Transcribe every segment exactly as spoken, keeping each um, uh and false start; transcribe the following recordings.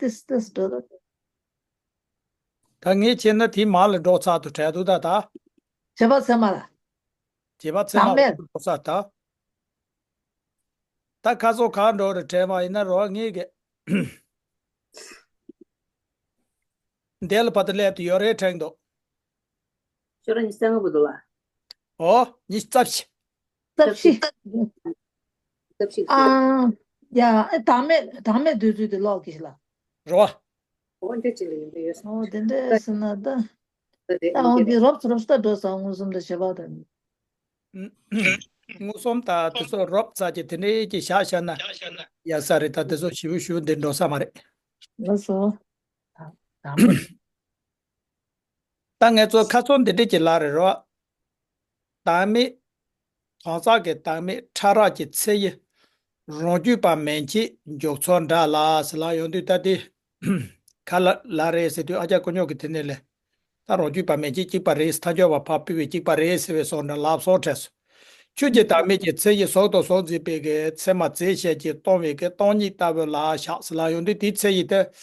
ཏིས་ཏིས་འགྲོ་ད། ད་ངས་བྱས་ན་དེའི་མ་ལ་འགྲོ་ཚར་དུ་བྲལ་འདུག་ད་ད། བྱེད་པ་ཚད་མ་ལ། བྱེད་པ་ཚད་མ་ལ་འགྲོ་ཚར་ད། ད་ཁ་སང་གང་འགྲོ་རེ་དྲན་པ་ཡིན་ན་རོ་ངེས་གི། འདས་ལ་བར་དུ་སླེབས་ཏེ་ཡོད་རེད་དྲན་འདུག་ཤོ་ར་ཉི་ཤུ་རྩ་ལྔ་བར་དུ་ལ། ཨོ། ཉི་ཤུ་རྩ་བཞི། རྩ་བཞི། རྩ་བཞི། ཨ། ཡ་ཨེ་བདག་མེད་བདག་མེད་འདོད་ཚུལ་དེ་ཀློག་གི་ཤི་ལ། རོ། ཨོ་འདི་ཅི་ལ་ཡིན་པ་ཡོད་ས། ཨོ་དེ་འདྲ་ཟེར་ན་ད། ད་དེ་ཨོ་འདི་རོབ་རོབ་ས་འགྲོ་ས་མངོན་སུམ་དང་བྱེད་པ་དང་། མངོན་སུམ་དང་དེ་ཚོ་རོབ་ཙམ་གྱི་དེ་འདྲའི་གྱི་བཞག་བཞག་ན་ཡག་ས་རེད། ད་དེ་ཚོ་ཞིབ་ཞིབ་འདི་འགྲོ་ས་མ་རེད། ལགས་སོ། ད་ད་མོ། ད་ངས་ཚོ་ཁ་སང་འདི་འདྲ་གྱི་ལ་རེད་རོ། བདག་མེད། གང་ཟག་གི་བདག་མེད་ཕྲ་རགས་ཀྱི་ཚེ་ཡི། རང་རྒྱུད་པ་མན་ཆད་འཇོག་ཚུལ་འདྲ་ལ་ཟེར་ལ་ཡོང་དུས་ད་དེ། ག་ལ་ལ་རེད་ཟེར་དུས་ཨ་ཅག་ཀུ་ཉོག་གི་དེ་ནས་ལས། ད་རང་རྒྱུད་པ་མན་ཆད་གཅིག་པ་རེད། ཐལ་འགྱུར་བ་ཕར་ཕུད་པའི་གཅིག་པ་རེད་ཟེར་བའི་སོགས་འདྲ་ལབ་སོགས་བྲལ་སོང་། ཆོས་ཀྱི་བདག་མེད་ཀྱི་ཚེ་ཡི་ཟོག་དང་ཟོག་འཛིན་པའི་གི་ཚད་མ་རྫས་བཤད་ཀྱིས་སྟོང་བའི་གི་སྟོང་ཉིད་ལྟ་བུ་ལ་བཞག་ཟེར་ལ་ཡོང་དུས་དེའི་ཚེ་ཡི་དེ། ད་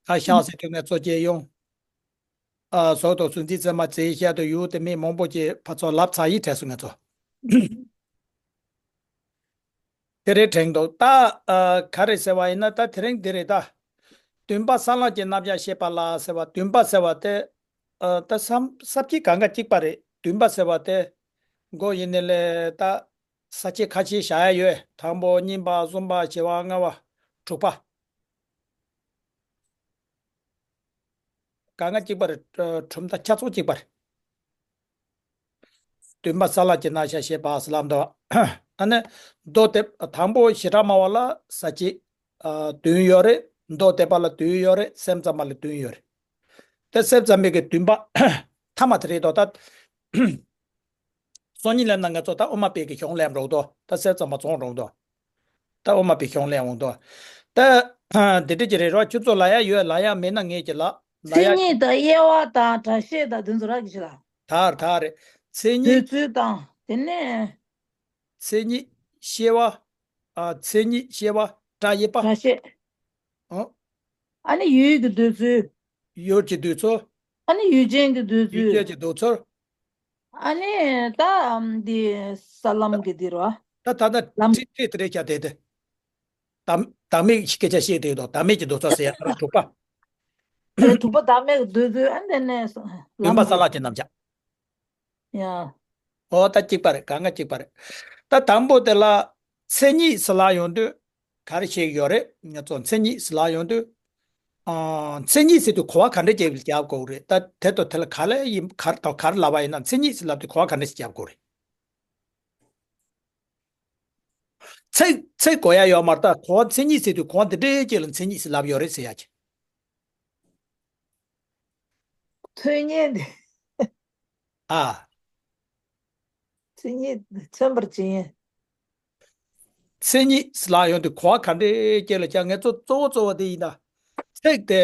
བཞག་ཟེར་དུས་ངས་གཙོ་བྱས་ཡོང་། ཨ་ཟོག་དང་ཟོག་འཛིན་ཚད་མ་རྫས་བཤད་དུ་ཡུལ་དེ་མིན་མང་པོ་ཅིག་ཕར་ཚུར་ལབ་ཚར་ཡི་བྲལ་སོང་ངས་ཚོ། དེ་རེད་དྲན་འདུག་ད་ཨ་ག་རེ་ཟེར་བ་ཡིན་ན་ད་དེ་རིང་འདི་རེད་ད། བདུན་པ་ས་ལམ་གྱི་རྣམ་གཞག་བཤད་པ་ལ་ཟེར་བ། བདུན་པ་ཟེར་བ་དེ་ཨ་ད་བསམ་ས་བཅད་གང་ག་གཅིག་པ་རེད། བདུན་པ་ཟེར་བ་དེ་མགོ་ཡིན་ནི་ལས་ད་ས་བཅད་ཁ་ཤས་བཞག་ཡ་ཡོད། དང་པོ་གཉིས་པ་གསུམ་པ་བཞི་པ་ལྔ་པ་དྲུག་པ། གང་ག་གཅིག་པ་རེད། གྲུབ་མཐའ་ཆ་ཚང་གཅིག་པ་རེད། བདུན་པ་ས་ལམ་གྱི་རྣམ་གཞག་བཤད་པ་ཟེར་ལབ་འདུག་ཨ་ནི་མདོ་སྡེ་དང་པོ་བྱེ་བྲག་སྨྲ་བ་ལ་ས་བཅད་ཨ་བདུན་ཡོད་རེད། མདོ་སྡེ་པ་ལ་བདུན་ཡོད་རེད། སེམས་ཙམ་པ་ལ་བདུན་ཡོད་རེད། དེ་སེམས་ཙམ་པའི་གི་བདུན་པ་ཐ་མ་དེ་རེད་དོ། ད་སང་ཉིན་ལབ་ན་ང་ཚོ་ད་དབུ་མ་པའི་གི་གཞུང་ལས་རོགས་དོ། ད་སེམས་ཙམ་པ་བྱུང་རོགས་དོ། ད་དབུ་མ་པའི་གཞུང་ལས་འོང་དོ། ད་འདི་འདྲ་ཅིག་རེད་རོགས། ཁྱོད་ཚོ་ལ་ཡ་ཡོད་ལ་ཡ་མེད་ན་ངས་ཀྱི་ལ་ལ་མཚན་ཡ། ཉིད་དང་དབྱེ་བ་དང་སྒྲ་བཤད་དང་དེ་ཚོ་རག་གི་ཤི་ལ། དར་དར་རེད། མཚན་ཉིད། འདོད་ཚུལ་དང་དེ་ནས། མཚན་ཉིད་དབྱེ་བ། ཨ་མཚན་ཉིད་དབྱེ་བ་སྒྲ་དབྱེ་བ། སྒྲ་བཤད། ཨོ། ཨ་ནི་ཡུལ་གྱི་འདོད་ཚུལ། ཡུལ་གྱི་འདོད་ཚུལ། ཨ་ནི་ཡུལ་ཅན་གྱི་འདོད་ཡུལ་ཅན་ཚུལ། གྱི་འདོད་ཚུལ། ཨ་ནི་ད་འདི་ས་ལམ་གྱི་འདི་རོ། ད་ད་ད་ལམ། ཁྲིད་ཁྲིད་དེ་རེད་བྱ་དེ་དེ། བདག་བདག་མེད་ཀྱི་སྐད་ཆ་བཤད་དེ་དང་བདག་མེད་ཀྱི་འདོད་ཚུལ་ཟེར་ཡ་ད་དྲུག་པ། དེ་དྲུག་པ་བདག་མེད་ཀྱི་འདོད་ཚུལ། ཨ་ནི་དེ་ནས་བདུན་པ་ལམ་ས་ལམ་གྱི་རྣམ་གཞག་ཡ། ཨོ་ད་གཅིག་པ་རེད། གང་ག་གཅིག་པ་རེད། ད་དང་པོ་དེ་ལ་མཚན་ཉིད་ཟེར་ལ་ཡོང་དུས་ག་རེ་བཤད་ཀྱི་ཡོད་རེད། ང་ཚོ་མཚན་ཉིད་ཟེར་ལ་ཡོང་དུས། ཨ་མཚན་ཉིད་ཟེར་དུས་གོ་བ་ག་འདྲ་རྒྱབ་རྒྱབ་དགོས་རེད། ད་དེ་དང་དེ་ལ་ག་ལ་ཡིན་ག་རེ་དང་ག་རེ་ལབ་པ་ཡིན་ན་མཚན་ཉིད་ཟེར་ལབ་དུས་གོ་བ་ག་འདྲ་ཞིག་རྒྱབ་དགོས་རེད། ཚིག་ཚིག་གོ་ཡ་ཡོད་མ་རེད། ད་གོ་བ་མཚན་ཉིད་ཟེར་དུས་གོ་བ་འདི་འདྲའི་ཅིག་ལ་མཚན་ཉིད་ཟེར་ལབ་ཡོད་རེད་ཟེར་ཡ་ཅིག་ཐོས་ཉན་དེ། ཨ། མཚན་ཉིད་མཚོན་པར་བྱེད་ཡིན། མཚན་ཉིད་ལ་ཡོང་དུས་གོ་བ་ག་འདྲའི་སྐྱེ་ལ་ཀྱང་ངས་གཙོ་གཙོ་བོ་གཙོ་བོ་དེ་ཡིན་ད། ཚིག་དེ་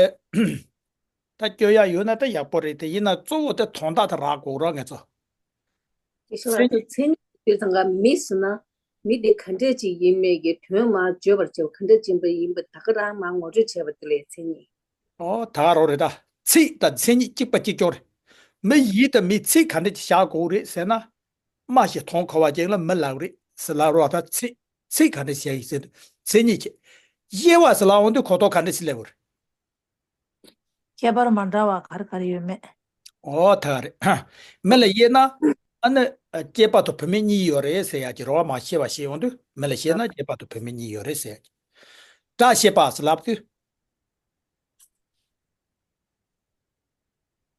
ད་སྐྱོ་ཡ་ཡོད་ན་ད་ཡག་པོ་རེད། དེ་ཡིན་ན་གཙོ་བོ་དེ་དོན་དག་དེ་རག་དགོས་རོགས་ངས་གཙོ། དེ་ཤོ་ལ་མཚན་ཉིད་དེ་ཚང་ག་མི་ཟེར་ན་མི་དེ་ག་འདྲས་ཅིག་ཡིན་མེད་ཀྱི་དོན་མ་བརྗོད་པར་བྱེད་པ་ག་འདྲས་ཅིག་ཡིན་པ་ད་ག་རང་མ་ངོ་སྤྲོད་བྱས་པ་དེ་ལས་མཚན་ཉིད། ཨོ་ད་རོ་རེད་ད། ཚིག་དང་མཚན་ཉིད་གཅིག་པ་གཅིག་རྐྱང་རེད། མི་ཡིན་དང་མི་ཚིག་ག་འདྲ་ཅིག་བཞག་དགོས་རེད་ཟེར་ན། སྨྲ་ཞིང་དོན་གོ་བ་ཅན་ལ་མི་ལབ་རེད་ཟེར་ལབ་རོགས། ད་ཚིག་ཚིག་ག་འདྲ་ཞིག་བཞག་ཡིན་ཟེར་དུས་མཚན་ཉིད་ཀྱི། དབྱེ་བ་ཟེར་ལ་འོང་དུས་གོ་རྟོགས་ག་འདྲ་ཞིག་སླེབས་པ་རེད། ཁྱད་པར་མ་འདྲ་བ་ག་རེ་ག་རེ་ཡོད་མེད། ཨོ་ད་རེད། མི་ལ་དབྱེ་ན། ཨ་ནི་སྐྱེས་པ་དང་བུད་མེད་གཉིས་ཡོད་རེད་ཟེར་ཡ་ཀྱི་རོ། མ་ཤེས་པ་ཤེས་ཡོང་དུས་མི་ལ་དབྱེ་ན་སྐྱེས་པ་དང་བུད་མེད་གཉིས་ཡོད་རེད་ཟེར་ཡ་ཀྱི། སྒྲ་བཤད་པ་ཟེར་ལབ་དུས།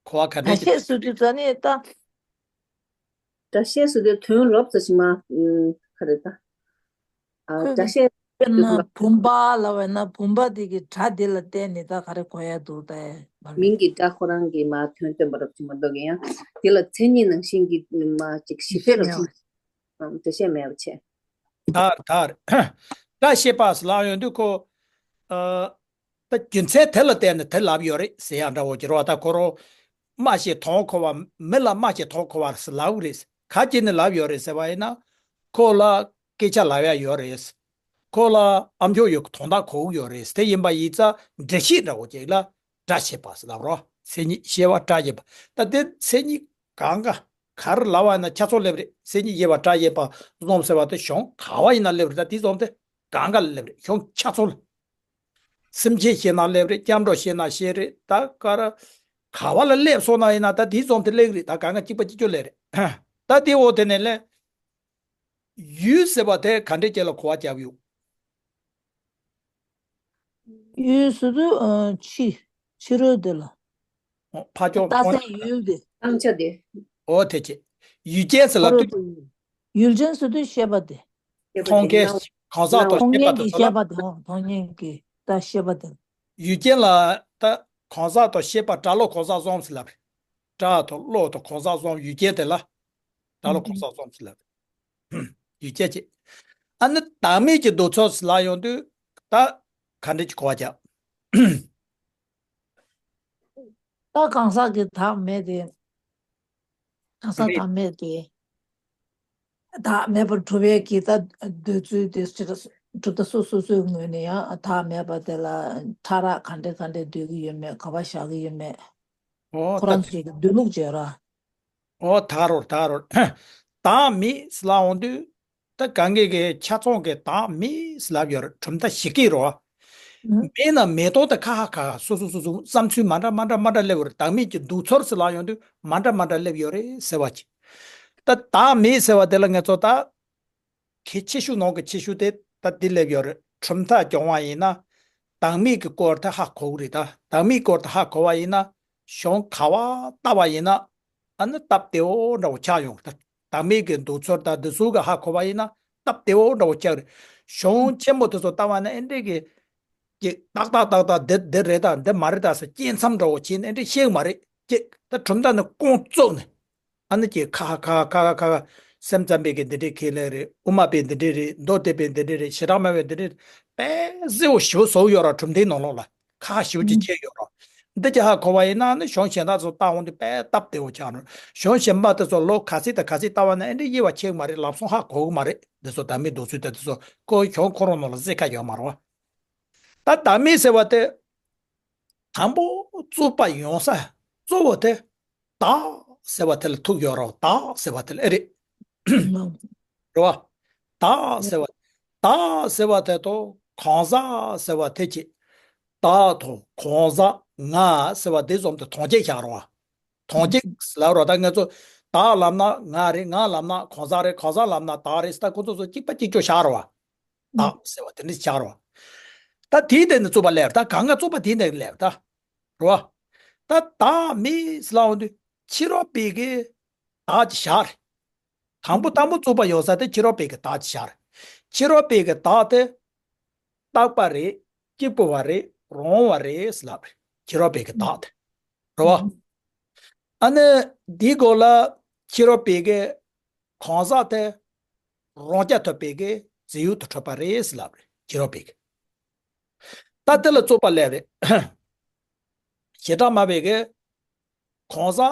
གོ་བ་ག་འདྲ་ཞིག་སྒྲ་བཤད་ཟེར་དུས་ཙ་ནི་ད། སྒྲ་བཤད་ཟེར་དུས་དོན་རོབ་ཙམ་ཞིག་མ། ཨུམ། ག་རེ་ད། ཨ། ཁོས་སྒྲ་བཤད་དཔེར་ན་བུམ་པ་ལབ་པ་ན་བུམ་པ་དེ་གི་སྒྲ་དེ་ལ་བརྟེན་ནས་ད་ག་རེ་གོ་ཡ་འདུག་ད་མ་རེད། མིང་གི་སྒྲ་ཁོ་རང་གི་མ་དོན་སྟོན་པ་རབ་ཅིག་མ་གཏོགས་ཀྱི་ཡང་དེ་ལ་མཚན་ཉིད་ནང་བཞིན་གྱི་མ་ཅིག་ཞིབ་ཕྲ་རབ་ཅིག་འགྲེལ་བཤད་མེད་པ་བྱས། དར་དར། སྒྲ་བཤད་པ་ཟེར་ལབ་ཡོང་དུས་ཁོ། ཨ། ད་རྒྱུ་མཚན་དེ་ལ་བརྟེན་ནས་དེ་ལབ་ཡོད་རེད་ཟེར་ཡ་འདྲ་བོ་ཅིག་རེད་བ། ད་ཁོ་རང་སྨྲ་ཞིང་དོན་གོ་བ། མི་ལ་སྨྲ་ཞིང་དོན་གོ་བ་ཟེར་ལབ་རེད། ག་ཅི་ནས་ལབ་ཡོད་རེད་ཟེར་བ་ཡིན་ན། ཁོ་ལ་སྐད་ཆ་ལབ་ཡ་ཡོད་རེད། ཁོ་ལ་ཨ་མཆོག་ཡོད་དོན་དག་གོ་གི་ཡོད་རེད། དེ་ཡིན་པ་ཡིན་ཙང་འགྲེལ་བཤད་འདྲ་བོ་ཅིག་ལ་སྒྲ་བཤད་པ་ཟེར་ལབ་རོ། མཚན་ཉིད་ཤེས་པ་སྒྲ་བཤད་པ། ད་དེ་མཚན་ཉིད་གང་ག་ག་རེ་ལབ་པ་ཡིན་ན་ཁྱད་མཚར་སླེབས་རེད། མཚན་ཉིད་ཤེས་པ་སྒྲ་བཤད་པ་གསུམ་ཟེར་བ་དེ་གཞུང་ག་བ་ཡིན་ན་སླེབས་རེད། ད་དེ་གསུམ་དེ་གང་ག་ལ་སླེབས་རེད། གཞུང་ཁྱད་མཚར་ལ། སེམས་ཅན་ཤེས་ན་སླེབས་རེད། སྐྱབས་འགྲོ་ཤེས་ན་ཤེས་རེད། ད་ག་ར་ག་བ་ལ་སླེབས་སོང་ན་ཡིན་ན་ད་དེ་གསུམ་དེ་སླེབས་རེད། ད་གང་ག་གཅིག་པ་གཅིག་རྐྱང་སླེབས་རེད། ད་དེ་འོ་དེ་ནས་ལས། ཡུལ་ཟེར་བ་དེ་ག་འདྲས་ཅིག་ལ་གོ་བ་རྒྱབ་ཡོད། ཡུལ་ཟེར་དུས་ཨ་ཕྱི་ཕྱི་རོལ་དེ་ལ། ཨོ་ཕ་ཅོག་རྟགས་གསལ་ཡུལ་དེ། བཏང་ཆ་དེ། ཨོ་དེ་ཅི། ཡུལ་ཅན་ཟེར་ལབ་དུས། ཡུལ་ཅན་ཟེར་དུས་ཤེས་པ་དེ། མཐོང་མཁན་གང་ཟག་དང་མཐོང་ཤེས་པ་མཁན་དེ་གྱི་ཚོ་ལ། ཤེས་པ་དེ། ཨོ་མཐོང་མཁན་གྱི་ད་ཤེས་པ་དེ། ཡུལ་ཅན་ལ་ད་གང་ཟག་དང་ཤེས་པ་སྒྲ་བློ་གང་ཟག་གསུམ་ཟེར་ལབ་རེད། སྒྲ་དང་བློ་དང་གང་ཟག་གསུམ། ཡུལ་ཅན་དེ་ལ་སྒྲ་བློ་གང་ཟག་གསུམ་ཟེར་ལབ་རེད། ཡུལ་ཅན་གཅིག། ཨ་ནི་བདག་མེད་ཀྱི་འདུ་ཚོར་ཟེར་ལབ་ཡོང་དུས་ད་ག་འདྲ་ཅིག་གོ་བ་རྒྱབ། ད་གང་ཟག་གི་བདག་མེད་དེ། གང་ཟག་མེད། བདག་མེད་དེ། བདག་མེད་པར་གྲུབ་པའི་གི་ད་འདོད་ཚུལ་དེ་ཅིག་གྲུབ་མཐའ་སོ་སོ་སོའི་ངོས་ནས་ཡང་བདག་མེད་པ་དེ་ལ་ཕྲ་རགས་ག་འདྲ་ག་འདྲ་འདོད་ཀྱི་ཡོད་མེད། ག་པར་བཞག་གི་ཡོད་མེད། ཨོ་ཁོ་ད་རང་ཚོའི་གི་འདོད་ལུགས་བྱས་ར། ཨོ་ད་རོར་ད་རོར། བདག་མེད་ཟེར་ལབ་ཡོང་དུས། ད་གང་གི་གི་ཆ་ཚང་གི་བདག་མེད་ཟེར་ལབ་ཡོད་རེད། གྲུབ་མཐའ་ཞིག་གི་རོ། ཨ། མེད་ན་མེད་དོན་དེ་ཁ་ཁ་ཁ་སོ་སོ་སོ་སོ་བསམ་ཚུལ་མ་འདྲ་མ་འདྲ་མ་འདྲ་སླེབས་ཡོད་རེད། བདག་མེད་ཀྱི་འདུ་ཚོར་ཟེར་ལབ་ཡོང་དུས་མ་འདྲ་མ་འདྲ་སླེབས་ཡོད་རེད་ཟེར་བ་ཅིག། ད་བདག་མེད་ཟེར་བ་དེ་ལ་ང་ཚོ་ད། གལ་ཆེ་ཤོས་ནང་གི་ཆེ་ཤོས་དེ་ད་འདི་སླེབས་ཡོད་རེད། གྲུབ་མཐའ་སྦྱོང་བ་ཡིན་ན། བདག་མེད་ཀྱི་སྐོར་དེ་ཧ་གོ་གི་རེད་ད། བདག་མེད་སྐོར་དེ་ཧ་གོ་བ་ཡིན་ན། གཞུང་ག་བ་ལྟ་བ་ཡིན་ན། ཨ་ནི་སྟབས་བདེ་བོ་འདྲ་བོ་ཆགས་ཡོང་གི་རེད། བདག་མེད་ཀྱི་འདུ་ཚོར་དང་འདི་ཚོ་ག་ཧ་གོ་བ་ཡིན་ན་སྟབས་བདེ་བོ་འདྲ་བོ་ཆགས་རེད། གཞུང་ཆེན་པོ་དེ་ཚོ་ལྟ་བ་ན་ཨེ་འདྲས་ཀྱི། ཀྱི་ཏག་ཏག་ཏག་ཏག་འདི་འདི་རེད་ད་འདི་མ་རེད་ད་ཟེར་དཔྱད་མཚམས་འདྲ་བོ་བྱས་ནས་ཨེ་འདྲས་ཤེས་གི་མ་རེད། ཀྱི་ད་གྲུབ་མཐའ་ནི་ཀོང་བཙུགས་ནས། ཨ་ནི་ཀྱི་ཁ་ཁ་ཁ་ཁ་ཁ་ཁ་སེམས་ཙམ་པའི་གི་འདི་འདྲའི་ཁས་ལེན་རེད། དབུ་མ་པའི་འདི་འདྲའི་རེད། མདོ་སྡེ་པའི་འདི་འདྲའི་རེད། བྱེ་བྲག་སྨྲ་བའི་འདི་འདྲའི་རེད། དཔེ་གསལ་བོ་ཞེ་པོ་བཟོ་ཡོད་ར། གྲུབ་མཐའི་ནང་ལོགས་ལ་ཁ་ཞེ་པོ་ཅིག་ཕྱེ་ཡོད་ར། འདི་ཅི་ཧ་གོ་བ་ཡིན་ན་ནི་གཞུང་གཞན་དག་ཚོ་ལྟ་འོང་དུས་དཔེ་སྟབས་བདེ་བོ་ཆགས་ར། གཞུང་གཞན་པ་དེ་ཚོ་ལོ་ག་ཚོད་དང་ག་ཚོད་ལྟ་བ་ན་ཨེ་འདྲའི་དབྱེ་བ་ཕྱེ་གི་མ་རེད། ལམ་སང་ཧ་གོ་གི་མ་རེད། འདི་ཚོ་བདག་མེད་འདུ་ཚོར་དང་འདི་ཚོ་ཁོའི་གཞུང་ཁོ་རང་ནང་ལ་གསལ་ཁ་ཡོད་མ་རེད་བ། ད་བདག་མེད་ཟེར་བ་དེ། དང་པོ་རྩོད་པ་ཡོང་ས་གཙོ་བོ་དེ། བདག་ཟེར་བ་དེ་ལ་ཐུག་ཡོད་རེད། བདག་ཟེར་བ་དེ་ལ་ཨེ་རེད། རེད་བ། བདག་ཟེར་བ། བདག་ཟེར་བ་དེ་དང་གང་ཟག་ཟེར་བ་དེ་གཅིག། བདག་དང་གང་ཟག་ང་ཟེར་བ་དེ་ཙམ་དུ་དོན་གཅིག་བཞག་རེད་བ། དོན་གཅིག་ལབ་རེད་བ། ད་ང་ཚོ་བདག་ལབ་ན་ང་རེད། ང་ལབ་ན་གང་ཟག་རེད། གང་ཟག་ལབ་ན་བདག་རེད་ཟེར། ད་ཁོ་ཚོ་ཚོ་གཅིག་པ་གཅིག་རྐྱང་བཞག་རེད་བ། བདག་ཟེར་བ་དེ་འདྲ་ཆགས་རེད་བ། ད་དེའི་སྟེང་ནས་རྩོད་པ་སླེབས་རེད། ད་གང་ག་རྩོད་པ་དེའི་སྟེང་ནས་སླེབས་རེད་ད། རེད་བ། ད་བདག་མེད་ཟེར་ལབ་ཡོང་དུས་ཕྱི་རོལ་པའི་གི་བདག་ཅིག་བཞག་རེད། དང་པོ་དང་པོ་རྩོད་པ་ཡོང་ས་དེ་ཕྱི་རོལ་པའི་གི་བདག་ཅིག་བཞག་རེད། ཕྱི་རོལ་པའི་གི་བདག་དེ། རྟག་པ་རེད། གཅིག་པུ་བ་རེད། རང་བ་རེད་ཟེར་ལབ་རེད། ཕྱི་རོལ་པའི་གི་བདག་དེ། རེད་བ། ཨ་ནི་འདིའི་སྐོར་ལ་ཕྱི་རོལ་པའི་གི་གང་ཟག་དེ་རང་རྐྱ་ཐུབ་པའི་གི་རྫས་ཡུལ་དུ་གྲུབ་པ་རེད་ཟེར་ལབ་རེད། ཕྱི་རོལ་པའི་གི། ད་དེ་ལ་རྩོད་པ་སླེབས་རེད། བྱེ་བྲག་སྨྲ་བའི་གི་གང་ཟག་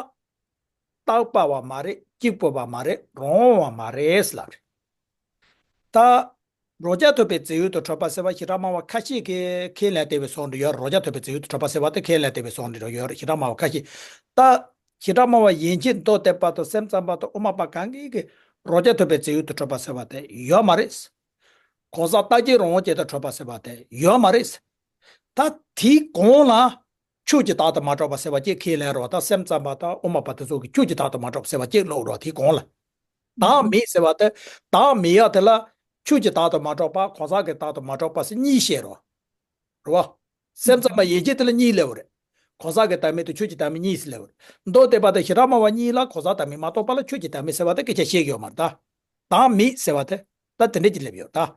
རྟག་པ་བ་མ་རེད། གཅིག་པུ་བ་མ་རེད། རང་བ་མ་རེད་ཟེར་ལབ་རེད། ད། རང་རྐྱ་ཐུབ་པའི་རྫས་ཡུལ་དུ་གྲུབ་པ་ཟེར་བ་བྱེ་བྲག་སྨྲ་བ་ཁ་ཤས་ཀྱིས་ཁས་ལེན་བསྡད་པའི་བཟོ་འདྲ་ཡོད། རང་རྐྱ་ཐུབ་པའི་རྫས་ཡུལ་དུ་གྲུབ་པ་ཟེར་བ་དེ་ཁས་ལེན་བསྡད་པའི་བཟོ་འདྲ་ཡོད་རེད། བྱེ་བྲག་སྨྲ་བ་ཁ་ཤས། ད། བྱེ་བྲག་སྨྲ་བ་ཡན་ཆད་མདོ་སྡེ་པ་དང་སེམས་ཙམ་པ་དང་དབུ་མ་པ་གང་གིས་ཀྱི་རང་རྐྱ་ཐུབ་པའི་རྫས་ཡུལ་དུ་གྲུབ་པ་ཟེར་བ་དེ་ཡོད་མ་རེད། གང་ཟག་རྟག་གཅིག་རང་དབང་ཅན་དུ་གྲུབ་པ་ཟེར་བ་དེ་ཡོད་མ་རེད། ད་དེའི་གོང་ལ། ཆོས་ཀྱི་བདག་ཏུ་མ་གྲུབ་པ་ཟེར་བ་ཅིག་ཁས་ལེན་རོགས། ད་སེམས་ཙམ་པ་དང་དབུ་མ་པ་དེ་ཚོ་གིས་ཆོས་ཀྱི་བདག་ཏུ་མ་གྲུབ་ཟེར་བ་ཅིག་ཀློག་རོགས། དེའི་གོང་ལ། བདག་མེད་ཟེར་བ་དེ། བདག་མེད་ཡ་དེ་ལ་ཆོས་ཀྱི་བདག་ཏུ་མ་གྲུབ་པ། གང་ཟག་གི་བདག་ཏུ་མ་གྲུབ་པ་ཟེར་གཉིས་བཤད་རོགས། རེད་བ། སེམས་ཙམ་པ་ཡན་ཆད་དེ་ལ་གཉིས་སླེབས་པ་རེད། གང་ཟག་གི་བདག་མེད་དང་ཆོས་ཀྱི་བདག་མེད་གཉིས་སུ་སླེབས་པ་རེད། མདོ་སྡེ་པ་དང་བྱེ་བྲག་སྨྲ་བ་གཉིས་ལ་གང་ཟག་བདག་མེད་མ་གཏོགས་པ་ལ་ཆོས་ཀྱི་བདག་མེད་ཟེར་བ་དེ་སྐད་ཆ་བཤད་ཀྱི་ཡོད་མ་རེད་ད། བདག་མེད་ཟེར་བ་དེ་ད་དེ་འདྲ་ཅིག་སླེབས་ཡོད་ད།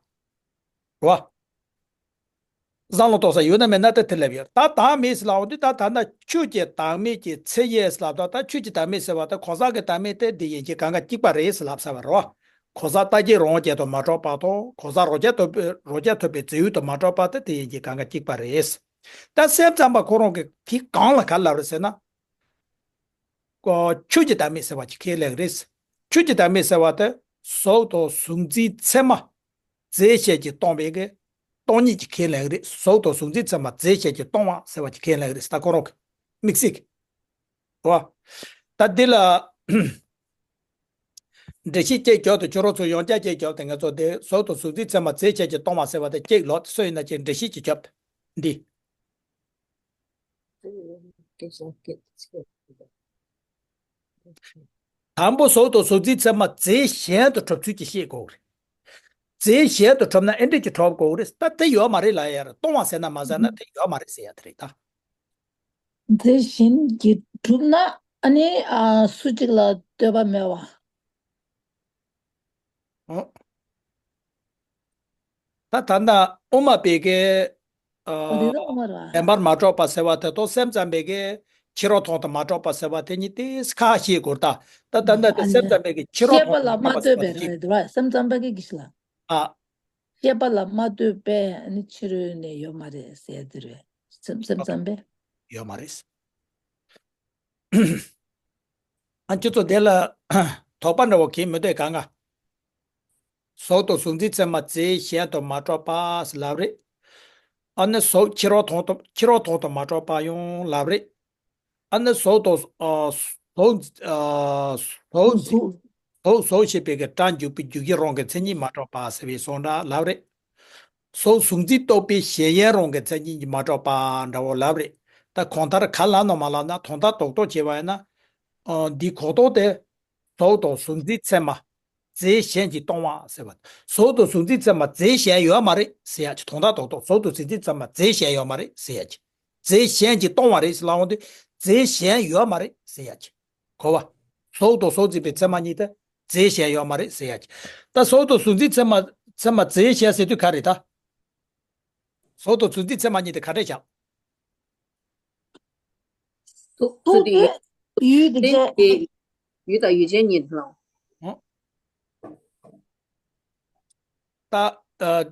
རེད་བ། བཟང་ལ་རྟོགས་ས་ཡོད་ན་མེད་ན་དེ་དེ་སླེབས་ཡོད། ད་བདག་མེད་ཟེར་ལབ་པ་དུས་ད་ད་ལྟ་ཆོས་ཀྱི་བདག་མེད་ཀྱི་ཚད་ཡས་ལབ་ད། ད་ཆོས་ཀྱི་བདག་མེད་ཟེར་བ་ད་གང་ཟག་གི་བདག་མེད་དེ་འདི་ཡན་ཆད་གང་ག་གཅིག་པ་རེད་ཟེར་ལབ་ཚར་བ་རེད་བ། གང་ཟག་རྟག་གཅིག་རང་དབང་ཅན་དུ་མ་གྲུབ་པ་དང་གང་ཟག་རང་རྐྱ་ཐུབ་པའི་རང་རྐྱ་ཐུབ་པའི་རྫས་ཡུལ་དུ་མ་གྲུབ་པ་དེ་དེ་ཡན་ཆད་གང་ག་གཅིག་པ་རེད། ད་སེམས་ཙམ་པ་ཁོ་རང་གིས་དེ་གང་ལ་ག་ལབ་རེད་ཟེར་ན། ཆོས་ཀྱི་བདག་མེད་ཟེར་བ་ཅིག་ཁས་ལེན་རེད། ཆོས་ཀྱི་བདག་མེད་ཟེར་བ་དེ་གཟུགས་དང་གཟུགས་འཛིན་ཚད་མ། རྫས་གཞན་གྱིས་སྟོང་བའི་གི་སྟོང་ཉིད་ཀྱི་ཁས་ལེན་གྱི་རེད། གཟུགས་དང་གཟུགས་འཛིན་ཚད་མ་རྫས་གཞན་གྱིས་སྟོང་བ་ཟེར་བ་གྱི་ཁས་ལེན་གྱི་རེད་ཟེར། ད་ཁོ་རང་གི་དམིགས་བསལ་གྱི་རེད་བ། ད་འདི་ལ་འགྲེལ་བཤད་གཅིག་རྒྱོབ་དང་། ཁྱོད་རང་ཚོ་ཡང་བསྐྱར་གཅིག་རྒྱོབ་དང་། ང་ཚོ་དེ་གཟུགས་དང་གཟུགས་འཛིན་ཚད་མ་རྫས་གཞན་གྱིས་སྟོང་བ་ཟེར་བ་དེ་གཅིག་ལོག་སུ་ཡིན་ན་གཅིག་འགྲེལ་བཤད་གཅིག་རྒྱོབ་དང་། འདི། དང་པོ་གཟུགས་དང་གཟུགས་འཛིན་ཚད་མ་རྫས་གཞན་དུ་གྲུབ་ཚུལ་གྱི་བཤད་དགོས་རེད། རྫས་གཞན་དུ་གྲུབ་ན་ཨེ་འདྲ་ཅིག་གྲུབ་དགོས་རེད། ད་དེ་ཡོད་མ་རེད་ལབ་ཡ་རེད། སྟོང་བ་ཟེར་ན་མ་ཟེར་ན་དེ་ཡོད་མ་རེད་ཟེར་ཡ་དེ་རེད་ད། རྫས་གཞན་གྱིས་གྲུབ་ན་ཨ་ནི་ཨ་སུ་གཅིག་ལ་ལྟོས་པ་མེད་པ། ཨོ། ད་ད་ལྟ་དབུ་མ་པའི་གི་ཨ། ཨོ་དེ་ད་དབུ་མ་རེད་བདེན་པར་མ་གྲུབ་པ་ཟེར་བ་དེ་དང་སེམས་ཙམ་པའི་གི་ཕྱི་རོལ་མཐོང་དུ་མ་གྲུབ་པ་ཟེར་བ་དེ་གཉིས་དེ་ཁ་ཤས་དགོས་ད། ད་ད་ལྟ་དེ་ཨ་སེམས་ཙམ་པའི་གི་ཕྱི་རོལ་ཤེས་པ་མཐོང་དུ་ལ་མ་མ་གྲུབ་པ་ཟེར་བ་ལྟོས་པའི་དེ་གཅིག་རེད་བ། སེམས་ཙམ་པ་གི་གི་ཤི་ལ། ཨ། ཤེས་པ་ལ་མ་ལྟོས་པས་ཨ་ནི་ཕྱི་རོལ་ནས་ཡོད་མ་རེད་ཟེར་དེ་རེད། སེམས་སེམས་ཙམ་པས། ཡོད་མ་རེད། ཨ། ཁྱོད་ཚོ་དེ་ལ་དོགས་པ་འདྲ་བོ་གང་མི་འདུག་ག་གཟུགས་དང་གཟུགས་འཛིན་ཚད་མ་རྫས་གཞན་དུ་མ་གྲུབ་པ་ཟེར་ལབ་རེད། ཨ་ནི་གཟུགས་ཕྱི་རོལ་མཐོང་དུ་ཕྱི་རོལ་མཐོང་དུ་མ་གྲུབ་པ་ཡང་ལབ་རེད། ཨ་ནི་གཟུགས་དང་ཨ་གཟུགས་ཨ་གཟུགས་གཟུགས་གཟུགས་ཞེས་པའི་གི་སྒྲ་འཇུག་པའི་འཇུག་གཞི་རང་གི་མཚན་ཉིད་མ་གྲུབ་པ་ཟེར་བའི་གསུང་སྒྲ་ལབ་རེད། གཟུགས་གཟུགས་འཛིན་རྟོག་པའི་གཞན་ཡང་རང་གི་མཚན་ཉིད་ཀྱིས་མ་གྲུབ་པ་འདྲ་བོ་ལབ་རེད། ད་གང་ལྟར་ག་ལབ་ན་མ་ལབ་ན་དོན་དག་རྡོག་རྡོག་བྱས་པ་ཡིན་ན། ཨ། འདིའི་གོ་རྟོགས་དེ། གཟུགས་དང་གཟུགས་འཛིན་ཚད་མ་རྫས་གཞན་གྱིས་སྟོང་བ་ཟེར་བ། གཟུགས་དང་གཟུགས་འཛིན་ཚད་མ་རྫས་གཞན་ཡོད་མ་རེད་ཟེར་ཡ་གཅིག་དོན་དག་རྡོག་རྡོག་གཟུགས་དང་གཟུགས་འཛིན་ཚད་མ་རྫས་གཞན་ཡོད་མ་རེད་ཟེར་ཡ་གཅིག་རྫས་གཞན་གྱིས་སྟོང་བ་རེད་ཟེར་ལབ་འོང་དུས་རྫས་གཞན་ཡོད་མ་རེད་ཟེར་ཡ་གཅིག་གོ་བ། གཟུགས་དང་གཟུགས་འཛིན་པའི་ཚད་མ་གཉིས་དེ། རྫས་གཞན་ཡོད་མ་རེད་ཟེར་ཡ་གཅིག་ད་གཟུགས་དང་གཟུགས་འཛིན་ཚད་མ་ཚད་མ་རྫས་གཞན་ཟེར་དུས་ག་རེད་ད། གཟུགས་དང་གཟུགས་འཛིན་ཚད་མ་གཉིས་དེ་ག་འདྲས་བཞག་གཟུགས་དེ་ཡུལ་དེ་ཡུལ་དེ་བྱས། ཡུལ་དང་ཡུལ་ཅན་གཉིས་དེ་ལ། ད་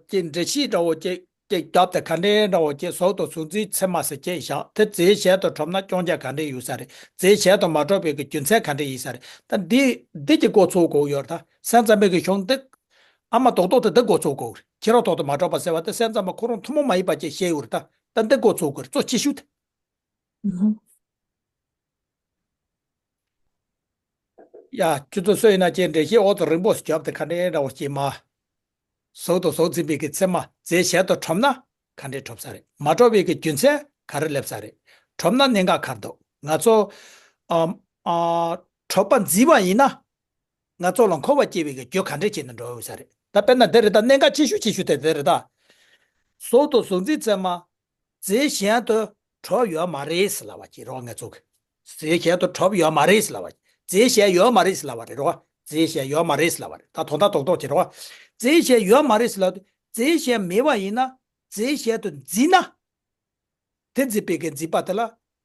ཅིག་འགྲེལ་བཤད་འདྲ་བོ་ཅིག་ཅིག་བརྒྱབ་སྟེ་ག་འདྲས་འདྲ་བོ་ཅིག་གཟུགས་དང་གཟུགས་འཛིན་ཚད་མ་ཟེར་ཅིག་བཞག་དེ་རྫས་གཞན་དུ་གྲུབ་ན་སྐྱོན་ཆ་ག་འདྲས་ཡོད་ས་རེད། རྫས་གཞན་དུ་མ་གྲུབ་པའི་གི་རྒྱུ་མཚན་ག་འདྲས་ཡིན་ས་རེད། ད་འདི་འདི་ཅིག་འགོ་ཚུགས་དགོས་ཡོད་རེད། ད་སེམས་ཙམ་པའི་གི་གཞུང་འདི་ཨ་མ་རྡོག་རྡོག་དེ་འདི་འགོ་ཚུགས་དགོས་རེད། ཕྱི་རོལ་མཐོང་དུ་མ་གྲུབ་པ་ཟེར་བ་དེ་སེམས་ཙམ་པ་ཁོ་རང་ཐུན་མོང་མ་ཡིན་པ་ཅིག་བཤད་ཡོད་རེད། ད་ད་འདི་འགོ་ཚུགས་དགོས་རེད། གཙོ་ཆེ་ཤོས་དེ། ཡ། ཁྱོད་ཚོ་སུ་ཡིན་ན་ཅིག་འགྲེལ་བཤད་འོག་ཏུ་རིང་པོ་ཞིག་བརྒྱབ་སྟེ་ག་འདྲས་འདྲ་བོ་ཅིག་མ། གཟུགས་དང་གཟུགས་འཛིན་པའི་གི་ཚད་མ་རྫས་གཞན་དུ་གྲུབ་ན་ག་འདྲས་གྲུབ་ས་རེད། མ་གྲུབ་པའི་གི་རྒྱུ་མཚན་ག་རེ་སླེབས་ས་རེད། གྲུབ་ན་གནད་འགག་ག་རེ་འདུག་ང་ཚོ་ཨ་ཨ་གྲུབ་པ་འཛིན་པ་ཡིན་ན་ང་ཚོ་ལ་འཁོར་བ་སྐྱེ་བའི་གི་རྒྱུ་ག་འདྲས་བྱས་ནས་འགྲོ་ཡོད་ས་རེད། ད་དཔེར་ན་འདི་རེད། ད་གནད་འགག་ཆེ་ཤོས་ཆེ་ཤོས་དེ་འདི་རེད་ད། གཟུགས་དང་གཟུགས་འཛིན་ཚད་མ་རྫས་གཞན་དུ་གྲུབ་ཡོད་མ་རེད་ཟེར་ལབ་པ་ཅིག་རེད་བ། ང་ཚོ་གི་རྫས་གཞན་དུ་གྲུབ་ཡོད་མ་རེད་ཟེར་ལབ་པ་ཅིག་རྫས་གཞན་ཡོད་མ་རེད་ཟེར་ལབ་པ་རེད་རེད་བ། རྫས་གཞན་ཡོད་མ་རེད་ཟེར་ལབ་པ་རེད། ད་དོན་དག་རྡོག་རྡོག་ཅིག་རེད་བ། རྫས་གཞན་ཡོད་མ་རེད་ཟེར་ལབ་དུས་རྫས་གཞན་མེད་པ་ཡིན་ན་རྫས་གཞན་དུ་འཛིན་ན། དེ་འཛིན་པའི་གི་འཛིན་པ་དེ་ལ་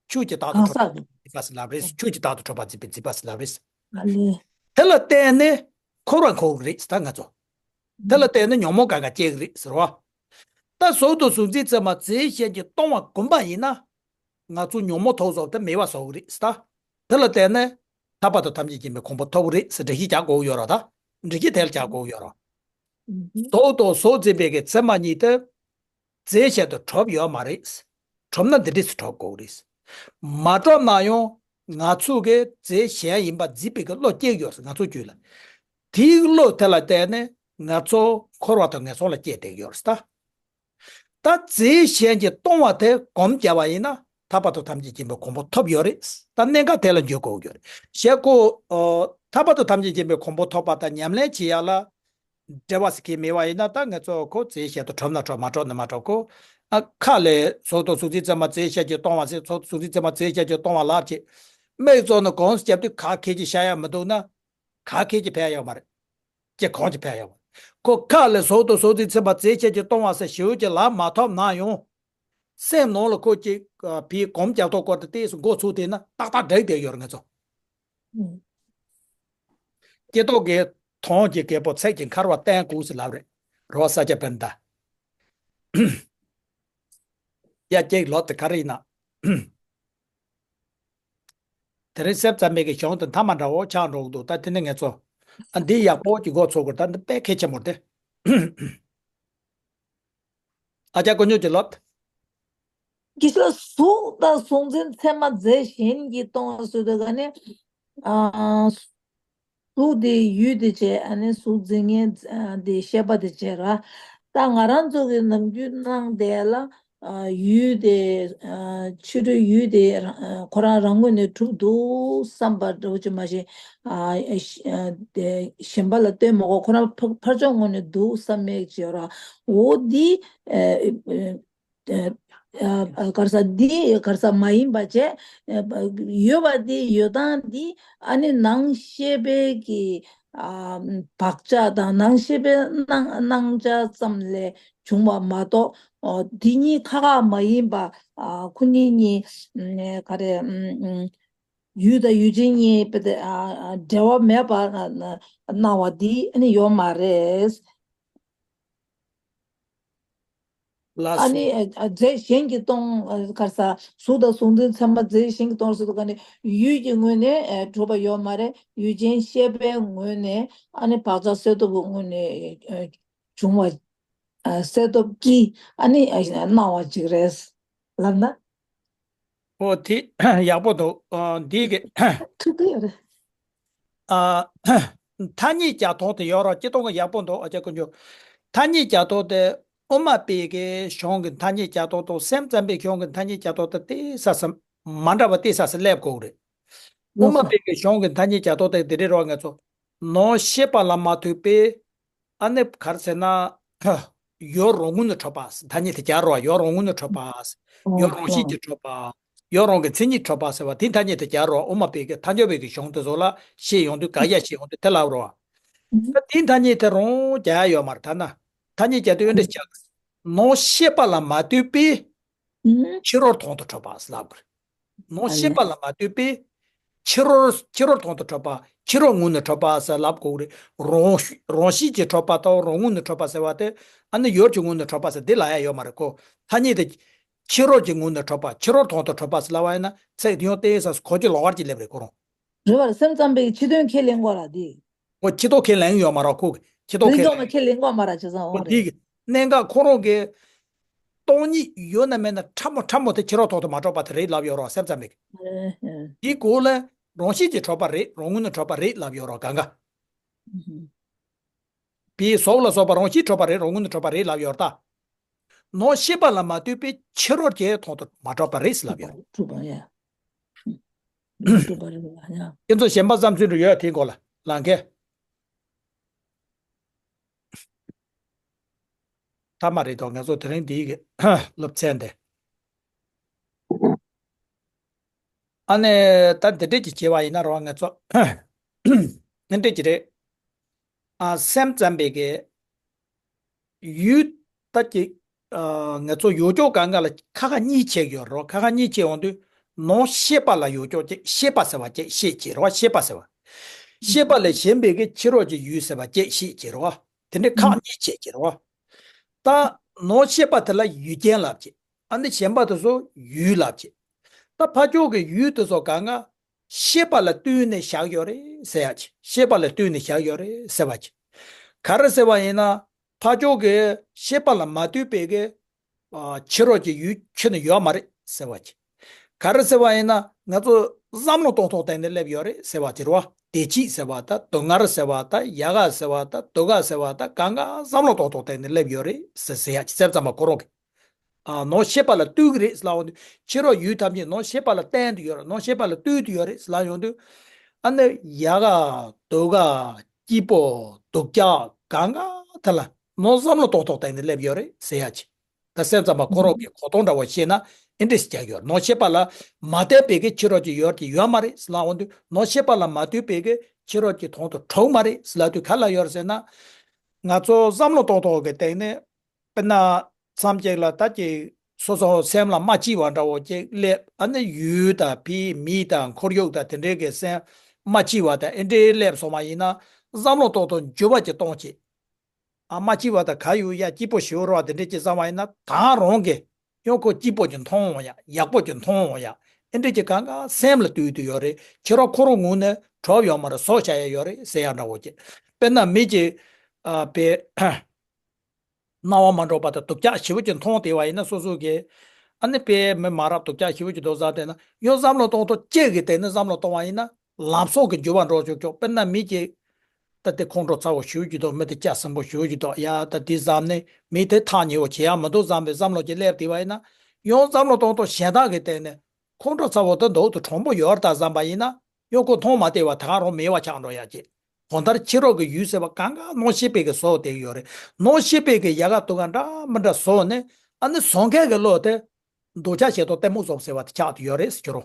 ཆོས་ཀྱི་བདག་ཏུ་གྲུབ་པ་འཛིན་པ་ཟེར་ལབ་རེད། ཆོས་ཀྱི་བདག་ཏུ་གྲུབ་པ་འཛིན་པའི་འཛིན་པ་ཟེར་ལབ་རེད། ཨ་ལེ། དེ་ལ་བརྟེན་ནས་འཁོར་བར་འཁོར་གི་རེད་ཟེར། ད་ང་ཚོ་དེ་ལ་བརྟེན་ནས་ཉོན་མོངས་གང་ག་སྐྱེ་གི་རེད་ཟེར་བ། ད་གཟུགས་དང་གཟུགས་འཛིན་ཚད་མ་རྫས་གཞན་གྱིས་སྟོང་བ་བསྒོམས་པ་ཡིན་ན། ང་ཚོ་ཉོན་མོངས་ཐོག་སོགས་དེ་མེད་པ་བཟོ་གི་རེད་ཟེར། ད་དེ་ལ་བརྟེན་ནས་ཐར་པ་དང་ཐམས་ཅད་མཁྱེན་པའི་གོ་འཕང་ཐོབ་གི་རེད་ཟེར་འགྲེལ་བཤད་རྒྱག་དགོས་ཡོད་རེད། ད་འགྲེལ་བཤད་དེ་ལ་རྒྱག་དགོས་ཡོད་རེད། གཟུགས་དང་གཟུགས་འཛིན་པའི་གི་ཚད་མ་གཉིས་དེ། རྫས་གཞན་དུ་གྲུབ་ཡོད་མ་རེད། གྲུབ་ན་འདི་འདྲས་སུ་གྲུབ་དགོས་རེད། མ་གྲུབ་ན་ཡང་ང་ཚོ་གིས་རྫས་གཞན་ཡིན་པ་འཛིན་པའི་གི་བློ་སྐྱེ་ཡོད་ཟེར། ང་ཚོ་རྒྱུད་ལ། དེའི་བློ་དེ་ལ་བརྟེན་ནས་ང་ཚོ་འཁོར་བ་དང་ངན་སོང་ལ་སྐྱེས་བསྡད་ཡོད་ཟེར། ད་རྫས་གཞན་གྱིས་སྟོང་བ་དེ་སྒོམ་བརྒྱབ་པ་ཡིན་ན་ཐར་པ་དང་ཐམས་ཅད་མཁྱེན་པའི་གོ་འཕང་ཐོབ་ཡོད་རེད། ད་གནད་འགག་དེ་ལ་འཇོག་དགོས་ཡོད་རེད། ཞེས་ཁོ་ཐར་པ་དང་ཐམས་ཅད་མཁྱེན་པའི་གོ་འཕང་ཐོབ་པ་དང་ཉམས་ལེན་བྱེད་ཡ་ལ། འབྲེལ་བ་ཟེར་མཁན་མེད་པ་ཡིན་ན། ད་ང་ཚོ་ཁོ་རྫས་གཞན་དུ་གྲུབ་ན་གྲུབ། མ་གྲུབ་ན་མ་གྲུབ། ཁོ་ཨ་ཁ་ལས་གཟུགས་དང་གཟུགས་འཛིན་ཚད་མ་རྫས་གཞན་གྱིས་སྟོང་བ་ཟེར། གཟུགས་དང་གཟུགས་འཛིན་ཚད་མ་རྫས་གཞན་གྱིས་སྟོང་བ་ལབ་བྱས། མིག་བཙུམ་ནས་གང་སར་བརྒྱབ་དུས་ག་གེ་ཅིག་ཤར་ཡ་མི་འདུག་ན། ག་གེ་ཅིག་ཕན་ཡོད་མ་རེད། ཅི་གང་ཅིག་ཕན་ཡོད་མ་རེད། ཁོ་ཁ་ལས་གཟུགས་དང་གཟུགས་འཛིན་ཚད་མ་རྫས་གཞན་གྱིས་སྟོང་བ་ཟེར་ཞེ་པོ་ཅིག་ལབ་མ་ཐུབ་ན་ཡང་། སེམས་ནང་ལ་ཁོ་ཅིག་ཨ་ཕའི་སྒོམ་རྒྱག་ཐོག་སྐོར་དུ་ཏོག་ཙམ་འགོ་ཚུགས་བསྡད་ན་ཏག་ཏག་འགྲིག་བསྡད་ཡོད་རེད། ང་ཚོ། ཨུ། སྐྱེ་ཐོག་གི་དོན་གྱི་རྒྱལ་པོ་ཚིག་གི་མཁར་བ་བསྟན་དགོས་ཟེར་ལབ་རེད། རེད་བ། ས་སྐྱ་པཎྜི་ཏ། ཡ། ཀྱེ་ལོ་དེ་ག་རེ་ཡིན་ན། དེ་རིང་སེམས་ཙམ་པའི་གི་གཞུང་དེ་མཐའ་མ་འདྲ་བོ་ཆགས་འགྲོ་གི་འདུག་ད་དེ་ནི་ང་ཚོ་ཨ་འདི་ཡག་པོ་ཅིག་འགོ་ཚུགས་དགོས། ད་འདི་དཔེ་གལ་ཆེན་པོ་རེད་དེ། ཨ་ཅག་དཀོན་མཆོག་ཅིག་ལབ། དགེ་བཤེས་ལགས། གཟུགས་དང་གཟུགས་འཛིན་ཚད་མ་རྫས་གཞན་གྱིས་སྟོང་བ་ཟེར་དུས་ག་ནས། ཨ། གཟུགས་དེ་ཡུལ་དེ་བྱས། ཨ་ནི་གཟུགས་འཛིན་མཁན་དེ་ཤེས་པ་དེ་བྱས་ར། ད་ང་རང་ཚོ་གི་ནམ་རྒྱུན་སྣང་དེ་ལ། ཨ། ཡུལ་དེ། ཨ། ཕྱི་རོལ་ཡུལ་དེ་རང་ཨ་ཁོ་རང་རང་ངོས་ནས་གྲུབ་འདུག་བསམ་པ་འདྲ་བོ་ཅིག་མ་གཞི། ཨ། ཨ། ཤ་ཨ། དེ་གཞན་པ་ལ་ལྟོས་མ་དགོས། ཁོ་རང་ཕ་ཕར་ཕྱོགས་ངོས་ནས་འདུག་བསམ་མེད་ཅིག་ཡོད་ར། འོ་འདི། ཨ། ཨ། ཨ། ག་རེ་ཟ། འདི་ག་རེ་ཟ་མ་ཡིན་པ་བྱས། ཨ། ཡོད་པ་འདི་ཡོད་སྟངས་འདི། ཨ་ནི་ནང་ཤེས་པའི་གི། ཨ། བག་ཆགས་དང་ནང་ཤེས་པའི་སྣང་སྣང་ཆ་ཙམ་ལས་བྱུང་བ་མ་གཏོགས། ཨོ། འདི་གཉིས་ཁ་ཁ་མ་ཡིན་པ། ཨ། ཁོ་གཉིས་གཉིས། ཨ། ག་རེ། ཨ། ཨ། ཡུལ་དང་ཡུལ་ཅན་གཉིས་པ་དེ། ཨ། ཨ། འབྲེལ་བ་མེད་པ་སྣང་བ་འདི་ཨ་ནི་ཡོད་མ་རེད། ལགས་སོ། ཨ་ནི། ཨ། རྫས་གཞན་གྱིས་སྟོང་། ཨ། ག་རེ་ཟ། གཟུགས་དང་གཟུགས་འཛིན་ཚད་མ་རྫས་གཞན་གྱིས་སྟོང་ཟེར་དུས་ག་ནས་ཡུལ་གྱི་ངོས་ནས། ཨ། གྲུབ་པ་ཡོད་མ་རེད། ཡུལ་ཅན་ཤེས་པའི་ངོས་ནས། ཨ་ནི་བག་ཆགས་གསལ་སྟོབས་ཀྱི་ངོས་ནས། ཨ། བྱུང་བ། ཨ། གསལ་སྟོབས་ཀྱིས་ཨ་ནི། ཨ། སྣང་བ་ཅིག་རེད་ལབ་ན། ཨོ། དེ་ཡག་པོ་འདུག་ཨ། འདི་གི། ཐུག་གི་ཡོད་རེད། ཨ། ཐ་སྙད་བྱ་སྟངས་དེ་ཡོད་ར། སྤྱིར་བཏང་གི་ཡག་པོ་འདུག་ཨ་ཅག་དཀོན་མཆོག་ཐ་སྙད་བྱ་སྟངས་དེ་དབུ་མ་པའི་གི་གཞུང་གི་ཐ་སྙད་བྱ་སྟངས་དང་སེམས་ཙམ་པའི་གཞུང་གི་ཐ་སྙད་བྱ་སྟངས་དེ་ཏོག་ཙམ་མ་འདྲ་བ་ཏོག་ཙམ་སླེབས་དགོས་རེད། དབུ་མ་པའི་གི་གཞུང་གི་ཐ་སྙད་བྱ་སྟངས་དེ་འདི་རེད་ར། ང་ཚོ་ནང་ཤེས་པ་ལ་མ་ལྟོས་པའི། ཨ་ནི་ག་རེ་ཟེར་ན། ཡུལ་རང་ངོས་ནས་གྲུབ་པ། ཐ་སྙད་དེ་སྦྱར་རོ། ཡུལ་རང་ངོས་ནས་གྲུབ་པ། ཡུལ་རང་བཞིན་གྱིས་གྲུབ་པ། ཡུལ་རང་གི་མཚན་ཉིད་གྲུབ་པ་ཟེར་བ་དེ་ཐ་སྙད་དེ་སྦྱར་རོ། དབུ་མ་པའི་གི་ཐལ་འགྱུར་བའི་གི་གཞུང་དེ་ཚོ་ལ་བཤད་ཡོང་དུས་དགག་བྱ་བཤད་ཡོང་དུས་དེ་ལབ་རོ། ད་དེ་ཐ་སྙད་དེ་རང་རྒྱག་ཡ་ཡོད་མ་རེད། ཐ་ན་ཐ་སྙད་བྱ་དུས་འདི་འདྲ་བྱ། ནང་ཤེས་པ་ལ་མ་ལྟོས་པའི། ཕྱི་རོལ་དོན་དུ་གྲུབ་པ་ཟེར་ལབ་དགོས་རེད། ནང་ཤེས་པ་ལ་མ་ལྟོས་པའི་ཕྱི་རོལ། ཕྱི་རོལ་དོན་དུ་གྲུབ་པ། ཕྱི་རོལ་ངོས་ནས་གྲུབ་པ་ཟེར་ལབ་དགོས་རེད། རང་རང་བཞིན་གྱིས་གྲུབ་པ་དང་རང་ངོས་ནས་གྲུབ་པ་ཟེར་བ་དེ། ཨ་ནི་ཡུལ་གྱི་ངོས་ནས་གྲུབ་པ་ཟེར་འདི་ལབ་ཡ་ཡོད་མ་རེད་ཁོ། ཐ་སྙད་དེ་ཕྱི་རོལ་གྱི་ངོས་ནས་གྲུབ་པ། ཕྱི་རོལ་དོན་དུ་གྲུབ་པ་ཟེར་ལབ་པ་ཡིན་ན། ཚེག་དེ་ཡང་ཏོག་ཙམ་གོ་རྒྱུ་ལོགས་ཀ་ཅིག་སླེབས་རེད་ཁོ་རང་། རེད་བ། སེམས་ཙམ་པའི་ཕྱི་དོན་ཁས་ལེན་དགོས་ར་འདི། ཁོ་ཕྱི་དོན་ཁས་ལེན་ཡོད་མ་རེད། ཁོ་གི་ཕྱི་དོན་ཁས་ལེན། ཁས་ལེན་དགོས་མ་རེད། བྱས་ཙང་འོ་ཁོ་འདི་རེད། གི་གནད་འགག་ཁོ་རང་གི་སྟོང་ཉིད་ཡོད་ན་མེད་ན་ཕྲ་མོ་ཕྲ་མོ་དེ་ཕྱི་རོལ་དོན་དུ་མ་གྲུབ་པ་དེ་རེད་ལབ་ཡོད་རེད་སེམས་ཙམ་པའི་གི། ཨེ་ཨེ། དེའི་གོང་ལ་རང་བཞིན་གྱིས་གྲུབ་པ་རེད། རང་ངོས་ནས་གྲུབ་པ་རེད་ལབ་ཡོད་རེད་གང་ག། ཨུ་ཧུ། པའི་གཟུགས་ལ་སོགས་པ་རང་བཞིན་གྲུབ་པ་རེད། རང་ངོས་ནས་གྲུབ་པ་རེད་ལབ་ཡོད་རེད་ད། ནང་ཤེས་པ་ལ་མ་ལྟོས་པའི་ཕྱི་རོལ་གྱི་དོན་དུ་མ་གྲུབ་པ་རེད་ཟེར་ལབ་ཡོད་རེད། གྲུབ་པ་ཡ། གྲུབ་པ་རེད་ལ་ཡ། ཁྱེད་ཚོ་གཞན་པ་བསམ་ཚུལ་རེ་ཡོད་དེའི་སྐོར་ལ་ལབ་མཁན། ཐ་མ་རེད་དོ། ང་ཚོ་དེ་རིང་འདིའི་གི་སློབ་ཚན་དེ། ཨ་ནི་ད་འདི་འདྲས་ཀྱི་བྱས་པ་ཡིན་ན་རོ། ང་ཚོ་འདི་འདྲས་ཀྱི་རེད། ཨ། སེམས་ཙམ་པའི་གི་ཡུལ་ད་ཀྱི། ཨ། ང་ཚོ་ཡོད་ཅོག་གང་ག་ལ་ཁ་ཁ་གཉིས་ཕྱེ་ཡོད་རོ། ཁ་ཁ་གཉིས་ཕྱེ་ཡོང་དུས་ནང་ཤེས་པ་ལ་ཡོད་ཅོག་ཅིག་ཤེས་པ་ཟེར་བ་ཅིག་ཤེས་ཀྱི་རོ། ཤེས་པ་ཟེར་བ། ཤེས་པ་ལས་གཞན་པའི་གི་ཕྱི་རོལ་གྱི་ཡུལ་ཟེར་བ་ཅིག་ཤེས་ཀྱི་རོ། དེ་འདྲའི་ཁག་གཉིས་ཕྱེ་ཀྱི་རོ། ད་ནང་ཤེས་པ་དེ་ལ་ཡུལ་ཅན་ལབ་ཀྱི། ཨ་ནི་གཞན་པ་དེ་ཚོ་ཡུལ་ལབ་ཀྱི། ད་ཕར་ཕྱོགས་ཀྱི་ཡུལ་དེ་ཚོ་གང་ག་ཤེས་པ་ལ་ལྟོས་ནས་བཞག་ཡོད་རེད་ཟེར་ཡ་ཅིག་ཤེས་པ་ལ་ལྟོས་ནས་བཞག་ཡོད་རེད་ཟེར་བ་ཅིག་ག་རེ་ཟེར་བ་ཡིན་ན། ཕར་ཕྱོགས་ཀྱི་ཤེས་པ་ལ་མ་ལྟོས་པའི་གི། ཨ། ཕྱི་རོལ་གྱི་ཡུལ་ཁྱོན་ནས་ཡོད་མ་རེད་ཟེར་བ་ཅིག་ག་རེ་ཟེར་བ་ཡིན་ན། ང་ཚོ་བསམ་བློ་གཏོང་ཐོག་སྟེང་ནས་སླེབས་ཡོད་རེད་ཟེར་བ་དེ་རེད་བ། བདེ་སྐྱིད་ཟེར་བ་ད། སྡུག་བསྔལ་ཟེར་བ་ད། ཡག་ག་ཟེར་བ་ད། སྡུག་ག་ཟེར་བ་ད། གང་ག་བསམ་བློ་གཏོང་ཐོག་སྟེང་ནས་སླེབས་ཡོད་རེད་ཟེར་ཟེར་ཡ་ཅིག་སེམས་ཙམ་པ་ཁོ་རང་གི། ཨ། ནང་ཤེས་པ་ལ་ལྟོས་ཀྱི་རེད་ཟེར་ལབ་ཡོང་དུས། ཕྱི་རོལ་ཡུལ་ཐམས་ཅད་ནང་ཤེས་པ་ལ་བརྟེན་དུ་ཡོད་རེད། ནང་ཤེས་པ་ལ་ལྟོས་དུ་ཡོད་རེད་ཟེར་ལབ་ཡོང་དུས། ཨ་ནི་ཡག་ག་སྡུག་ག་སྐྱིད་པོ་སྡུག་ཅག་གང་ག་དེ་ལ་ནང་བསམ་བློ་གཏོང་ཐོག་སྟེང་ནས་སླེབས་ཡོད་རེད་ཟེར་ཡ་ཅིག་ད་སེམས་ཙམ་པ་ཁོ་རང་གི་གོ་སྟངས་འདྲ་བོ་བཤད་ན་ཨེ་འདྲས་ཞིག་རྒྱག་ཡོད། ནང་ཤེས་པ་ལ་མ་བརྟེན་པའི་གི་ཕྱི་རོལ་གྱི་ཡུལ་དེ་ཡོད་མ་རེད་ཟེར་ལབ་ཡོང་དུས། ནང་ཤེས་པ་ལ་མ་ལྟོས་པའི་གི་ཕྱི་རོལ་གྱི་དོན་དུ་གྲུབ་མ་རེད་ཟེར་ལབ་དུས་ག་ལ་ཡོད་རེད་ཟེར་ན། ང་ཚོ་བསམ་བློ་གཏོང་ཐོག་གི་སྟེང་ནས། དཔེར་ན། མཚམས་གཅིག་ལ་ད་ཀྱི་སོ་སོ་སེམས་ལ་མ་སྐྱིད་པ་འདྲ་བོ་ཅིག་སླེབས། ཨ་ནི་ཡུལ་དང་ཕའི་མི་དང་ཁོར་ཡུག་དང་དེ་འདྲའི་གི་སེམས་མ་སྐྱིད་པ་དང་ཨེ་འདྲའི་སླེབས་སོང་བ་ཡིན་ན། བསམ་བློ་ཏོག་ཏོག་འགྱུར་བ་ཅིག་གཏོང་བྱེད། ཨ། མ་སྐྱིད་པ་དང་ག་ཡོད་ཡ། སྐྱིད་པོ་ཞེ་པོ་རེད་བ། དེ་འདྲའི་ཅིག་བསམ་བ་ཡིན་ན། ད་རང་གི་ཡང་ཁོ་སྐྱིད་པོ་ཅིག་མཐོང་འོང་ཡ། ཡག་པོ་ཅིག་མཐོང་འོང་ཡ། ཨེ་འདྲའི་ཅིག་གང་ག་སེམས་ལ་ལྟོས་དུ་ཡོད་རེད། ཕྱི་རོལ་ཁོ་རང་ངོས་ནས་གྲུབ་ཡོད་མ་རེད། བཟོ་བྱ་ཡ་ཡོད་རེད་ཟེར་ཡ་འདྲ་བོ་ཅིག་དཔེར་ན་མི་ཅིག་ཨ། དཔེ། སྣང་བ་མ་འགྲོ་བ་དང་སྡུག་ཅག་ཞེ་པོ་ཅིག་མཐོང་བསྡད་པ་ཡིན་ན། སོ་སོ་གི་ཨ་ནི་དཔེ་མི་མ་རབས་སྡུག་ཅག་ཞེ་པོ་ཅིག་འདུག་བསམ་བསྡད་ན། ཡང་བསམ་བློ་གཏོང་ཐོག་ཅིག་གི་སྟེང་ནས་བསམ་བློ་གཏོང་བ་ཡིན་ན། ལམ་སང་གི་འགྱུར་བ་འགྲོ་ཆོག་ཆོག་དཔེར་ན་མི་གཅིག་ད་དེ་ཁོང་ཁྲོ་ཚ་བོ་ཞེ་པོ་ཅིག་འདུག་མི་དེ་སྐྱ་སེང་པོ་ཞེ་པོ་ཅིག་འདུག་ཡ་ད་དེ་བསམ་ནས་མི་དེ་ཐག་ཉེ་བོ་བྱེད་ཡག་མི་འདུག་བསམ་པའི་བསམ་བློ་ཅིག་སླེབས་བསྡད་པ་ཡིན་ན། ཡང་བསམ་བློ་གཏོང་ཐོག་གཞན་དག་གི་སྟེང་ནས་ཁོང་ཁྲོ་ཚ་བོ་དེ་འདུག་ཏུ་གྲུང་པོ་ཡོད་ད་བསམ་པ་ཡིན་ན། གཡོ་སྒོ་མཐོང་མ་བསྡད་པ་ད་ག་རང་མེད་པ་ཆགས་འགྲོ་ཡ་ཅེ། གང་ལྟར་ཕྱི་རོལ་གྱི་ཡུལ་ཟེར་བ་གང་ག་སྣང་ཤེས་པའི་གི་བཟོ་བསྡད་ཀྱི་ཡོད་རེད། སྣང་ཤེས་པའི་གི་ཡལ་ག་དུ་ག་འདྲ་མི་འདྲ་བཟོ་ནས། ཨ་ནི་བཟོ་མཁན་གྱི་བློ་དེ་འདོད་ཆགས་ཞེ་སྡང་གཏི་མུག་གསུམ་ཟེར་བ་དེ་ཆགས་བསྡད་ཡོད་རེད་ཟེར་གྱི་རོ།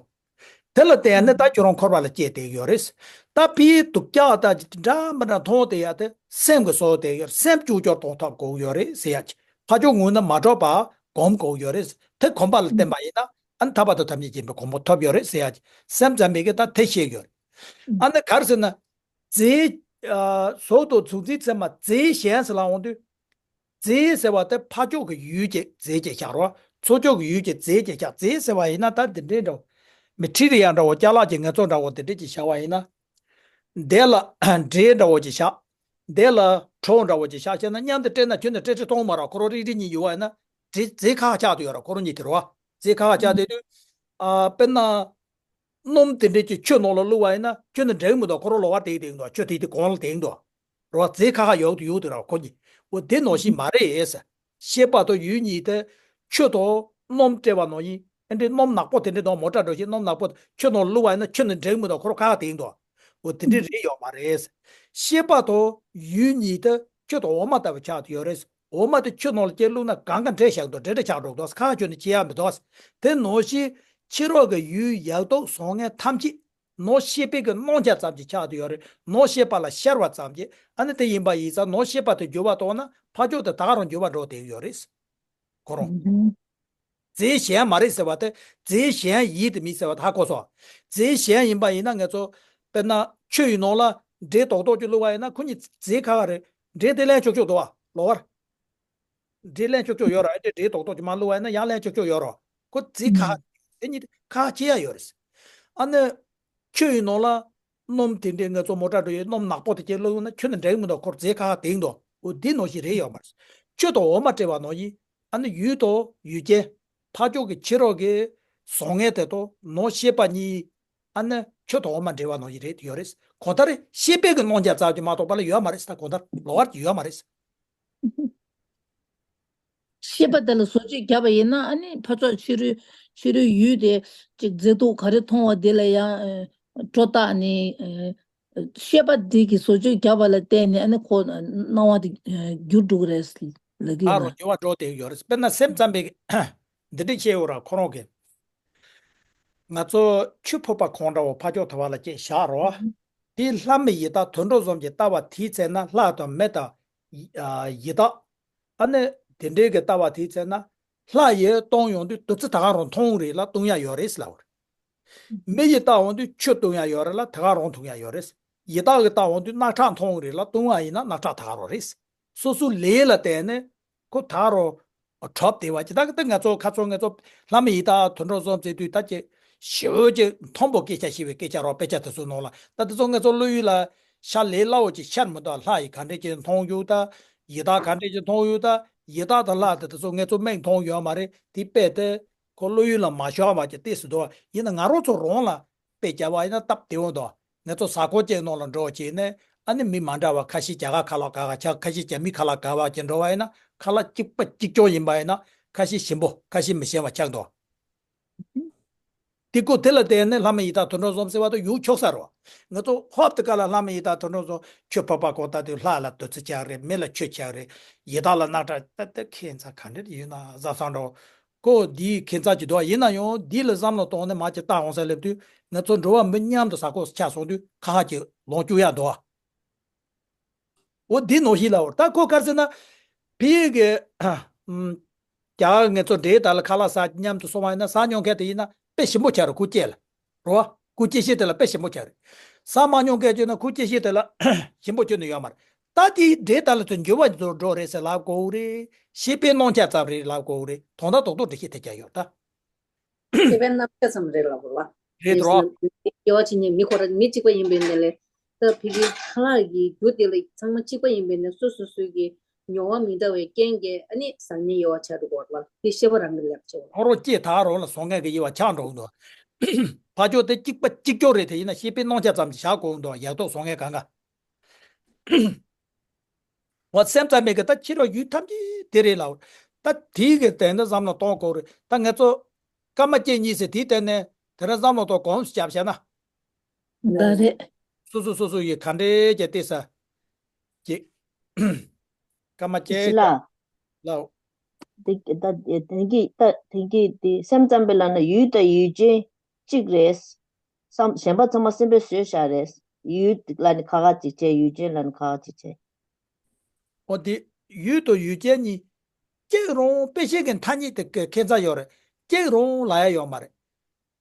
དེ་ལ་བརྟེན་ནས་ད་ཁྱོད་རང་འཁོར་བ་ལ་སྐྱེས་བསྡད་ཀྱི་ཡོད་རེད། ད་ཕིའི་སྡུག་ཅག་ད་འདྲ་མི་འདྲ་མཐོང་བསྡད་ཡ་དེ་སེམས་ཀྱི་བཟོ་བསྡད་ཡོད་རེད། སེམས་བཅོས་བསྒྱུར་གཏོང་ཐབས་དགོས་ཀྱི་ཡོད་རེད་ཟེར་ཡ་ཅིག་ཕ་ཕྱོགས་ངོས་ནས་མ་གྲུབ་པ་སྒོམ་དགོས་ཀྱི་ཡོད་རེད། དེ་གོམས་པ་ལ་བརྟེན་པ་ཡིན་ན། ཨ་ནི་ཐར་པ་དང་ཐམས་ཅད་མཁྱེན་པའི་གོ་འཕང་ཐོབ་ཡོད་རེད་ཟེར་ཡ་ཅིག་སེམས་ཙམ་པའི་གི་ད་དེ་ཤེས་ཡོད། ཨ་ནི་ག་རེ་ཟེར་ན། རྫས། ཨ། ཟོག་དང་གཟུགས་འཛིན་ཚད་མ་རྫས་གཞན་ཟེར་ལ་འོང་དུས། རྫས་ཟེར་བ་དེ་ཕ་ཕྱོགས་ཀྱི་ཡུལ་གྱི་རྫས་ཅིག་བཞག་རོགས། ཚུར་ཕྱོགས་ཀྱི་ཡུལ་གྱི་རྫས་ཅིག་བཞག་རྫས་ཟེར་བ་ཡིན་ན་ད་འདི་འདྲའི་འདྲ་བོ། མི་ཁྲི་རི་ཡ་འདྲ་བོ། ཅ་ལག་གི་ངེས་ཚོ་འདྲ་བོ་འདི་འདྲ་ཅིག་བཞག་པ་ཡིན་ན། དེ་ལ་འབྲས་འདྲ་བོ་ཅིག་བཞག་དེ་ལ་གྲོ་འདྲ་བོ་ཅིག་བཞག་བྱས་ན། མཉམ་དུ་སྤྲད་ན་ཁྱོན་ནས་སྤྲད་སྤྲད་གཏོང་མ་རེད། ཁོ་རང་རིགས་རིགས་གཉིས་ཡོད་པ་ཡིན་ན། རྫས་རྫས་ཁ་ཁ་ཆགས་བསྡད་ཡོད་རེད། ཁོ་རང་གཉིས་དེ་རེད་བ། རྫས་ཁ་ཁ་ཆགས་བསྡད་དུས། ཨ། དཔེར་ན། སྣུམ་དེ་འདྲས་ཀྱི་ཆུ་ནང་ལ་བླུགས་པ་ཡིན་ན་ཁྱོན་ནས་འདྲེན་མི་འདུག་ཁོ་རང་ལོགས་ཀ་དེད་དེད་འདུག་ཆུ་དེ་དེ་གོང་ལ་དེད་འདུག་རེད་བ། རྫས་ཁ་ཁ་ཡོད་དུ་ཡོད་དུ་རེད་བ་ཁོ་གཉིས། འོ་དེ་ནང་བཞིན་མ་རེད་ཟེར། ཤེས་པ་དང་ཡུལ་གཉིས་དེ་ཆུ་དང་སྣུམ་སྤྲད་པ་ནང་བཞིན། ཨེ་འདྲའི་སྣུམ་ནག་པོ་དེ་འདྲའི་ནང་མོ་ཊ་འགྲོ་བཞིན་སྣུམ་ནག་པོ་ཆུ་ནང་བླུགས་པ་ཡིན་ན་ཁྱོན་ནས་འདྲེན་མི་འདུག་ཁོ་རང་ཁ་ཁ་དེད་འདུག་འོ་དེ་འདྲའི་རེད་ཡོད་མ་རེད་ཟེར། ཤེས་པ་དང་ཡུལ་གཉིས་དེ་ཆུ་དང་འོ་མ་ལྟ་བུ་ཆགས་དུ་ཡོད་རེད་ཟེར། འོ་མ་དེ་ཆུ་ནང་ལ་སྐྱེས་བླུགས་ན་གང་ག་འདྲེས་བཞག་འདུག་འདྲེས་འདྲེས་ཆགས་འགྲོ་འདུག་ཁ་ཁ་ཁྱོན་ནས་སྐྱེ་ཡ་མི་འདུག་དེ་ནང་བཞིན་ཕྱི་རོལ་གྱི་ཡུལ་ཡག་སྡུག་བཟང་ངན་ཐམས་ཅད་ནང་ཤེས་པའི་གི་སྣང་ཆ་ཙམ་གྱིས་ཆགས་བསྡད་ཡོད་རེད། ནང་ཤེས་པ་ལ་ཤར་བ་ཙམ་གྱིས། ཨ་ནི་དེ་ཡིན་པ་ཡིན་ཙང་ནང་ཤེས་པ་དེ་འགྱུར་བ་གཏོང་ན་ཕ་ཕྱོགས་དེ་ད་ག་རང་འགྱུར་བ་འགྲོ་བསྡད་ཡོད་རེད། ཁོ་རང་། རྫས་གཞན་མ་རེད་ཟེར་བ་དེ། རྫས་གཞན་ཡིན་དེ་མིན་ཟེར་བ་ད་ཧ་གོ་སོང་། རྫས་གཞན་ཡིན་པ་ཡིན་ན་ང་ཚོ་དཔེར་ན་ཆུ་ཡི་ནང་ལ་འབྲས་རྡོག་རྡོག་ཅིག་བླུགས་པ་ཡིན་ན་ཁོ་གཉིས་རྫས་ཁ་ཁ་རེད། འབྲས་དེ་ལེན་ཆོག་ཆོག་འདུག་བ་ལོགས་ཀར། འབྲས་ལེན་ཆོག་ཆོག་ཡོད་རེད། ཨེ་འདྲས་འབྲས་རྡོག་རྡོག་ཅིག་མར་བླུགས་པ་ཡིན་ན་ཡང་ལེན་ཆོག་ཆོག་ཡོད་རེད། ཁོ་རྫས་ཁ་ཁ་དེ་གཉིས་ཁ་ཁ་ཕྱེ་ཡ་ཡོད་རེད། ཨ་ནི། ཆུ་ཡི་ནང་ལ་སྣུམ་དེ་འདྲའི་ང་ཚོ་མོ་ཊ་འགྲོ་ཡི་སྣུམ་ནག་པོ་དེ་ཅིག་བླུགས་ན་ཁྱོན་ནས་འདྲེན་མི་འདུག་ཁོ་རྫས་ཁ་ཁ་དེད་འདུག་འོ་འདི་ནང་བཞིན་རེད་ཡོད་མ་རེད། ཆུ་དང་འོ་མ་འདྲེས་པ་ནང་བཞིན། ཨ་ནི་ཡུལ་དང་ཡུལ་ཅན། ཕ་ཕྱོགས་ཀྱི་ཕྱི་རོལ་གྱི་བཟང་ངན་དེ་དང་ནང་ཤེས་པ་གཉིས། ཨ་ནི་ཆུ་དང་འོ་མ་འདྲེས་པ་ནང་བཞིན་རེད་ཡོད་རེད། གང་ལྟར་ཤེས་པའི་གི་སྣང་ཆ་ཙམ་གྱིས་མ་གཏོགས་པ་ལ་ཡོད་མ་རེད་ད། གང་ལྟར་ལོགས་ཀར་གྱི་ཡོད་མ་རེད། ཤེས་པ་དེ་ལ་བཟོ་བཅོས་བརྒྱབ་པ་ཡིན་ན། ཨ་ནི་ཕར་ཕྱོགས་ཕྱི་རོལ་ཕྱི་རོལ་ཡུལ་དེ་ཅིག་མཛེས་སྡུག་ག་རེ་མཐོང་བ་དེ་ལ་ཡང་སྒྲོ་བཏགས་ནས། ཤེས་པ་འདི་གི་བཟོ་བཅོས་བརྒྱབ་པ་ལ་བརྟེན་ནས་ཨ་ནི་ཁོ་སྣང་བ་དེ་འགྱུར་འགྲོ་གི་རེད་ལབ་ཀྱི་ཨ་ཡོད་རོ། ན། འགྱུར་བ་འགྲོ་བསྡད་ཡོད་རེད། དཔེར་ན་སེམས་ཙམ་པའི་འདི་འདྲ་བཤད་ཡོད་ར། ཁོ་རང་གིས། ང་ཚོ་ཆུ་ཕོར་པ་གང་འདྲ་བོ་ཕ་ཕྱོགས་དེ་བ་ལ་ཅིག་བཞག་རོགས། དེའི་ལྷ་མི་ཡི་དྭགས་དུད་འགྲོ་གསུམ་གྱི་ལྟ་བ་དེའི་ཚེ་ན་ལྷ་དང་མི་དང་། ཡི་དྭགས། ཨ་ནི་དེ་འདྲའི་གི་ལྟ་བ་དེའི་ཚེ་ན། ལྷ་ཡིས་བཏུང་ཡོང་དུས་བདུད་རྩི་ད་ག་རང་འཐུང་རེད་ལ་བཏུང་ཡ་ཡོད་རེད་ལབ་པ་རེད། མི་ཡིས་བཏུང་ཡོང་དུས་ཆུ་བཏུང་ཡ་ཡོད་རེད་ལ་ད་ག་རང་འཐུང་ཡ་ཡོད་རེད། ཡི་དྭགས་ཀྱིས་བཏུང་ཡོང་དུས་རྣག་ཁྲག་འཐུང་རེད་ལ་བཏུང་བ་ཡིན་ན་རྣག་ཁྲག་ད་ག་རང་རེད། སོ་སོའི་ལས་ལ་བརྟེན་ནས་ཁོ་ད་ག་རང་གྲུབ་བསྡད་པ་ཅིག་ད་གི་ད་ང་ཚོ་ཁ་ཚོ་ང་ཚོ་ལྷ་མི་ཡི་དྭགས་དུད་འགྲོ་གསུམ་ཟེར་དུས་ད་ཅིག་ཞེ་པོ་ཅིག་མཐོན་པོ་སྐད་ཆ་བཤད་པའི་སྐད་ཆ་རོ། དཔེ་ཆ་དེ་ཚོའི་ནང་ལ་ད་དེ་ཚོ་ང་ཚོ་བློ་ཡུལ་ལ་ཤར་ལས་སླ་བོ་ཅིག་ཤར་མི་འདུག་ལྷ་ཡིས་ག་འདྲས་ཅིག་མཐོང་ཡོད་ད། ཡི་དྭགས་ག་འདྲས་ཅིག་མཐོང་ཡོད་ད། ཡི་དྭགས་དང་ལྷ་དེ་དེ་ཚོ་ང་ཚོ་མིག་མཐོང་ཡོད་མ་རེད། དེ་དཔེ་དེ་ཁོ་བློ་ཡུལ་ལ་མ་ཤར་བ་ཅིག་ཏོག་ཙམ་འདུག་ཡིན་ན་ང་རང་ཚོ་རང་ལ་དཔེ་བརྒྱབ་པ་ཡིན་ན་སྟབས་བདེ་བོ་འདུག་ང་ཚོ་གཟའ་འཁོར་ཅིག་ནང་ལ་འགྲོ་བྱས་ནས་ཨ་ནི་མི་མ་འདྲ་བ་ཁ་ཤས་རྒྱ་གར་ཁ་ལག་ག་བ་ཆགས། ཁ་ཤས་རྒྱ་མི་ཁ་ལག་ག་བ་ཅིག་འགྲོ་བ་ཡིན་ན་ཁ་ལག་གཅིག་པ་གཅིག་རྐྱང་ཡིན་པ་ཡིན་ན་ཁ་ཤས་ཞིམ་པོ་ཁ་ཤས་མི་ཞིམ་པ་ཆགས་འདུག་དེ་ཀོ་དེ་ལ་བརྟེན་ནས་ལྷ་མི་ཡི་དྭགས་དུད་འགྲོ་གསུམ་ཟེར་བ་དེ་ཡོང་ཆོག་ས་རེད་བ། ང་ཚོ་ཧོབ་དེ་ག་ལ་ལྷ་མི་ཡི་དྭགས་དུད་འགྲོ་གསུམ་ཆུ་ཕོར་པ་གང་ལྟ་དུས་ལྷ་ལ་བདུད་རྩི་ཆགས་རེད། མི་ལ་ཆུ་ཆགས་རེད། ཡི་དྭགས་ལ་རྣག་ཁྲག་ད་ལྟ་ཁྱད་མཚར་ག་འདྲ་ཡོད་ན་བཟའ་ཚང་འགྲོ་ཀོ་འདིའི་ཁྱད་མཚར་གྱི་འདུག་ཡིན་ན་ཡང་འདི་ལ་བསམ་བློ་གཏོང་ནས་མ་ཅིག་ལྟ་འོང་ས་སླེབས་དུས་ང་ཚོ་འགྲོ་བ་མི་མཉམ་དུ་གཟའ་འཁོར་ཆགས་སོང་དུས་ཁ་ཁ་ཅིག་ལོངས་སྤྱོད་ཡག་འདུག་འོ་འདི་ནང་བཞིན་ལབ་པ་རེད། ད་ཁོ་ག་རེ་ཟེར་ན། ཕ་གི་ཨམ། རྒྱ་གར་ང་ཚོ་འདྲེ་དག་ལ་ཁ་ལག་ཟ་མཉམ་དུ་སོང་བ་ཡིན་ན་ཟ་མྱོང་མཁན་དེ་ཡིན་ན་དཔེ་ཞིམ་པོ་ཆགས་རེད། ཁོ་སྐྱེས་ལ་རོ། ཁོ་སྐྱེ་ཤེས་དེ་ལ་དཔེ་ཞིམ་པོ་ཆགས་རེད། ཟ་མ་མྱོང་མཁན་བྱས་ན་ཁོ་སྐྱེ་ཤེས་དེ་ལ་ཞིམ་པོ་ཁྱོན་ནས་ཡོད་མ་རེད། ད་དེ་འདྲེ་དག་ལ་ཚོ་འགྱུར་བ་འགྲོ་འགྲོ་རེད་ཟེར་ལབ་དགོས་རེད། ཤེས་པའི་རྣམ་གཞག་ཙམ་རེད་ལབ་དགོས་རེད། དོན་དག་རྡོག་རྡོག་འགྲེལ་བཤད་ཐེབས་ཀྱང་ཡོད་ད། ཤེས་པའི་རྣམ་གཞག་ཙམ་རེད་ལབ་དགོས་ལ། རེད་དོ། དེ་སྐྱེ་བ་ཕྱི་ཉིན་མི་ཁོ་ར་མི་གཅིག་པ་ཡིན་པའི་ནས་ལས། ད་ཕ་གི་ཁ་ལག་གི་རྒྱུ་དེ་ལ་ཚང་མ་གཅིག་པ་ཡིན་པའི་ནས་སོ་སོ་སོའི་གི་མྱོང་བ་མི་འདྲ་བའི་རྐྱེན་གྱིས་ཨ་ནི་བཟང་ངན་དབྱེ་བ་ཆགས་འགྲོ་གི་ཡོད་རེད་བ། དེ་ཤེས་པ་རང་གིས་ལེགས་ཆེ་བ། ཁོ་རང་སྐྱེས་ད་རང་ལ་བཟང་ངན་གྱི་དབྱེ་བ་ཆགས་འགྲོ་གི་འདུག་ཕར་ཕྱོགས་དེ་གཅིག་པ་གཅིག་ཀྱང་རེད། དེ་ཡིན་ན་ཤེས་པའི་རྣམ་གཞག་ཙམ་ཞིག་བཞག་དགོས་འདུག་ཡག་ཐོག་བཟང་ངན་གང་ག་འོ་སེམས་ཙམ་པའི་གི་ད་ཕྱི་རོལ་ཡུལ་ཐམས་ཅད་དེ་རེད་ལབ། ད་དེའི་གི་དོན་དུ་བསམ་བློ་གཏོང་དགོས་རེད། ད་ང་ཚོ་སྐར་མ་གཅིག་གཉིས་ཟེར་དེའི་སྟེང་ནས་དེ་རིང་བསམ་བློ་གཏོང་གོམས་སུ་བརྒྱབ་བྱས་ན། ད་རེད། སོ་སོ་སོ་སོ་ཡི་ག་འདྲའི་བྱས་བལྟས་ས། ཅིག་སྐར་མ་བཅད་ཤི་ལ། ལའོ། དེ་ད་དེང་གི་ད་དེང་གི་དེ་སེམས་ཙམ་པའི་ལ་ན་ཡུལ་དང་ཡུལ་ཅན་གཅིག་རེད། བསམ་གཞན་པ་ཚང་མ་སེམས་པའི་བཟོས་བཞག་རེད། ཡུལ་ལ་ནི་ཁ་ཁ་ཅིག་བྱས། ཡུལ་ཅན་ལ་ནི་ཁ་ཁ་ཅིག་བྱས། འོ་དེ་ཡུལ་དང་ཡུལ་ཅན་གཉིས་གཅིག་རུང་དཔེ་བཤད་ཀྱི་ཐ་སྙད་དེ་ཁ་ཁྱད་མཚར་ཡོད་རེད། གཅིག་རུང་ལབ་ཡ་ཡོད་མ་རེད།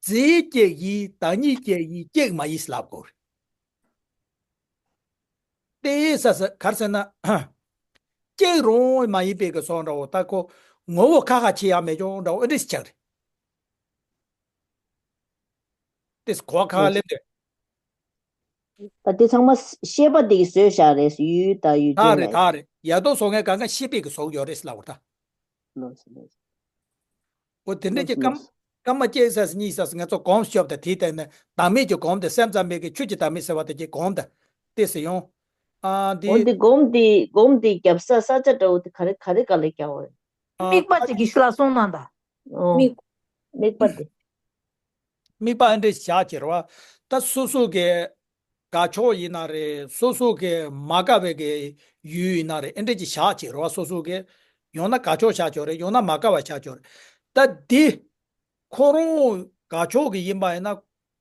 རྫས་གཅིག་ཡིན། བདག་ཉིད་གཅིག་ཡིན། གཅིག་མ་ཡིན་ལབ་དགོས་རེད། དེ་ས་ས་ག་རེ་ཟེར་ན། གཅིག་རུང་མ་ཡིན་པའི་གི་སོགས་འདྲ་བོ། ད་ཁོ་ངོ་བོ་ཁ་ཁ་ཕྱེ་ཡ་མེད་ཀྱང་འདྲ་བོ་ཨེ་འདྲ་ཞིག་ཆགས་རེད། དེ་གོ་ཁ་ཁ་སླེབས་དུས། ད་དེ་ཚང་མ་ཤེས་པ་དེ་གིས་བཟོས་བཞག་རེད། ཡུལ་དང་ཡུལ་ཅན་ད་རེད་ལ། ད་རེད། ཡག་ཐོག་བཟང་ངན་གང་ག་ཤེས་པའི་གི་བཟོ་ཡོད་རེད་ལབ་པ་ད། ལོས་ལོས། འོ་དེ་འདྲ་ལོས་ཅིག་སྐར་མ་ལོས། སྐར་མ་གཅིག་ཙམ་གཉིས་ཙམ་ང་ཚོ་གོམས་སྐྱོབ་དང་དེའི་སྟེང་ནས་བདག་མེད་ཀྱི་སྒོམ་དེ་སེམས་ཙམ་པའི་གི་ཆོས་ཀྱི་བདག་མེད་ཟེར་བ་དེ་ཅིག་སྒོམ་དང་དེ་ཟེར་ཡོང་། ཨ་འདི། འོ་འདི་སྒོམ་འདི་སྒོམ་འདི་རྒྱབ་ས་ས་ཆ་འདྲ་བོ་དེ་ག་རེ་ག་རེ་ག་ལ་རྒྱག་འོ། ཨ་དམིགས་པ་ཅིག་གི་ཤི་ལ་སོང་ན་ད། ཨོ། དམིགས། དམིགས་པ་དེ། དམིགས་པ་ཨེ་འདྲ་བཞག་ཅེས་རེད་བ། ད་སོ་སོ་གི་དགའ་ཕྱོགས་ཡིན་ན་རེད། སོ་སོ་གི་མ་དགའ་བའི་གི་ཡུལ་ཡིན་ན་རེད། ཨེ་འདྲ་ཅིག་བཞག་ཅེས་རེད་བ། སོ་སོ་གི་ཡང་ན་དགའ་ཕྱོགས་བཞག་ཆོག་རེད། ཡང་ན་མ་དགའ་བ་བཞག་ཆོག་རེད། ད་འདི་ཁོ་རང་དགའ་ཕྱོགས་ཀྱི་ཡིན་པ་ཡིན་ན་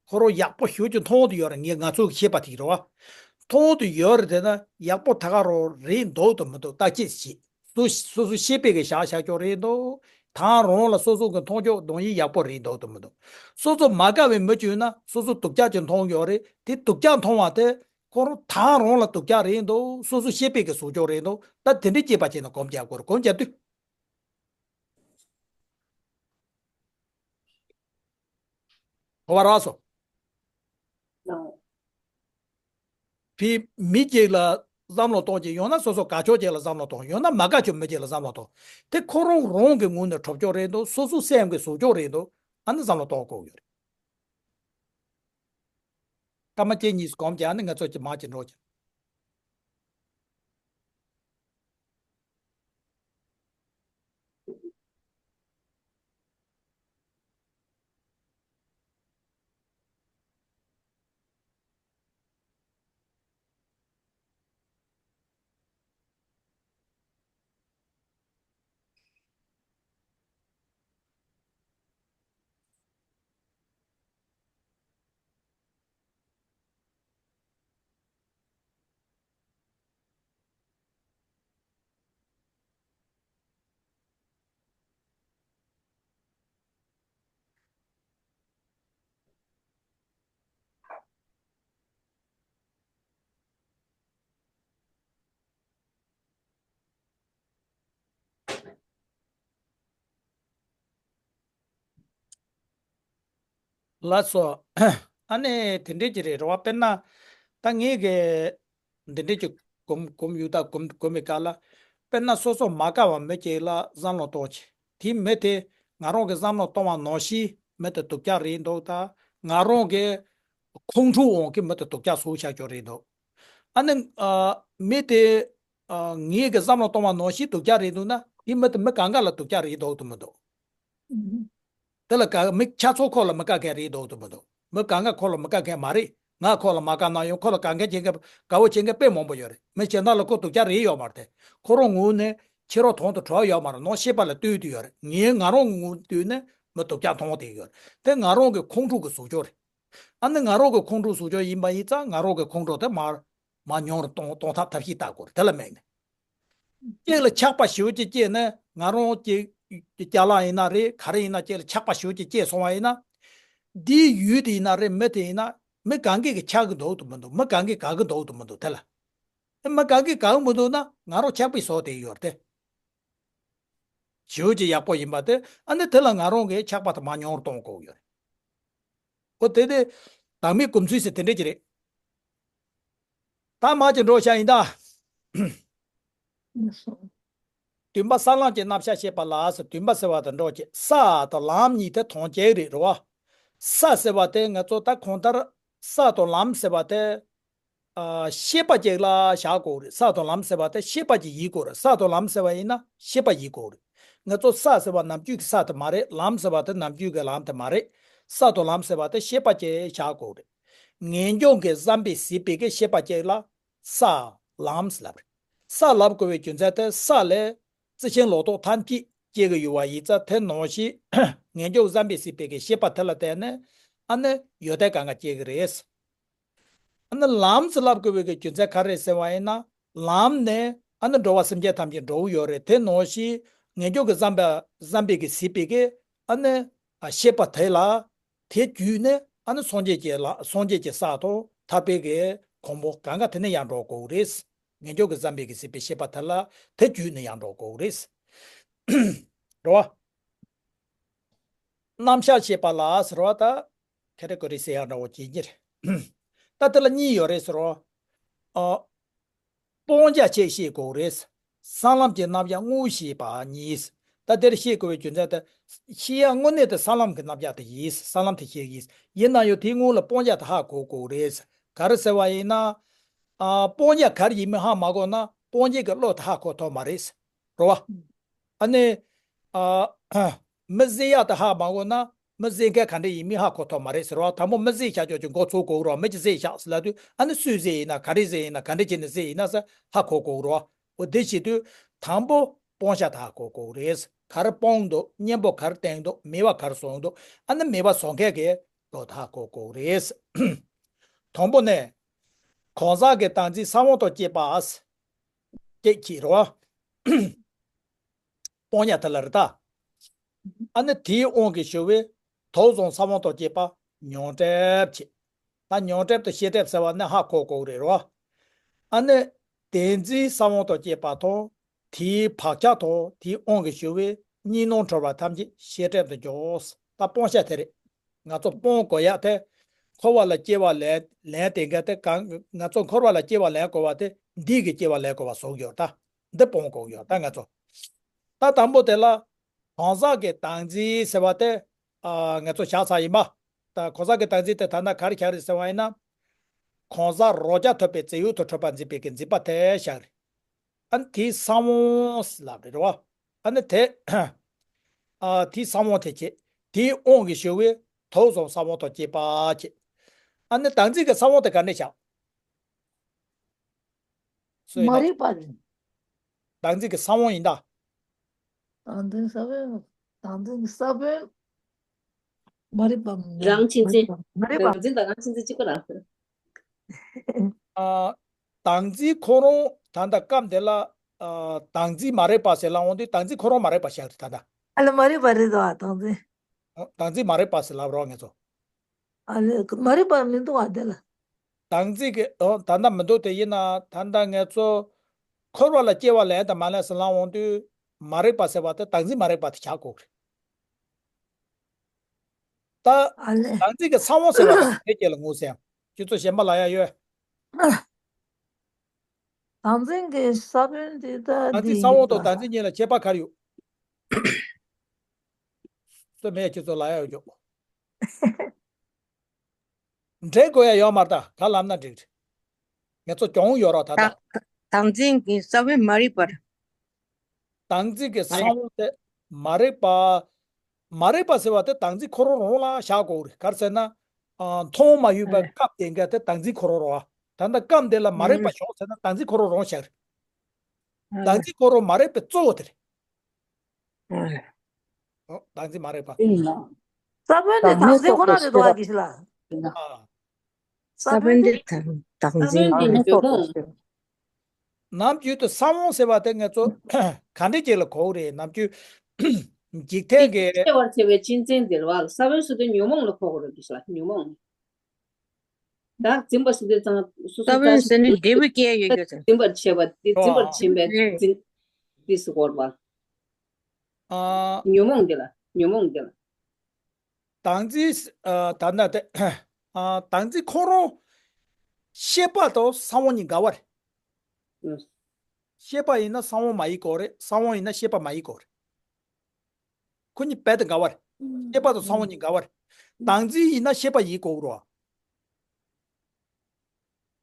ཁོ་རང་ཡག་པོ་ཞེ་ཅིག་མཐོང་དུ་ཡོད་རེད། ངས་ང་ཚོ་གི་ཤེས་པ་དེ་རེད་བ། མཐོང་དུ་ཡོད་རེད། དེ་ན་ཡག་པོ་ད་ག་རང་རེད་འདུག་དང་མི་འདུག་བརྟག་དཔྱད་བྱེད། སོ་སོ་སོ་སོ་ཤེས་པའི་གི་བཞག་བཞག་ཆོག་རེད་འདུག་དང་རང་ལ་སོ་སོ་གི་མཐོང་ཕྱོགས་དོན་ཡིན་ཡག་པོ་རེད་འདུག་དང་མི་འདུག་སོ་སོ་མ་དགའ་བའི་མི་ཅིག་ཡོད་ན་སོ་སོ་སྡུག་ཅག་ཅིག་མཐོང་ཡོད་རེད། དེ་སྡུག་ཅག་མཐོང་བ་དེ་ཁོ་རང་དང་རང་ལ་སྡུག་ཅག་རེད་འདུག་སོ་སོ་ཤེས་པའི་གི་བཟོ་ཕྱོགས་རེད་འདུག་ད་དེ་འདྲའི་སྐྱེས་པ་བྱས་ན་སྒོམ་རྒྱག་དགོས་རེད། སྒོམ་རྒྱག་དུས། གོ་བ་རག་སོང་། ལགས། ཕི་མི་གཅིག་ལ་བསམ་བློ་གཏོང་གཅིག་ཡང་ན་སོ་སོ་དགའ་ཕྱོགས་གཅིག་ལ་བསམ་བློ་གཏོང་། ཡང་ན་མ་དགའ་ཕྱོགས་མི་གཅིག་ལ་བསམ་བློ་གཏོང་། དེ་ཁོ་རང་རང་གི་ངོས་ནས་གྲུབ་ཕྱོགས་རེད་འདུག་སོ་སོ་སེམས་ཀྱི་བཟོ་ཕྱོགས་རེད་འདུག་ཨ་ནི་བསམ་བློ་གཏོང་དགོས་ཡོད་རེད། སྐར་མ་གཅིག་གཉིས་སྒོམ་རྒྱག་ནི་ང་ཚོ་གི་མ་གཅིག་འགྲོ་གི། ལགས་སོ། ཨ་ནི་དེ་འདྲས་ཀྱི་རེད་རེད་བ། དཔེར་ན་ད་ངས་གི་འདི་འདྲས་ཀྱི་གོམ་གོམ་ཡུག་ད་གོམ་གོམ་མི་དཀའ་ལ། དཔེར་ན་སོ་སོ་མ་དགའ་བ་མི་གཅིག་ལ་བསམ་བློ་གཏོང་ཆེ། དེ་མི་དེ་ང་རང་གི་བསམ་བློ་གཏོང་བ་ནང་བཞིན་མི་དེ་སྡུག་ཅག་རེད་འདུག་ད་ང་རང་གི་ཁོང་ཁྲོ་འོང་གི་མི་དེ་སྡུག་ཅག་བཟོ་བྱ་ཆོག་རེད་འདུག་ཨ་ནི་ཨ་མི་དེ་ཨ་ངེད་ཀྱི་བསམ་བློ་གཏོང་བ་ནང་བཞིན་སྡུག་ཅག་རེད་འདུག་ན་དེ་མི་དེ་མི་གང་ག་ལ་སྡུག་ཅག་རེད་འདུག་དུ་མི་འདུག་དེ་ལ་དགའ་མི་ཆ་ཚང་ཁོ་ལ་མི་དགའ་མཁན་རེད་འདུག་དུ་མི་འདུག་མི་གང་ག་ཁོ་ལ་མི་དགའ་མཁན་མ་རེད། ང་ཁོ་ལ་མ་དགའ་ན་ཡང་ཁོ་ལ་དགའ་མཁན་བྱེད་མཁན་དགའ་བོ་བྱེད་མཁན་དཔེ་མང་པོ་ཡོད་རེད། མི་གཞན་དག་ལ་ཁོ་སྡུག་ཅག་རེད་ཡོད་མ་རེད་དེ། ཁོ་རང་ངོས་ནས་ཕྱི་རོལ་དོན་དུ་གྲོགས་ཡོད་མ་རེད། ནང་ཤེས་པ་ལ་ལྟོས་དུ་ཡོད་རེད། ངས་ང་རང་ངོས་ལྟོས་ནས་མི་སྡུག་ཅག་མཐོང་བསྡད་ཡོད་རེད། དེ་ང་རང་གི་ཁོང་ཁྲོ་གི་བཟོ་ཕྱོགས་རེད། ཨ་ནི་ང་རང་གི་ཁོང་ཁྲོ་བཟོ་ཕྱོགས་ཡིན་པ་ཡིན་ཙང་ང་རང་གི་ཁོང་ཁྲོ་དེ་མར་མར་ཉུང་རུ་གཏོང་གཏོང་ཐབས་ཐབས་ཤེས་བལྟ་དགོས་རེད། དེ་ལ་དམིགས་ནས། གཅིག་ལ་ཆགས་པ་ཞེ་པོ་ཅིག་སྐྱེས་ནས་ང་རང་གཅིག་ཅ་ལག་ཡིན་ན་རེད། ག་རེ་ཡིན་ན་གཅིག་ལ་ཆགས་པ་ཞེ་པོ་ཅིག་སྐྱེས་སོང་བ་ཡིན་ན། འདིའི་ཡུལ་དེ་ཡིན་ན་རེད། མི་དེ་ཡིན་ན་མི་གང་གིས་ཀྱི་ཆགས་ཀྱི་འདུག་ཏུ་མི་འདུག་མི་གང་གིས་དགའ་གི་འདུག་ཏུ་མི་འདུག་དེ་ལ། མི་གང་གིས་དགའ་གི་མི་འདུག་ན་ང་རང་ཆགས་པའི་བཟོ་དེ་ཡོད་དེ། ཞེ་པོ་ཅིག་ཡག་པོ་ཡིན་པ་དེ་ཨ་ནི་དེ་ལ་ང་རང་གི་ཆགས་པ་དེ་མར་ཉུང་རུ་གཏོང་དགོས་ཡོད་རེད། འོ་དེ་དེ་དང་མིའི་གོམས་ཚུལ་ཟེར་དེ་འདྲས་ཅིག་རེད། ད་མ་ཅིག་འགྲོ་བྱ་ཡིན་ད། ལགས་སོ། བདུན་པ་ས་ལམ་གྱི་རྣམ་གཞག་བཤད་པ་ལ་ཟེར། བདུན་པ་ཟེར་བ་དང་འགྲོ་བྱེད། ས་དང་ལམ་གཉིས་དེ་དོན་གཅིག་རེད་རེད་བ། ས་ཟེར་བ་དེ་ང་ཚོ་ད་གང་ལྟར་ས་དང་ལམ་ཟེར་བ་དེ། ཨ། ཤེས་པ་གཅིག་ལ་བཞག་དགོས་རེད། ས་དང་ལམ་ཟེར་བ་དེ་ཤེས་པ་གཅིག་ཡིན་དགོས་རེད། ས་དང་ལམ་ཟེར་བ་ཡིན་ན་ཤེས་པ་ཡིན་དགོས་རེད། ང་ཚོ་ས་ཟེར་བ་ནམ་རྒྱུན་གྱི་ས་དེ་མ་རེད། ལམ་ཟེར་བ་དེ་ནམ་རྒྱུན་གྱི་ལམ་དེ་མ་རེད། ས་དང་ལམ་ཟེར་བ་དེ་ཤེས་པ་གཅིག་བཞག་དགོས་རེད། ངེས་འབྱུང་གི་བསམ་པས་གཟིགས་པའི་གི་ཤེས་པ་གཅིག་ལ་ས་ལམ་ཟེར་ལབ་རེད། ས་ལབ་དགོས་པའི་རྒྱུ་མཚན་དེ་ས་ལས་རྩི་ཤིང་ལོ་ཏོག་ཐམས་ཅད་སྐྱེ་གི་ཡོད་པ་ཡིན་ཙང་། དེ་ནང་བཞིན་ངེས་འབྱུང་བསམ་པས་གཟིགས་པའི་གི་ཤེས་པ་དེ་ལ་བརྟེན་ནས་ཨ་ནི་ཡོན་ཏན་གང་ག་སྐྱེ་གི་རེད། ཨ་ནི་ལམ་ཟེར་ལབ་དགོས་པའི་གི་རྒྱུ་མཚན་ག་རེ་ཟེར་བ་ཡིན་ན། ལམ་ནས་ཨ་ནི་འགྲོ་བ་སེམས་ཅན་ཐམས་ཅད་འགྲོ་གི་ཡོད་རེད། དེ་ནང་བཞིན་ངེས་འབྱུང་གི་བསམ་པ་བསམ་པའི་གི་གཟིགས་པའི་གི་ཨ་ནི་ཤེས་པ་དེ་ལ། དེ་བརྒྱུད་ནས་ཨ་ནི་སངས་རྒྱས་ཀྱི་ལ་སངས་རྒྱས་ཀྱི་ས་དང་ཐར་པའི་གི་གོ་འཕང་གང་ག་དེ་ནས་ཡང་འགྲོ་དགོས་རེད། ངེས་འབྱུང་གི་བསམ་པའི་གི་གཟིགས་པའི་ཤེས་པ་དེ་ལ་དེ་བརྒྱུད་ནས་ཡང་འགྲོ་དགོས་རེད། རེད་བ། རྣམ་གཞག་བཤད་པ་ལ་ཟེར་བ་ད་ཁེ་རེ་ཀོ་རེ་ཟེར་ཡག་འདྲ་བོ་བྱེད་ཀྱི་རེད། ད་དེ་ལ་གཉིས་ཡོད་རེད་ཟེར་རོ། ཨ། སྤང་བྱ་ཆེད་བཤད་དགོས་རེད། ས་ལམ་གྱི་རྣམ་གཞག་དངོས་བཤད་པ་གཉིས། ད་དེར་བཤད་དགོས་པའི་རྒྱུ་མཚན་དེ། བཤད་ཡག་དངོས་གནས་དེ་ས་ལམ་གྱི་རྣམ་གཞག་དེ་ཡིན། ས་ལམ་དེ་བཤད་ཀྱི་ཡིན། ཡིན་ན་ཡང་དེའི་སྔོན་ལ་སྤང་བྱ་དེ་ཧ་གོ་དགོས་རེད། ག་རེ་ཟེར་བ་ཡིན་ན། ཨ། སྤང་བྱ་ག་རེ་ཡིན་མིན་ཧ་མ་གོ་ན་སྤང་བྱེད་ཀྱི་བློ་དེ་ཧ་གོ་ཐུབ་མ་རེད། རེད་བ། ཨ་ནི། ཨ། མི་བཟོས་ཡག་དེ་ཧ་མ་གོ་ན་མི་བཟོས་མཁན་ག་འདྲ་ཡིན་མིན་ཧ་གོ་ཐུབ་མ་རེད་ཟེར་བ། དང་པོ་མི་བཟོས་བྱ་ཆོག་ཅིག་མགོ་ཚོས་དགོས་རེད་བ། མི་གཅིག་བཟོས་བཞག་ཟེར་ལབ་དུས་ཨ་ནི་སུས་བཟོས་ཡིན་ན། ག་རེ་བཟོས་ཡིན་ན། ག་འདྲ་བྱས་ནས་བཟོས་ཡིན་ན་ཟེར་ཧ་གོ་དགོས་རེད་བ། འོ་དེ་བྱེད་དུས་དང་པོ་སྤང་བྱ་དེ་ཧ་གོ་དགོས་རེད། ག་རེ་སྤངས་འདུག་གཉེན་པོ་ག་རེ་བསྟེན་འདུག་མེད་པ་ག་རེ་བཟོས་འདུག་ཨ་ནི་མེད་པ་བཟོ་མཁན་གྱི་བློ་དེ་ཧ་གོ་དགོས་རེད། དང་པོ་ནས། གང་ཟག་གི་བདག་འཛིན་ས་བོན་དང་བཅས་པ། སྐད་ཅིག་རེད་བ། སྤང་བྱ་དེ་ལ་རེད་ད། ཨ་ནི་དེའི་དབང་གིས་ཞུ་བའི་དུག་གསུམ་ས་བོན་དང་བཅས་པ་མྱང་འདས་བྱེད། ད་མྱང་འདས་དང་ཤེས་འདས་ཟེར་བ་ནི་ཧ་གོ་དགོས་རེད་རོ། ཨ་ནི་བདེན་འཛིན་ས་བོན་དང་བཅས་པ་དང་། དེའི་བག་ཆགས་དང་དེའི་དབང་གིས་ཞུ་བའི་གཉིས་སྣང་འཁྲུལ་པ་ཐམས་ཅད་ཤེས་འདས་དུ་འཇོག་ད་སྤང་བྱ་དེ་རེད། ང་ཚོ་སྤོང་དགོས་ཡག་དེ། འཁོར་བ་ལ་སྐྱེ་བ་ལེན་ལེན་དེ་འགའ་དེ་གང་། ང་ཚོ་འཁོར་བ་ལ་སྐྱེ་བ་ལེན་དགོས་པ་དེ་འདི་གི་སྐྱེ་བ་ལེན་དགོས་པ་བཟོ་གི་ཡོད་ད། འདི་སྤོང་དགོས་ཡོད་ད་ང་ཚོ། ད་དང་པོ་དེ་ལ་གང་ཟག་གི་བདག་འཛིན་ཟེར་བ་དེ། ཨ། ང་ཚོ་བཞག་ཚར་ཡིན་པ། ད་གང་ཟག་གི་བདག་འཛིན་དེ་ད་ལྟ་ག་རེ་བཞག་རེད་ཟེར་བ་ཡིན་ན། གང་ཟག་རང་རྐྱ་ཐུབ་པའི་རྫས་ཡོད་དུ་གྲུབ་པར་འཛིན་པའི་གི་འཛིན་པ་དེ་བཞག་རེད། ཨ་ནི་དེའི་ས་བོན་ལབ་རེད་རོ། ཨ་ནི་དེ། ཨ། དེའི་ས་བོན་དེ་བྱེད། དེའི་དབང་གིས་ཞུ་བའི་དུག་གསུམ་ས་བོན་དང་བཅས་པ་བྱེད། ཨ་ནི་བདག་འཛིན་གྱི་ས་བོན་དེ་ག་ནས་བཞག་སུ་ཡིན་མ་ན། རིག་པ་རེད། བདག་འཛིན་གྱི་ས་བོན་ཡིན་ད། བདག་འཛིན་ས་བོན། བདག་འཛིན་གྱི་ས་བོན། མ་རིག་པ་མིན། རང་གཅེས་འཛིན། མ་རིག་པ། བདག་འཛིན་དང་རང་གཅེས་འཛིན་གཅིག་པ་རང་། ཨ། བདག་འཛིན་ཁོ་རང་ད་ལྟ་སྐབས་འདི་ལ། ཨ། བདག་འཛིན་མ་རིག་པ་ཟེར་ལབ་འོང་དུས་བདག་འཛིན་ཁོ་རང་མ་རིག་པ་ཤར་རེད་ད་ལྟ། ཨ་ལ་མ་རིག་པ་རེད་དོ་བདག་འཛིན། ཨོ། བདག་འཛིན་མ་རིག་པ་ཟེར་ལབ་རོགས་ངེད་ཚོ། ཨ་ལས་མ་རིག་པ་མི་འདུག་བ་དེ་ལ། བདག་འཛིན་གྱི། ཨོ། ད་ལྟ་མི་འདུག་དེ་ཡིན་ན་ད་ལྟ་ངེད་ཚོ་འཁོར་བ་ལ་སྐྱེ་བ་ལེན་དང་མ་ལེན་ཟེར་ལབ་འོང་དུས་མ་རིག་པ་ཟེར་བ་དེ་བདག་འཛིན་མ་རིག་པ་དེ་ཆགས་དགོས་རེད། ད། ཨ་ལས། བདག་འཛིན་གྱི་ས་བོན་ཟེར་བ་དེ་སྐད་ལ་ངོས་ཟིན། ཁྱོད་ཚོ་གཞན་པ་ལ་ཡ་ཡོད། བདག་འཛིན་གྱི་ས་བོན་དེ་ད་བདག་འཛིན་འདི་ས་བོན་དང་ཡིན་ད། བདག་འཛིན་གཉིས་ལ་ཁྱད་པར་ག་རེ་ཡོད། སུ་མེད་ཁྱོད་ཚོ་ལ་ཡ་ཡོད་ཀྱོག་འདྲེ་དགོས་ཡ་ཡོད་མ་རེད་ད། ག་ལབ་ན་འགྲིག་རེད། ངེད་ཚོ་གྱོང་ཡོད་རོགས་ད་ད། བདག་འཛིན་གྱི་ས་བོན་མ་རིག་པར། བདག་འཛིན་གྱི་ས་བོན་དེ་མ་རིག་པ། མ་རིག་པ་ཟེར་བ་དེ་བདག་འཛིན་ཁོ་རང་རང་ལ་བཞག་དགོས་རེད། ག་རེ་ཟེར་ན། ཨ། མཐོང་མ་ཡོད་པའི་སྐབས་དེ་འགའ་དེ་བདག་འཛིན་ཁོ་རང་རང་བ། ད་ལྟ་སྐབས་འདི་ལ་མ་རིག་པ་བྱུང་ཟེར་ན་བདག་འཛིན་ཁོ་རང་རང་བཞག་རེད། བདག་འཛིན་ཁོ་རང་མ་རིག་པའི་གཙོ་བོ་དེ་རེད། ཨོ། བདག་འཛིན་མ་རིག་པ། ས་བོན་དེ་བདག་འཛིན་ཁོ་ན་རེད་དོ་ཨ་ཀི་ཤི་ལ། ཨ། ས་བོན་དེ་བདག་འཛིན། ས་བོན་དེ་འཇོག་གོ། ནམ་རྒྱུན་དུ་ས་བོན་ཟེར་བ་དེ་ངེད་ཚོ་ག་འདྲ་ཅིག་ལ་གོ་གི་རེད། ནམ་རྒྱུན་འཇིག་རྟེན་གྱི། སྐྱེ་བར་བྱེད་པའི་གཅན་གཟན་དེ་རེད་བ། ས་བོན་ཟེར་དུས་ཉོན་མོངས་ལ་གོ་གི་རེད་ཀི་ཤི་ལ། ཉོན་མོངས། བདག་འཛིན་པ་ཟེར་དུས་ཙང་སོ་སོ། ས་བོན་ཟེར་ནི་འབྲས་བུ་སྐྱེ་ཡ་ཡོད་རྒྱུ་ཟེར། འཛིན་པར་བྱེད་པ་དེ། འཛིན་པར་བྱེད་པའི་འཛིན། དེ་སུ་གོ་བ། ཨ། ཉོན་མོངས་དེ་ལ། ཉོན་མོངས་དེ་ལ། བདག་འཛིན། ཨ། ད་ལྟ་དེ། ཨ། བདག་འཛིན་ཁོ་རང་ཤེས་པ་དང་ས་བོན་གཉིས་འགལ་བ་རེད། ཨུ། ཤེས་པ་ཡིན་ན་གསང་བ་མ་ཡིན་དགོས་རེད། གསང་བ་ཡིན་ན་ཤེས་པ་མ་ཡིན་དགོས་རེད། ཁོ་གཉིས་རྦད་དེ་འགལ་བ་རེད། ཤེས་པ་དང་གསང་བ་གཉིས་འགལ་བ་རེད། བདག་འཛིན་ཡིན་ན་ཤེས་པ་ཡིན་དགོས་རེད།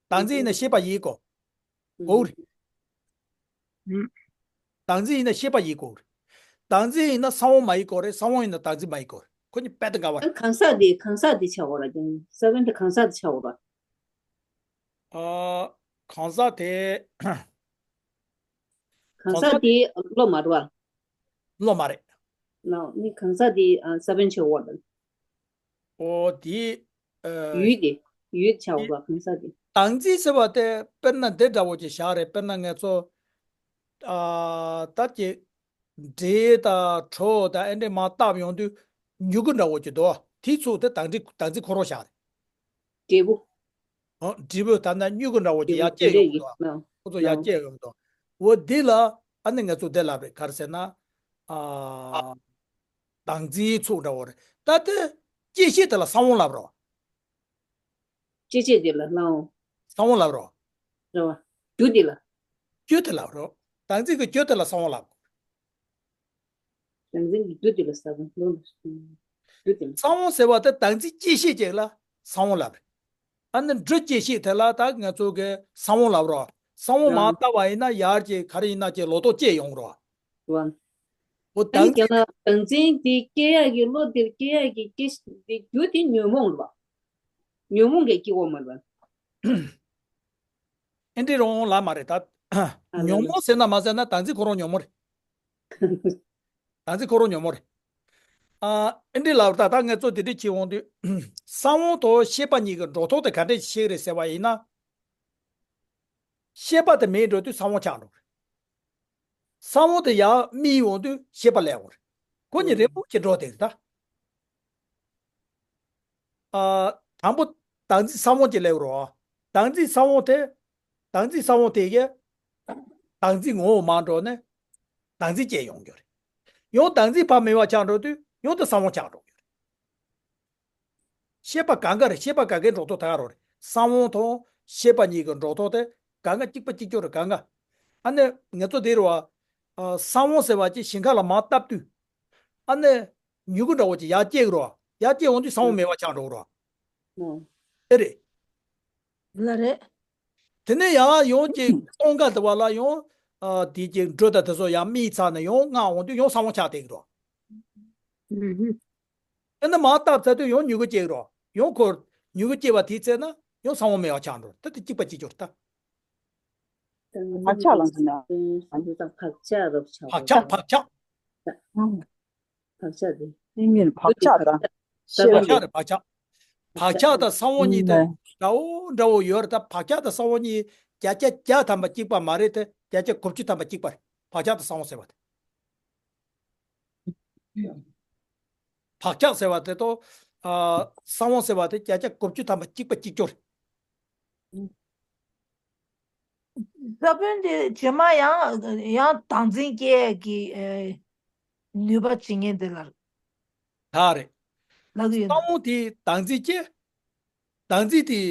བདག་འཛིན་ཡིན་ན་ཤེས་པ་ཡིན་དགོས། གོ་རེད། བདག་འཛིན་ཡིན་ན་ཤེས་པ་ཡིན་དགོས་རེད། བདག་འཛིན་ཡིན་ན་གསང་བ་མ་ཡིན་དགོས་རེད། གསང་བ་ཡིན་ན་བདག་འཛིན་མ་ཡིན་དགོས་རེད། ཁོ་གཉིས་རྦད་དེ་འགལ་བ་རེད། གང་ཟག་དེ་གང་ཟག་དེ་ཆགས་འོ་ར་ཀྱང་ས་བོན་དེ་གང་ཟག་དེ་ཆགས་འོ་ར། ཨ། གང་ཟག་དེ། གང་ཟག་དེ་བློ་མ་རུ་བ། བློ་མ་རེད། ནི་གང་ཟག་དེ་ས་བོན་ཆེ་བ་དང་། ཨོ་དེ། ཡུལ་དེ་ཡུལ་ཆགས་པ་གང་ཟག་དེ། བདག་འཛིན་ཟེར་བ་དེ་དཔེར་ན་འདི་འདྲ་བོ་ཅིག་བཞག་རེད། དཔེར་ན་ང་ཚོ། ཨ། ད་ཀྱི། འབྲས་དང་གྲོ་དང་ཨེ་འདྲས་མར་བཏབ་ཡོང་དུས་མྱུ་གུ་འདྲ་བོ་ཅིག་འདུག་དེའི་ཚུལ་དེ་བདག་འཛིན་བདག་འཛིན་ཁོ་རང་བཞག་རེད། འབྲས་བུ། ཨོ་འབྲས་བུ་ད་ལྟ་མྱུ་གུ་འདྲ་བོ་ཅིག་ཡར་སྐྱེས་ཡོང་གི་འདུག་ཁོ་ཚོ་ཡར་སྐྱེས་ཡོང་གི་འདུག་འོ་འདི་ལ་ཨ་ནི་ང་ཚོ་འདི་ལབ་རེད། ག་རེ་ཟེར་ན། ཨ། བདག་འཛིན་ཚུལ་འདྲ་བོ་རེད། ད་དེ་སྐྱེད་བྱེད་དེ་ལ་གསང་བ་ལབ་རོ། སྐྱེད་བྱེད་དེ་ལ་སླའོ། གསང་བ་ལབ་རོ། རེད་བ། རྒྱུ་དེ་ལ། རྒྱུ་དེ་ལབ་རོ། བདག་འཛིན་གྱི་རྒྱུ་དེ་ལ་གསང་བ་ལབ། བདག་འཛིན་གྱི་རྒྱུ་དེ་ལ་གསང་བ་ལོ། རྒྱུ་དེ་ལ། གསང་བ་ཟེར་བ་དེ་བདག་འཛིན་སྐྱེད་བྱེད་ཅིག་ལ་གསང་བ་ལབ་རེད། ཨ་ནི་འབྲས་སྐྱེད་བྱེད་དེ་ལ་ད་ང་ཚོ་གི་གསང་བ་ལབ་རོ། གསང་བ་མར་བཏབ་པ་ཡིན་ན་ཡར་གྱི་ག་རེ་ཡིན་ན་གྱི་ལོ་ཏོག་སྐྱེས་ཡོང་རོ། རེད་བ། འོ་ཨ་ནི་བདག་ཀྱང་ན་བདག་འཛིན་དེ་སྐྱེ་ཡག་གི་བློ་དེར་སྐྱེ་ཡག་གི་སྐྱེ་དེ་རྒྱུ་དེ་ཉོན་མོངས་རེད་བ། ཉོན་མོངས་ཀྱི་སྐྱེ་བོ་མ་རེད་བ། ཨེ་འདྲི་རོང་ལ་མ་རེད་ད། ཉོན་མོངས་ཟེར་ན་མ་ཟེར་ན་བདག་འཛིན་ཁོ་རང་ཉོན་མོངས་རེད། བདག་འཛིན་ཁོ་རང་ཉོན་མོངས་རེད། ཨ། ཨེ་འདྲི་ལབ་ད་ད་ངས་ཚོ་དེ་འདྲི་བྱེད་འོང་དུས། གསང་བ་དང་ཤེས་པ་གཉིས་ཀྱི་འགྲོ་ལྡོག་དེ་ག་འདྲས་ཤེས་རེད་ཟེར་བ་ཡིན་ན། ཤེས་པ་དེ་མེད་འགྲོ་དུས་གསང་བ་ཆགས་འགྲོ་རེད། གསང་བ་དེ་ཡར་རྨིས་འོང་དུས་ཤེས་པ་སླེབས་འོང་རེད། ཁོ་གཉིས་རེ་མོ་ཅིག་འགྲོ་དེ་རེད་ད། ཨ། དང་པོ་བདག་འཛིན་གསང་བ་ཅིག་སླེབས་རོགས། བདག་འཛིན་གསང་བ་དེ། བདག་འཛིན་གསང་བ་དེ་གས། བདག་འཛིན་ངོ་བོ་མར་འགྲོ་ནས། བདག་འཛིན་སྐྱེ་ཡོང་རྒྱུ་རེད། ཡང་བདག་འཛིན་ཕར་མེད་པ་ཆགས་འགྲོ་དུས་ཡང་དེ་གསང་བ་ཆགས་འགྲོ་རྒྱུ་རེད། ཤེས་པ་གང་ག་རེད། ཤེས་པ་གང་གའི་འགྲོ་ལྡོག་ད་ག་རོ་རེད། གསང་བ་དང་ཤེས་པ་གཉིས་ཀྱི་འགྲོ་ལྡོག་དེ་གང་ག་གཅིག་པ་གཅིག་རྐྱང་རེད་གང་ག་ཨ་ནི་ངེད་ཚོ་དེ་རུ་བ། གསང་བ་ཟེར་བ་ཅིག་ཞིང་ཁ་ལ་མར་བཏབ་དུས། ཨ་ནི། མྱུ་གུ་འདྲ་བོ་ཅིག་ཡར་སྐྱེ་གི་རོ། ཡར་སྐྱེ་འོང་དུས་གསང་བ་མེད་པ་ཆགས་འགྲོ་གི་རོ། ཨེ་རེད། ལ་རེད། དེ་ནས་ཡང་ཡང་ཅིག་སྟོང་ཁ་དེ་བ་ལ་ཡང་། ཨ། དེ་ཅིག་འབྲས་དང་དེ་ཚོ་ཡང་རྨིས་ཚར་ནས་ཡང་མངར་འོང་དུས་ཡང་གསང་བ་ཆགས་བསྡད་ཀྱི་རོ། ཨེ་ནི་མར་བཏབ་ཚར་དུས་ཡང་མྱུ་གུ་སྐྱེ་གི་རོ། ཡང་ཁོ་མྱུ་གུ་སྐྱེ་བ་དེའི་ཚེ་ན་ཡང་གསང་བ་མེད་པ་ཆགས་འགྲོ། ད་དེ་གཅིག་པ་གཅིག་གྱུར་ད། བག་ཆགས་ལ་འཛིན་ན་བག་ཆགས་རབ་ཆགས། བག་ཆགས་བག་ཆགས། བག་ཆགས་དེ། ཨིན་ཡིན་བག་ཆགས་དང་། ཤེས་པ་བག་ཆགས་རེད་བག་ཆགས། བག་ཆགས་དང་གསང་བ་གཉིས་དེ་འདྲ་བོ་འདྲ་བོ་ཡོད་རེད། ད་བག་ཆགས་དང་གསང་བ་གཉིས་བརྒྱ་ཆ་བརྒྱ་ཐམ་པ་གཅིག་པ་མ་རེད་དེ། བརྒྱ་ཆ་དགུ་བཅུ་ཐམ་པ་གཅིག་པ་རེད། བག་ཆགས་དང་གསང་བ་ཟེར་བ་དེ། བག་ཆགས་ཟེར་བ་དེ་དང་། ཨ། གསང་བ་ཟེར་བ་དེ་བརྒྱ་ཆ་དགུ་བཅུ་ཐམ་པ་གཅིག་པ་གཅིག་གྱུར་རེད། ས་བོན་དེ་རྗེས་མ་ཡང་ཡང་བདག་འཛིན་སྐྱེ་གི་ཨེ། ནུས་པ་བྱེད་མཁན་དེ་ལ། ད་རེད། ལབ་ཀྱི་ཡོད་ན། གསང་བ་དེ་བདག་འཛིན་སྐྱེ། བདག་འཛིན་དེ།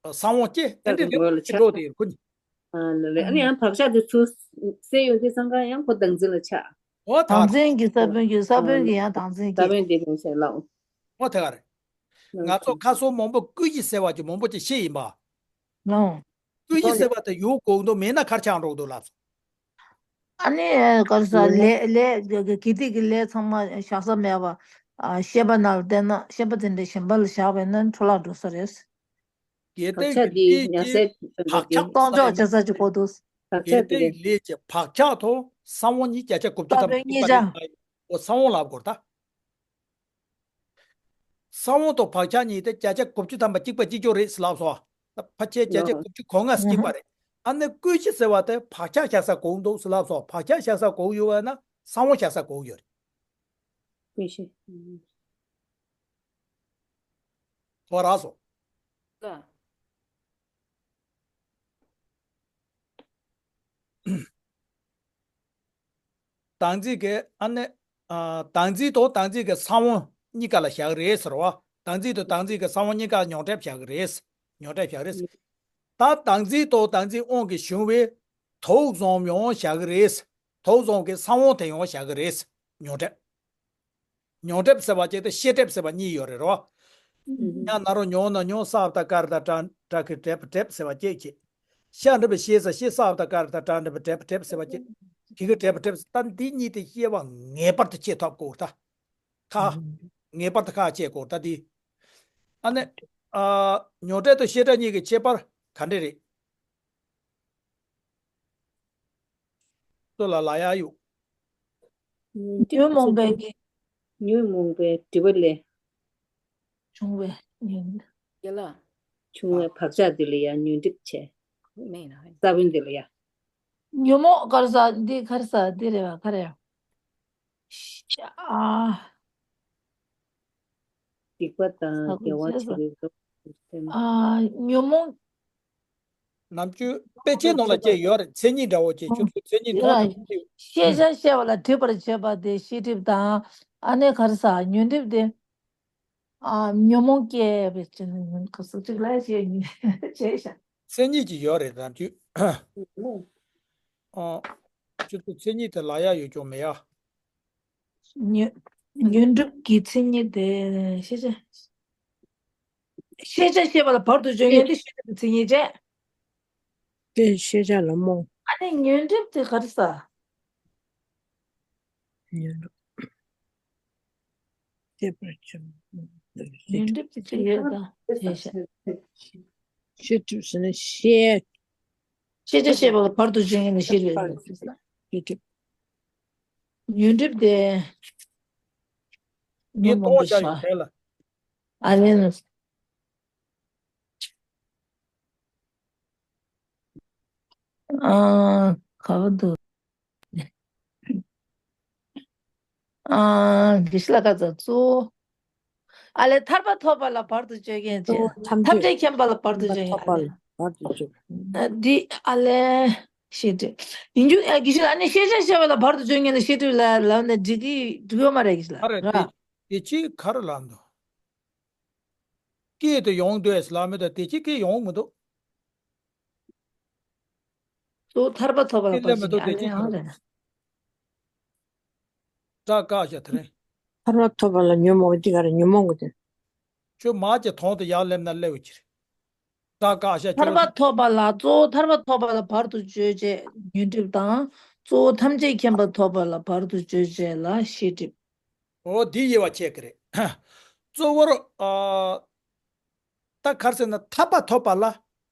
གསང་བ་སྐྱེ། དེ་འདྲ་ལེགས་པོ་ཅིག་འགྲོ་དེ་ཁོ་གཉིས། ཨ་ལ་ལེ། ཨ་ནི་ཡང་བག་ཆགས་དེ་ཚུར་སད་ཡོང་དུས་སང་ག་ཡང་ཁོ་བདག་འཛིན་ལ་ཆགས། འོ་ད་བདག་འཛིན་གྱི་ས་བོན་གྱི་ས་བོན་གྱི་ཡང་བདག་འཛིན་ས་སྐྱེ། བོན་དེ་ཡང་ཆགས་ལ། འོ་དེ་ག་རེད། ང་ཚོ་ཁ་སང་མང་པོ་ཀུན་གཞི་ཟེར་བ་ཅིག་མང་པོ་ཅིག་བཤད་ཡིན་པ། ལོ། ཀུན་གཞི་ཟེར་བ་དེ་ཡོད་དགོས་འདུག་མེད་ན་ག་རེ་ཆགས་འགྲོ་གི་འདུག་ལབ་སོང་། ཨ་ནི་ག་རེ་ཟ་ལས་ལས་གི་དེ་གི་ལས་ཚང་མ་བཞག་ས་མེད་པ། ཨ། ཤེས་པ་ནང་ལ་བསྡད་ན་ཤེས་པ་དེ་འདྲ་གཞན་པ་ལ་བཞག་པ་ཡིན་ན་འཕྲོ་བརླག་འགྲོ་ས་རེད། གལ་ཏེ་བག་ཆགས་འདི་ཉ་ཟེར་བག་ཆགས་གཏོང་ཕྱོགས་བྱེད་ས་ཅིག་གོ་འདུག་གལ་ཏེ་ལས་ཀྱི་བག་ཆགས་ཐོག་གསང་བ་གཉིས་བརྒྱ་ཆ་དགུ་བཅུ་ཐམ་པ་གཉིས་ཆ། འོ་གསང་བ་ལབ་དགོས་ད། གསང་བ་དང་བག་ཆགས་གཉིས་དེ་བརྒྱ་ཆ་དགུ་བཅུ་ཐམ་པ་གཅིག་པ་གཅིག་ཀྱང་རེད་ཟེར་ལབ་སོང་། ཕལ་ཆེར་བརྒྱ་ཆ་དགུ་བཅུ་གོ་ལྔ་གཅིག་པ་རེད། ཨ་ནི་ཀུན་གཞི་ཟེར་བ་དེ་བག་ཆགས་བཞག་ས་གང་འདུག་ཟེར་ལབ་སོང་། བག་ཆགས་བཞག་ས་གང་ཡོད་པ་ན་གསང་བ་བཞག་ས་གང་ཡོད་རེད། ཀུན་གཞི། ཧོ་ར་སོ། ལ། བདག་འཛིན་གྱི་ཨ་ནི། ཨ། བདག་འཛིན་དང་བདག་འཛིན་གྱི་གསང་བ་གཉིས་ཀ་ལ་བཞག་རེད་ཟེར་བ། བདག་འཛིན་དང་བདག་འཛིན་གྱི་གསང་བ་གཉིས་ཀ་ཉོག་བྲལ་བཞག་གི་རེད། ཉོག་བྲལ་བཞག་རེད། ད་བདག་འཛིན་དང་བདག་འཛིན་དབང་གིས་བྱུང་བའི་ དོགས་ཟོན་ཡང་བྱ་གི་རེད། དོགས་ཟོན་གྱི་ས་བོན་དེ་ཡང་བྱ་གི་རེད། མྱོང་འདྲེན། མྱོང་འདྲེན་ཟེར་བ་ཅིག་དང་ཤེས་འདྲེན་ཟེར་བ་གཉིས་ཡོད་རེད་རོ། ཡང་ན་རོ་མྱོང་ན་མྱོང་ས་བཏགས་སྐ་ར་བཏགས་སྒྲ་གི་འདྲེན་པ་འདྲེན་པ་ཟེར་བ་ཅིག་བྱས། ཤ་འདྲེན་པའི་ཤེས་ས་ཤེས་ས་བཏགས་སྐ་ར་བཏགས་སྒྲ་འདྲེན་པ་འདྲེན་པ་འདྲེན་པ་ཟེར་བ་ཅིག་དེ་གི་འདྲེན་པ་འདྲེན་པ་ད་འདི་གཉིས་དེ་ཤེས་པ་ངེས་པར་དུ་བྱེད་ཐུབ་དགོས་ད། ཁ། ངེས་པར་དུ་ཁ་བྱེད་དགོས་ད་འདི། ཨ་ནི། ཨ། མྱོང་འདྲེན་དང་ཤེས་འདྲེན་གཉིས་ཀྱི་ཁྱད་པར་ག་འདྲ་རེད། ཚོ་ལ་ལ་ཡ་ཡོད། ཉོན་མོངས་པའི་གི། ཉོན་མོངས་པའི་སྒྲིབ་པ་ལས། བྱུང་བའི་ཉོན། ཡ་ལ། བྱུང་བའི་བག་ཆགས་འདི་ལ་ཡང་ཉོན་སྒྲིབ་བྱས། མེད་ན། ས་བོན་འདི་ལ་ཡང་། ཉོན་མོངས་ག་རེ་ཟ་འདི་ག་རེ་ཟ་འདི་རེད་བ་ག་རེ། ཨ། སྡིག་པ་དང་དགེ་བ་བྱས་པའི་ལོག་ཨ། ཉོན་མོངས། ནམ་རྒྱུན་དཔེ་ཆའི་ནང་ལ་སྐྱེས་ཡོད་རེད། མཚན་ཉིད་འདྲ་བོ་ཅིག་ཁྱོད་ཚོ་མཚན་ཉིད་ཡོད་མཐོང་ཡོད་ཀྱི། ཤེས་བྱ་ཤེས་པ་ལ་སྒྲིབ་པར་བྱེད་པ་དེ་ཤེས་སྒྲིབ་དང་། ཨ་ནི་ག་རེ་ཟ་ཉོན་སྒྲིབ་དེ། ཨ། ཉོན་མོངས་སྐྱེས་པའི་ཚེ་ནི་ཉོན་ག་ཟུག་ཅིག་ལ་ཞེས་ཉོན་བྱས་ཤག་མཚན་ཉིད་ཀྱི་ཡོད་རེད་ནམ་རྒྱུན། ཨ། ཁྱོད་ཚོ་མཚན་ཉིད་དེ་ལ་ཡ་ཡོད་ཀྱང་མེད་ཡ། ཉོན། ཉོན་སྒྲིབ་ཀྱི་མཚན་ཉིད་དེ་ཤེས་བྱ། ཤེས་བྱ་ཤེས་པ་ལ་བར་དུ་གཅོད་མཁན་དེ་ཤེས་སྒྲིབ་ཀྱི་མཚན་ཉིད་བྱས། དེ་ཤེས་བྱ་ལ་རྨོངས། ཨ་ནི་ཉོན་སྒྲིབ་དེ་ག་རེ་ཟ། ཉོན་སྒྲིབ། ཤེས་པར་བྱ། ཉོན་སྒྲིབ་དེ་ཅི་ཡོད་དང་ཤེས་བྱ། ཤེས་སྒྲིབ་ཟེར་ན་ཤེས། ཤེས་བྱ་ཤེས་པ་ལ་བར་དུ་གཅོད་མཁན་དེ་ཤེས་སྒྲིབ་ཡོད་དང་། ཤེས་སྒྲིབ། ཉོན་སྒྲིབ་དེ། ངས་ཉོན་མོངས་པའི་ཤ། ཨ་ལན། ཨ། ག་བ་འདུག་ཨ། དགེ་བཤེས་ལགས་ཁ་ཚ་གཙོ་བོ། ཨ་ལས་ཐར་པ་ཐོབ་པ་ལ་བར་དུ་གཅོད་མཁན་བྱས། ཐམས་ཅད་མཁྱེན་པ་ལ་བར་དུ་གཅོད་མཁན་ཐོབ་པ་ལ་བར་དུ་གཅོད། ཨ། འདི་ཨ་ལས། ཤེས་སྒྲིབ། ཡིན་རྒྱུ་ཨ་དགེ་བཤེས་ལགས་ཨ་ནི་ཤེས་བྱ་ཤེས་པ་ལ་བར་དུ་གཅོད་མཁན་ལ་ཤེས་སྒྲིབ་ལ་ལབ་ནས་འགྲིག་གི་འགྲིག་ཡོད་མ་རེད་དགེ་བཤེས་ལགས་ཨ་རེད་ར། དེ་དེ་ཅི་ག་རེ་ལབ་འདུག་སྐད་དུ་ཡོང་འདོད་ལ་མི་འདུག་དེ་ཅི་སྐད་ཡོང་མི་འདུག་གཙོ་བོ་ཐར་པ་ཐོབ་པ་ལ་སྐད་བར་སླེབས་མི་འདུག་དེ་ཅི་ཆགས་ཡང་རེད། སྐྲག་དཀའ་ཤ་དེ་རིང་། ཐར་པ་ཐོབ་པ་ལ་ཉོན་མོངས་པ་འདི་ག་རེ་ཉོན་མོངས་པ་དེ། ཁྱོད་མ་ཅིག་དོང་དུ་ཡར་སླེབས་ན་སླེབས་འོས་ཀྱི་རེད། སྐྲག་དཀའ་ཤ་ཐར་ཁྱོད། པ་ཐོབ་པ་ལ་གཙོ་བོ་ཐར་པ་ཐོབ་པ་ལ་བར་དུ་གཅོད་བྱེད་ཉོན་སྒྲིབ་དང་། གཙོ་བོ་ཐམས་ཅད་མཁྱེན་པ་ཐོབ་པ་ལ་བར་དུ་གཅོད་བྱེད་ལ་ཤེས་སྒྲིབ། འོ་འདི་དབྱེ་བ་ཕྱེ་གི་རེད། གཙོ་བོར་ཨ། ད་ག་རེ་ཟེར་ན་ཐར་པ་ཐོབ་པ་ལ་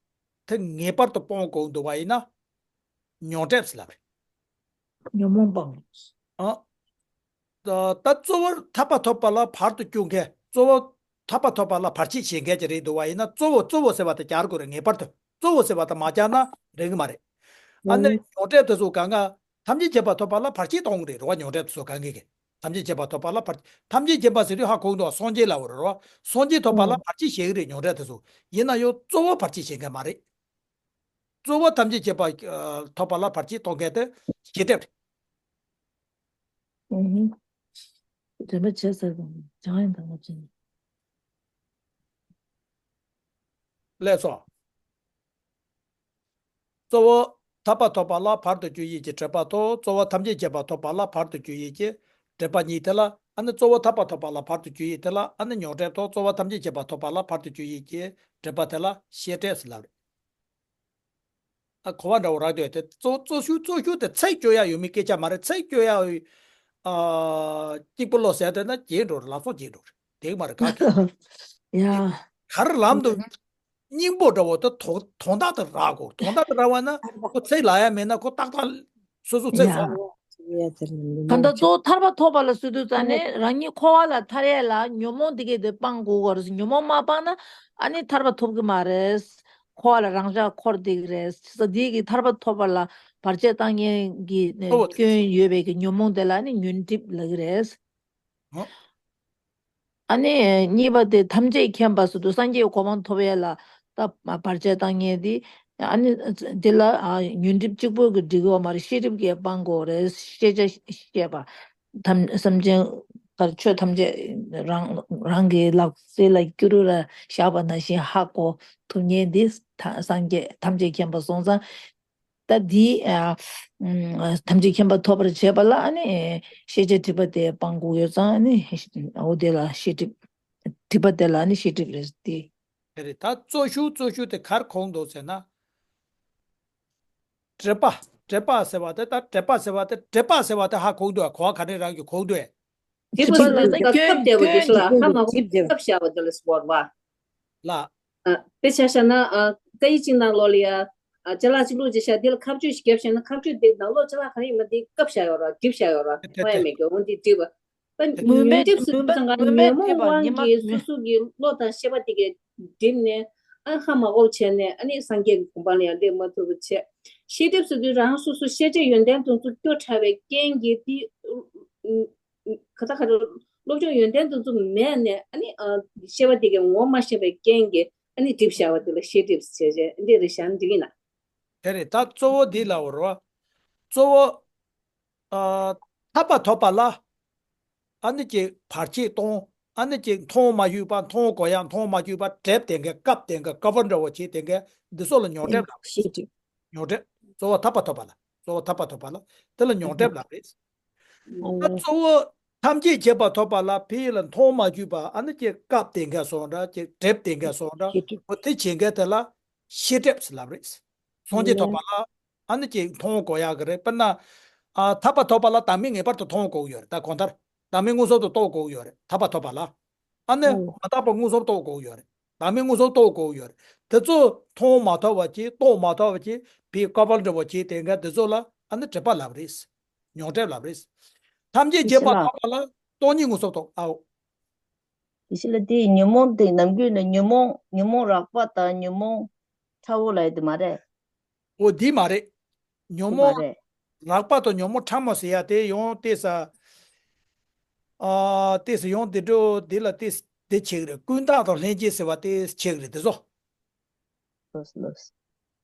དེ་ངེས་པར་དུ་སྤོང་དགོས་འདུག་པ་ཡིན་ན་མྱོང་འདྲེན་ཟེར་ལབ་རེད། ཉོན་མོངས་སྤང་། ཨ། ད་ད་གཙོ་བོར་ཐར་པ་ཐོབ་པ་ལ་བར་དུ་གཅོད་མཁན་གཙོ་བོ་ཐར་པ་ཐོབ་པ་ལ་བར་ཆད་བྱེད་མཁན་ཅིག་རེད་འདུག་པ་ཡིན་ན་གཙོ་བོ་གཙོ་བོ་ཟེར་བ་དེ་སྦྱར་དགོས་རེད། ངེས་པར་དུ་གཙོ་བོ་ཟེར་བ་དེ་མ་སྦྱར་ན་རེད་གི་མ་རེད། ཨ་ནི་ཨོ། མྱོང་འདྲེན་དེ་ཚོ་གང་ག་ཐམས་ཅད་མཁྱེན་པ་ཐོབ་པ་ལ་བར་ཆད་གཏོང་གི་རེད་རེད་བ། མྱོང་འདྲེན་དེ་ཚོ་གང་གི་གི་ཐམས་ཅད་མཁྱེན་པ་ཐོབ་པ་ལ་བར། ཐམས་ཅད་མཁྱེན་པ་ཟེར་དུས་ཧ་གོ་གི་འདུག་བ། སངས་རྒྱས་ལབ་པ་རེད་བ། སངས་རྒྱས་ཐོབ་པ་ལ་ཨོ། བར་ཆད་བྱེད་གི་རེད་མྱོང་འདྲེན་དེ་ཚོ། ཡིན་ན་ཡང་གཙོ་བོ་བར་ཆད་བྱེད་མཁན་མ་རེད། གཙོ་བོ་ཐམས་ཅད་མཁྱེན་པ་ཨ། ཐོབ་པ་ལ་བར་ཆད་གཏོང་མཁན་དེ་ཤེས་སྒྲིབ་རེད། ཨུ་ཧུ། དྲན་པ་བྱས་ཚར་དང་སྦྱང་ཡང་དང་པོ་བྱས། ལགས་སོ། གཙོ་བོ་ཐར་པ་ཐོབ་པ་ལ་བར་དུ་གཅོད་ཡུལ་གྱི་སྒྲིབ་པ་དང་གཙོ་བོ་ཐམས་ཅད་མཁྱེན་པ་ཐོབ་པ་ལ་བར་དུ་གཅོད་ཡུལ་གྱི་སྒྲིབ་པ་གཉིས་དེ་ལ་ཨ་ནི་གཙོ་བོ་ཐར་པ་ཐོབ་པ་ལ་བར་དུ་གཅོད་ཡུལ་དེ་ལ་ཨ་ནི་མྱོང་འདྲེན་དང་གཙོ་བོ་ཐམས་ཅད་མཁྱེན་པ་ཐོབ་པ་ལ་བར་དུ་གཅོད་ཡུལ་གྱི་སྒྲིབ་པ་དེ་ལ་ཤེས་སྒྲིབ་ཟེར་ལབ་རེད། ཨ་གོ་བ་འདྲ་བོ་རག་འདོད་དེ་གཙོ་གཙོ་ཤུགས་གཙོ་ཤུགས་དེ་ཚིག་གཅོད་ཡ་ཡོད་མེད་སྐད་ཆ་མ་རེད། ཚིག་གཅོད་ཡ་ཡོད། ཨ་གཅིག་པུ་བློ་ཟད་དེ་ན་བརྗེད་འགྲོ་རེད། ལབ་སོང་བརྗེད་འགྲོ་རེད། དེ་གི་མ་རེད་ག་གི། ཡ། ག་རེ་ལབ་འདུག་སྙིང་པོ་འདྲ་བོ་དེ་དོ་དོན་དག་དེ་རག་གོ་དོན་དག་དེ་རག་པ་ན་ཁོ་ཚིག་ལབ་ཡ་མེད་ན་ཁོ་ཏག་ཏག་སོ་སོ་ཚིག་ཡ། སོང་། གང་ལྟར་གཙོ་བོ་ཐར་པ་ཐོབ་པ་ལ་ཟེར་དུས་ཙ་ནས་རང་ཉིད་འཁོར་བ་ལ་ཐར་ཡས་ལ་ཉོན་མོངས་འདི་གས་དེ་སྤང་དགོས་གོ་རེད། ཉོན་མོངས་མ་སྤངས་ན་ཨ་ནི་ཐར་པ་ཐོབ་གི་མ་རེད། འཁོར་བ་ལ་རང་ཅག་འཁོར་བསྡད་ཀྱི་རེད། ས་འདི་གི་ཐར་པ་ཐོབ་པ་ལ་བར་ཆད་བཏང་མཁན་གྱི་ཨོ། སྐྱོན་ཡོད་པའི་གི་ཉོན་མོངས་དེ་ལ་ནི་ཉོན་སྒྲིབ་ལབ་ཀྱི་རེད། ཨོ། ཨ་ནི་གཉིས་པ་དེ་ཐམས་ཅད་མཁྱེན་པ་ཟེར་དུས་སངས་རྒྱས་གོ་འཕང་ཐོབ་ཡས་ལ་ད་བར་ཆད་བཏང་མཁན་དེ་ཨ་ནི་དེ་ལ་ཨ་ཉོན་སྒྲིབ་གཅིག་པོ་གི་འགྲིག་གི་ཡོད་མ་རེད། ཤེས་སྒྲིབ་ཀྱིས་སྤང་དགོས་རེད། ཤེས་བྱ་ཤེས་པ། ཐམས་སེམས་ཅན་གར་ཆོས་ཐམས་ཅད་རང་རང་གི་ལག་རྩལ་ལ་སྐྱུ་རུ་ར་བཞག་པ་ནང་བཞིན་ཧ་གོ་ཐུབ་མཁན་འདི་ཐ་སངས་རྒྱས་ཐམས་ཅད་མཁྱེན་པ་སོང་ཙང་ ད་འདི་ཨ་ཨམ་ཐམས་ཅད་མཁྱེན་པ་ཐོབ་པར་བྱེད་པ་ལ་ཨ་ནི་ཤེས་བྱའི་སྒྲིབ་པ་དེ་སྤང་དགོས་ཡོད་ཙང་ཨ་ནི་འོ་དེ་ལ་ཤེས་སྒྲིབ། སྒྲིབ་པ་དེ་ལ་ཨ་ནི་ཤེས་སྒྲིབ་རེད་དེ། དེ་རེད། ད་རྩོད་ཤུགས་རྩོད་ཤུགས་དེ་གར་གོ་འདུག་ཟེར་ན། འགྲེལ་པ། འགྲེལ་པ་ཟེར་བ་དེ་ད་འགྲེལ་པ་ཟེར་བ་དེ་འགྲེལ་པ་ཟེར་བ་དེ་ཧ་གོ་འདུག་གོ་བ་ག་ནས་རང་གིས་གོ་འདུག་སྒྲིབ་པ་ལ་སྐབས་སྐབས་བལྟས་པ་དེ་ཤ་ལ་ཧ་མ་གོ་སྐབས་བཞག་པ་དེ་ལ་སོགས་པ། ལ། ཨ། དཔེ་ཆ་བཞག་ན་ཨ་སྐད་ཡིག་གཅིག་ནང་ལོགས་ལ་ཡ། ཨ་ཅ་ལག་གཅིག་བླུགས་རྗེས་ཤ་དེ་ལ་ཁ་གཅོད་ཞིག་བརྒྱབ་བཞག་ན་ཁ་གཅོད་དེ་ནང་ལོགས་ཅ་ལག་ག་རེ་ཡིན་མ་དེ་བཀབ་བཞག་ཡོད་ར་སྒྲིབ་བཞག་ཡོད་ར་དེ་དེ་ཧ་ཡ་དེ་མེད་ཀྱི་འོན་ཏེ་སྒྲིབ་པ། ད་ཉོན་སྒྲིབ་སུ་དང་ཉོན་སྒྲིབ་སུ་ཉོན་སྒྲིབ་ཉོན་སྒྲིབ་སུ་གི་བློ་དང་ཤེས་པ་དེ་གས་སྒྲིབ་ནས་ཨ་ཧ་མ་གོ་བྱས་ནས་ཨ་ནི་སངས་རྒྱས་ཀྱི་གོ་འཕང་ལ་ཡང་སླེབས་མ་ཐུབ་པ་བྱས། ཤེས་སྒྲིབ་སུ་གི་རང་སོ་སོ་ཤེས་བྱའི་ཡོན་ཏན་དེ་ཚོ་སྐྱོ་ཕྲ་བའི་རྐྱེན་གྱིས་དེ། ཁ་ཚ་ཁ་ཚ་སློབ་སྦྱོང་ཡོན་ཏན་དེ་ཚོ་མེད་ནས་ཨ་ནི་ཨ་ཤེས་པ་དེ་གས་ངོ་མ་ཤེས་པའི་རྐྱེན་གྱིས་ཨ་ནི་སྒྲིབ་བཞག་པ་དེ་ལ་ཤེས་སྒྲིབ་ཟེར་བྱས་འདི་རེད་བཞག་འགྲིག་གི་ན། དེ་རེད། ད་གཙོ་བོ་འདི་ལ་འོ་རོ། གཙོ་བོ། ཨ། ཐར་པ་ཐོབ་པ་ལ། ཨ་ནི་ཅིག་བར་ཆད་གཏོང་། ཨ་ནི་ཅིག་མཐོང་མ་ཞུས་པ་མཐོང་དགོས་ཡ་མཐོང་མ་ཞུས་པ་སྒྲིབ་དེ་གས་བཀབ་དེ་གས་ཀ་བར་འདྲ་བོ་བྱེད་དེ་གས་འདི་ཚོ་ལ་ཉོན་སྒྲིབ་ལ། ཤེས་སྒྲིབ། ཉོན་སྒྲིབ། གཙོ་བོ་ཐར་པ་ཐོབ་པ་ལ། གཙོ་བོ་ཐར་པ་ཐོབ་པ་ལ། དེ་ལ་ཉོན་སྒྲིབ་ལབ་རེད། ད་གཙོ་བོ་ཐམས་ཅད་མཁྱེན་པ་ཐོབ་པ་ལ་ཕི་ལ་མཐོང་མ་བཅུག་པ་ཨ་ནི་ཅིག་བཀབ་དེ་འགའ་སོང་འདྲ་ཅིག་སྒྲིབ་དེ་འགའ་སོང་འདྲ་ཤེས་སྒྲིབ། འོ་དེ་བྱེད་མཁན་དེ་ལ་ཤེས་སྒྲིབ་ཟེར་ལབ་རེད། སངས་རྒྱས་ཐོབ་པ་ལ་ཨ་ནི་ཅིག་མཐོང་དགོས་ཡག་གི་རེད། དཔེར་ན། ཨ་ཐར་པ་ཐོབ་པ་ལ་བདག་མེད་ངེས་པར་དུ་མཐོང་དགོས་ཡོད་རེད། ད་གང་ལྟར་བདག་མེད་མངོན་སུམ་དུ་རྟོགས་དགོས་ཡོད་རེད། ཐར་པ་ཐོབ་པ་ལ། ཨ་ནི་ཨོ། མ་དག་པ་མངོན་སུམ་རྟོགས་དགོས་ཡོད་རེད། བདག་མེད་མངོན་སུམ་རྟོགས་དགོས་ཡོད་རེད། དེ་ཚོ་མཐོང་མ་ཐུབ་པ་བྱས་རྟོགས་མ་ཐུབ་པ་བྱས་ཕའི་ཀ་བལ་འདྲ་བོ་བྱས་དེ་འགའ་དེ་ཚོ་ལ་ཨ་ནི་སྒྲིབ་པ་ལབ་རེད། ཉོན་སྒྲིབ་ལབ་རེད། ཐམས་ཅད་མཁྱེན་པ་ཐོབ་པ་ལ་སྟོང་ཉིད་མངོན་སུམ་རྟོགས། ཨའོ། དེ་ཕྱི་ལ་དེ་ཉོན་མོངས་དེ་ནམ་རྒྱུན་ནས་ཉོན་མོངས་ཉོན་མོངས་རགས་པ་དང་ཉོན་མོངས་ཕྲ་བོ་ལབ་ཡ་དེ་མ་རེད། འོ་འདི་མ་རེད། ཉོན་དེ་མ་མོངས་རེད། རགས་པ་དང་ཉོན་མོངས་ཕྲ་མོ་ཟེར་ཡ་དེ་ཡང་ཏོག་ཙམ། ཨ་ཏོག་ཙམ་ཡང་དེ་འགྲོ་དེ་ལ་ཏོག་ཙམ་དེ་ཆེ་གི་རེད། ཀུན་བརྟགས་དང་ལྷན་སྐྱེས་ཟེར་བ་དེ་ཆེ་གི་རེད་དེ་ཚོ། ལོས་ལོས།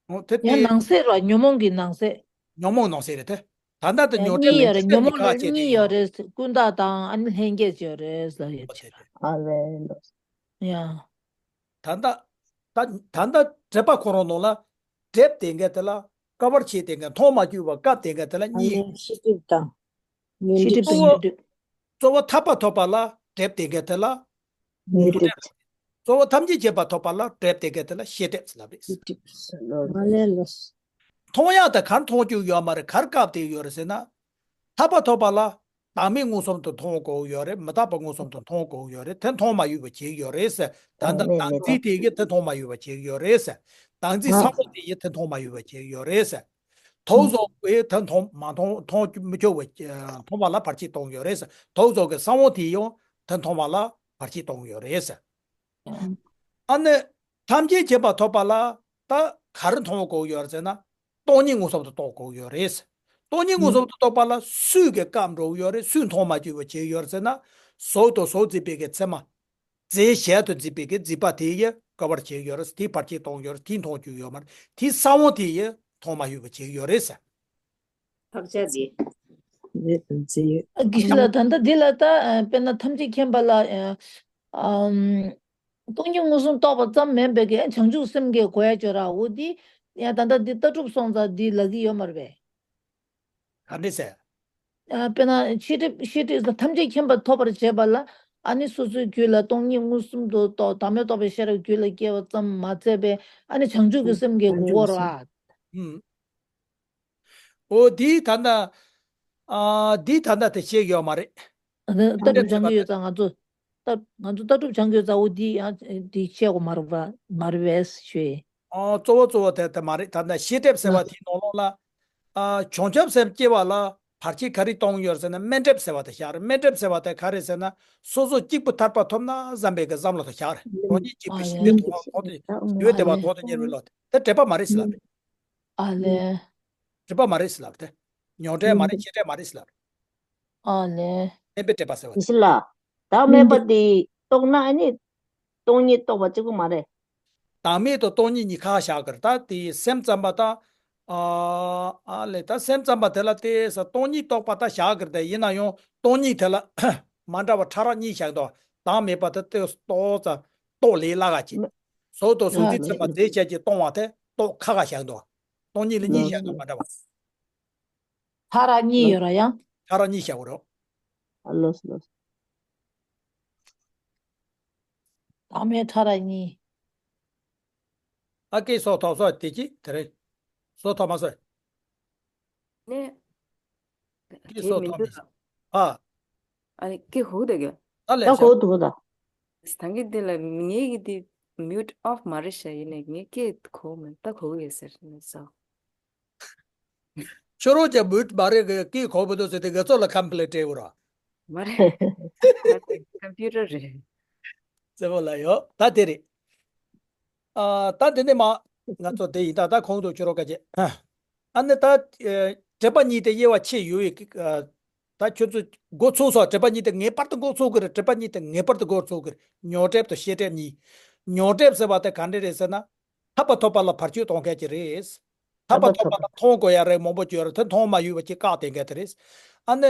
འོ་དེ་ཡང་དེ་ནང་གསེས་ར་ཉོན་མོངས་ཀྱི་ནང་གསེས། ཉོན་མོངས་ནང་གསེས་རེད་དེ། ད་ལྟ་དེ་ཡང་ཉོན་སྒྲིབ་གཉིས་ལ་ཡོད་རེད། ཉོན་ཁ་མོངས་ལ་ཁ་བྱས་དེ་གཉིས་ཡོད་ཡིན། རེད། ཀུན་བརྟགས་དང་ཨ་ནི་ལྷན་སྐྱེས་ཡོད་རེད་ཟེར་ཡོད་ཆེ། ཨ་ལས་ལོས། ཡང་། ད་ལྟ་ད་ད་ལྟ་སྒྲིབ་པ་ཁོ་རང་ནང་ལ་སྒྲིབ་དེ་འགའ་དེ་ལ་ཀ་བར་ཆད་དེ་འགའ་མཐོང་མ་བཅུག་པ་བཀབ་དེ་འགའ་དེ་ལ་ཨ་གཉིས། ནི་ཤེས་སྒྲིབ་དང་། ཉོན་ཤེས་སྒྲིབ་སྒྲིབ་དང་ཉོན་སྒྲིབ། གཙོ་བོ་ཐར་པ་ཐོབ་པ་ལ་སྒྲིབ་དེ་འགའ་དེ་ལ་ཉོན་ཉོན་སྒྲིབ། སྒྲིབ། གཙོ་བོ་ཐམས་ཅད་མཁྱེན་པ་ཐོབ་པ་ལ་སྒྲིབ་དེ་འགའ་དེ་ལ་ཤེས་སྒྲིབ་ལབ་རེད། ཤེས་སྒྲིབ་ལོས། ཨ་ལས་ལོས། མཐོང་ཡག་དེ་གར་མཐོང་བཅུག་ཡོད་མ་རེད། གར་བཀབ་དེ་ཡོད་རེད་ཟེར་ན། ཐར་པ་ཐོབ་པ་ལ་བདག་མེད་མངོན་སུམ་དུ་མཐོང་དགོས་ཡོད་རེད། མི་རྟག་པ་མངོན་སུམ་དུ་མཐོང་དགོས་ཡོད་རེད། དེ་མཐོང་མ་ཡོད་པ་བྱེད་ཀྱི་ཡོད་རེད་ཟེར། ད་ལྟ་མེད་མེད་བདག་འཛིན་དེ་ཡིས་དེ་མཐོང་མ་ཡོད་པ་བྱེད་ཀྱི་ཡོད་རེད་ཟེར། བདག་འཛིན་ཨ་ཚ་བོ་དེ་ཡིས་དེ་མཐོང་མ་ཡོད་པ་བྱེད་ཀྱི་ཡོད་རེད་ཟེར། དུག་སོགས་ཀྱིས་དེ་མཐོང་མ་མཐོང་མཐོང་མི་ཆོག་པ་མཐོང་བ་ལ་བར་ཆད་གཏོང་གི་ཡོད་རེད་ཟེར། དུག་སོགས་ཀྱི་ས་བོན་དེ་ཡང་དེ་མཐོང་བ་ལ་བར་ཆད་གཏོང་གི་ཡོད་རེད་ཟེར། ཨ་ནི། ཐམས་ཅད་མཁྱེན་པ་ཐོབ་པ་ལ་ད་ག་རེ་མཐོང་དགོས་ཡོད་རེད་ཟེར་ན། སྟོང་ཉིད་མངོན་སུམ་དུ་རྟོགས་དགོས་ཡོད་རེད། སྟོང་ཉིད་མངོན་སུམ་དུ་རྟོགས་པ་ལ་སུས་ཀྱང་བཀབ་འགྲོ་གི་ཡོད་རེད། སུས་མཐོང་མ་བཅུག་པ་བྱེད་ཀྱི་ཡོད་རེད་ཟེར་ན། གཟུགས་དང་གཟུགས་འཛིན་པའི་གི་མཚན་མ། རྫས་གཞན་དུ་འཛིན་པའི་གི་འཛིན་པ་དེ་ཡི་ཀ་བར་བྱེད་ཀྱི་ཡོད་རེད། དེའི་བར་ཆད་གཏོང་གི་ཡོད་རེད། དེས་མཐོང་བཅུག་ཡོད་མ་རེད། དེའི་ས་བོན་དེ་ཡིས་མཐོང་མ་ཡོད་པ་བྱེད་ཀྱི་ཡོད་རེད་ཟེར། བག་ཆགས་འདི། རེད་མཛེས་ཡོད། ཨ་དགེ་བཤེས་ལགས། ད་ལྟ་འདི་ལ་ད་ཨ་དཔེར་ན་ཐམས་ཅད་མཁྱེན་པ་ལ་ཨ་ཨམ་སྟོང་ཉིད་མངོན་སུམ་རྟོགས་པ་ཙམ་མིན་པའི་གི་ཨ་བྱང་ཆུབ་སེམས་ཀྱི་གོ་ཡ་ཅོ་ར་འོ་འདི་ཡང་ད་ལྟ་འདི་ལྟ་གྲུབ་སོང་ཙང་འདི་ལབ་ཀྱི་ཡོད་མ་རེད་པས། ག་འདྲ་ཟེར། ཨ་དཔེར་ན་ཤེས་སྒྲིབ་ཤེས་སྒྲིབ་ཐམས་ཅད་མཁྱེན་པ་ཐོབ་པར་བྱེད་པ་ལ་ཨ་ནི་སོ་སོའི་རྒྱུད་ལ་སྟོང་ཉིད་མངོན་སུམ་དུ་རྟོགས་བདག་མེད་རྟོགས་པའི་ཤེས་རབ་རྒྱུད་ལ་སྐྱེ་བ་ཙམ་མ་ཚད་པས་ཨ་ནི་བྱང་ཆུབ་ཀྱི་སེམས་ཀྱི་གོ་གོ་ར། ཨུམ། འོ་འདི་ད་ལྟ། ཨ་འདི་ད་ལྟ་དེ་བཤད་ཡོད་མ་རེད། ལྟ་གྲུབ་སྦྱང་གི་ཡོད་ཙང་ང་ཚོ། ལྟ་ང་ཚོ་ལྟ་གྲུབ་སྦྱང་གི་ཡོད་ཙང་འོ་འདི་ཡང་འདི་བཤད་དགོས་མ་རེད་པ་མ་རེད་པས་ཞུ་ཡིན། ཨ་གཙོ་བོ་གཙོ་བོ་དེ་དེ་མ་རེད། ད་ལྟ་ཤེས་སྒྲིབ་ཟེར་བ་དེའི་ནང་ལོགས་ལ། ཨ་བྱང་ཆུབ་སེམས་སྐྱེ་བ་ལ་བར་ཆད་ག་རེ་གཏོང་ཡོད་ཟེར་ན་དམན་སྒྲིབ་ཟེར་བ་དེ་བཞག་རེད། དམན་སྒྲིབ་ཟེར་བ་དེ་ག་རེ་ཟེར་ན་སོ་སོ་གཅིག་པུ་ཐར་པ་ཐོབ་ན་བསམ་པའི་གི་བསམ་བློ་དེ་བཞག་རེད། རང་ཉིད་གཅིག་པུ་ཞི་བདེ་ཐོབ་ཐོབ་དེ་ཞི་བདེ་བ་ཐོབ་དེ་གཉེར་བའི་བློ་དེ་དེ་སྒྲིབ་པ་མ་རེད་ཟེར་ལབ་རེད། ཨ་ལས། སྒྲིབ་པ་མ་རེད་ཟེར་ལབ་རེད། ཉོན་སྒྲིབ་མ་རེད། ཤེས་སྒྲིབ་མ་རེད་ཟེར་ལབ་རེད། ཨ་ལས། དམན་པའི་སྒྲིབ་པ་ཟེར་བ་དེ། ཞི་ལ། བདག་མེད་པ་དེ་རྟོགས་ན་ཨ་ནི། སྟོང་ཉིད་རྟོགས་པ་གཅིག་པུ་མ་རེད། བདག་མེད་དང་སྟོང་ཉིད་གཉིས་ཁ་བཞག་གི་རེད། ད་དེ་སེམས་ཙམ་པ་ད། ཨ་ཨ་ལས་ད་སེམས་ཙམ་པ་དེ་ལ་དེ་ས་སྟོང་ཉིད་རྟོགས་པ་ད་བཞག་གི་རེད། ད་ཡིན་ན་ཡང་སྟོང་ཉིད་དེ་ལ་མ་འདྲ་བ་ཕྲ་རགས་གཉིས་བཞག་འདུག་བདག་མེད་པ་དེ་ལྟོས་ཙམ་རྟོགས་ལས་སླ་ག་ཅིག་གཟུགས་དང་གཟུགས་འཛིན་ཚད་མ་རྫས་ཅན་གྱིས་སྟོང་བ་དེ་རྟོགས་ཁག་ཁག་བཞག་འདུག་སྟོང་ཉིད་ལ་གཉིས་བཞག་ན་མ་འདྲ་བ། ཐ་ར་གཉིས་ཡོད་ར་ཡང་། ཐ་ར་གཉིས་བཞག་པ་རེད། ཨ་ལོས་ལོས། བདག་མེད་ཐ་ར་གཉིས། ཨ་ཀེ་སོ་ཐོབ་སོ་དེ་ཅི་དེ་རེད། སོ་ཐོབ་མ་སོ། ནས། ཀེ་སོ་ཐོབ་མི་འདུག་ཨ། ཨ་ནི་ཀེ་ཧུ་དེ་ག་ད་ལས་ད་ཤ་གོ་འདུག་ད། ད་གི་དེ་ལ་ངེད་ཀྱི་དེ་མིའུ་ཊི་ཨོཕ་མ་རེད་ཤ་ཡིན་ནས་ངས་ཀེ་གོ་མེད་ད་གོ་ཡོད་ཟེར་ནས་ས། ཁྱོད་རང་ཀྱང་མུ་མ་རེད་གི་ཀི་གོ་མི་འདུག་ཟེར་ཏེ་ང་ཚོ་ལ་ཁམ་པི་ལེན་སྤྲད་འོ་ར། མ་རེད། ཁམ་པིའུ་ཊར་རེད། རྩེ་མོ་ལ་ཡོད་ད་དེ་རེད། ཨ་ད་དེ་ནས་མ་ང་ཚོ་དེ་ཡིན་ད་ད་གོང་དུ་ཁྱོད་རང་སྐད་ཆ། ཨ་ནི་ད་དྲེག་པ་གཉིས་དེ་དབྱེ་བ་ཕྱེ་ཡོད་ཡོད་ཀི་ད་ཁྱོད་ཚོ་འགོ་ཚུགས་སོ། དྲེག་པ་གཉིས་དེ་ངེས་པར་དུ་འགོ་ཚུགས་ཀི་རེད། དྲེག་པ་གཉིས་དེ་ངེས་པར་དུ་འགོ་ཚུགས་ཀི་རེད། མྱོང་དྲེག་དང་ཤེས་དྲེག་གཉིས། མྱོང་དྲེག་ཟེར་བ་དེ་ག་འདྲ་རེད་ཟེར་ན། ཐར་པ་ཐོབ་པ་ལ་བར་ཆད་གཏོང་མཁན་ཅིག་རེད། ཐར་པ་ཐོབ་པ་ལ་མཐོང་དགོས་ཡ་རེད་མང་པོ་ཅིག་ཡོད་རེད་དེ་མཐོང་མ་ཡོད་པ་ཅིག་བཀག་བསྡད་མཁན་དེ་རེད། ཨ་ནི།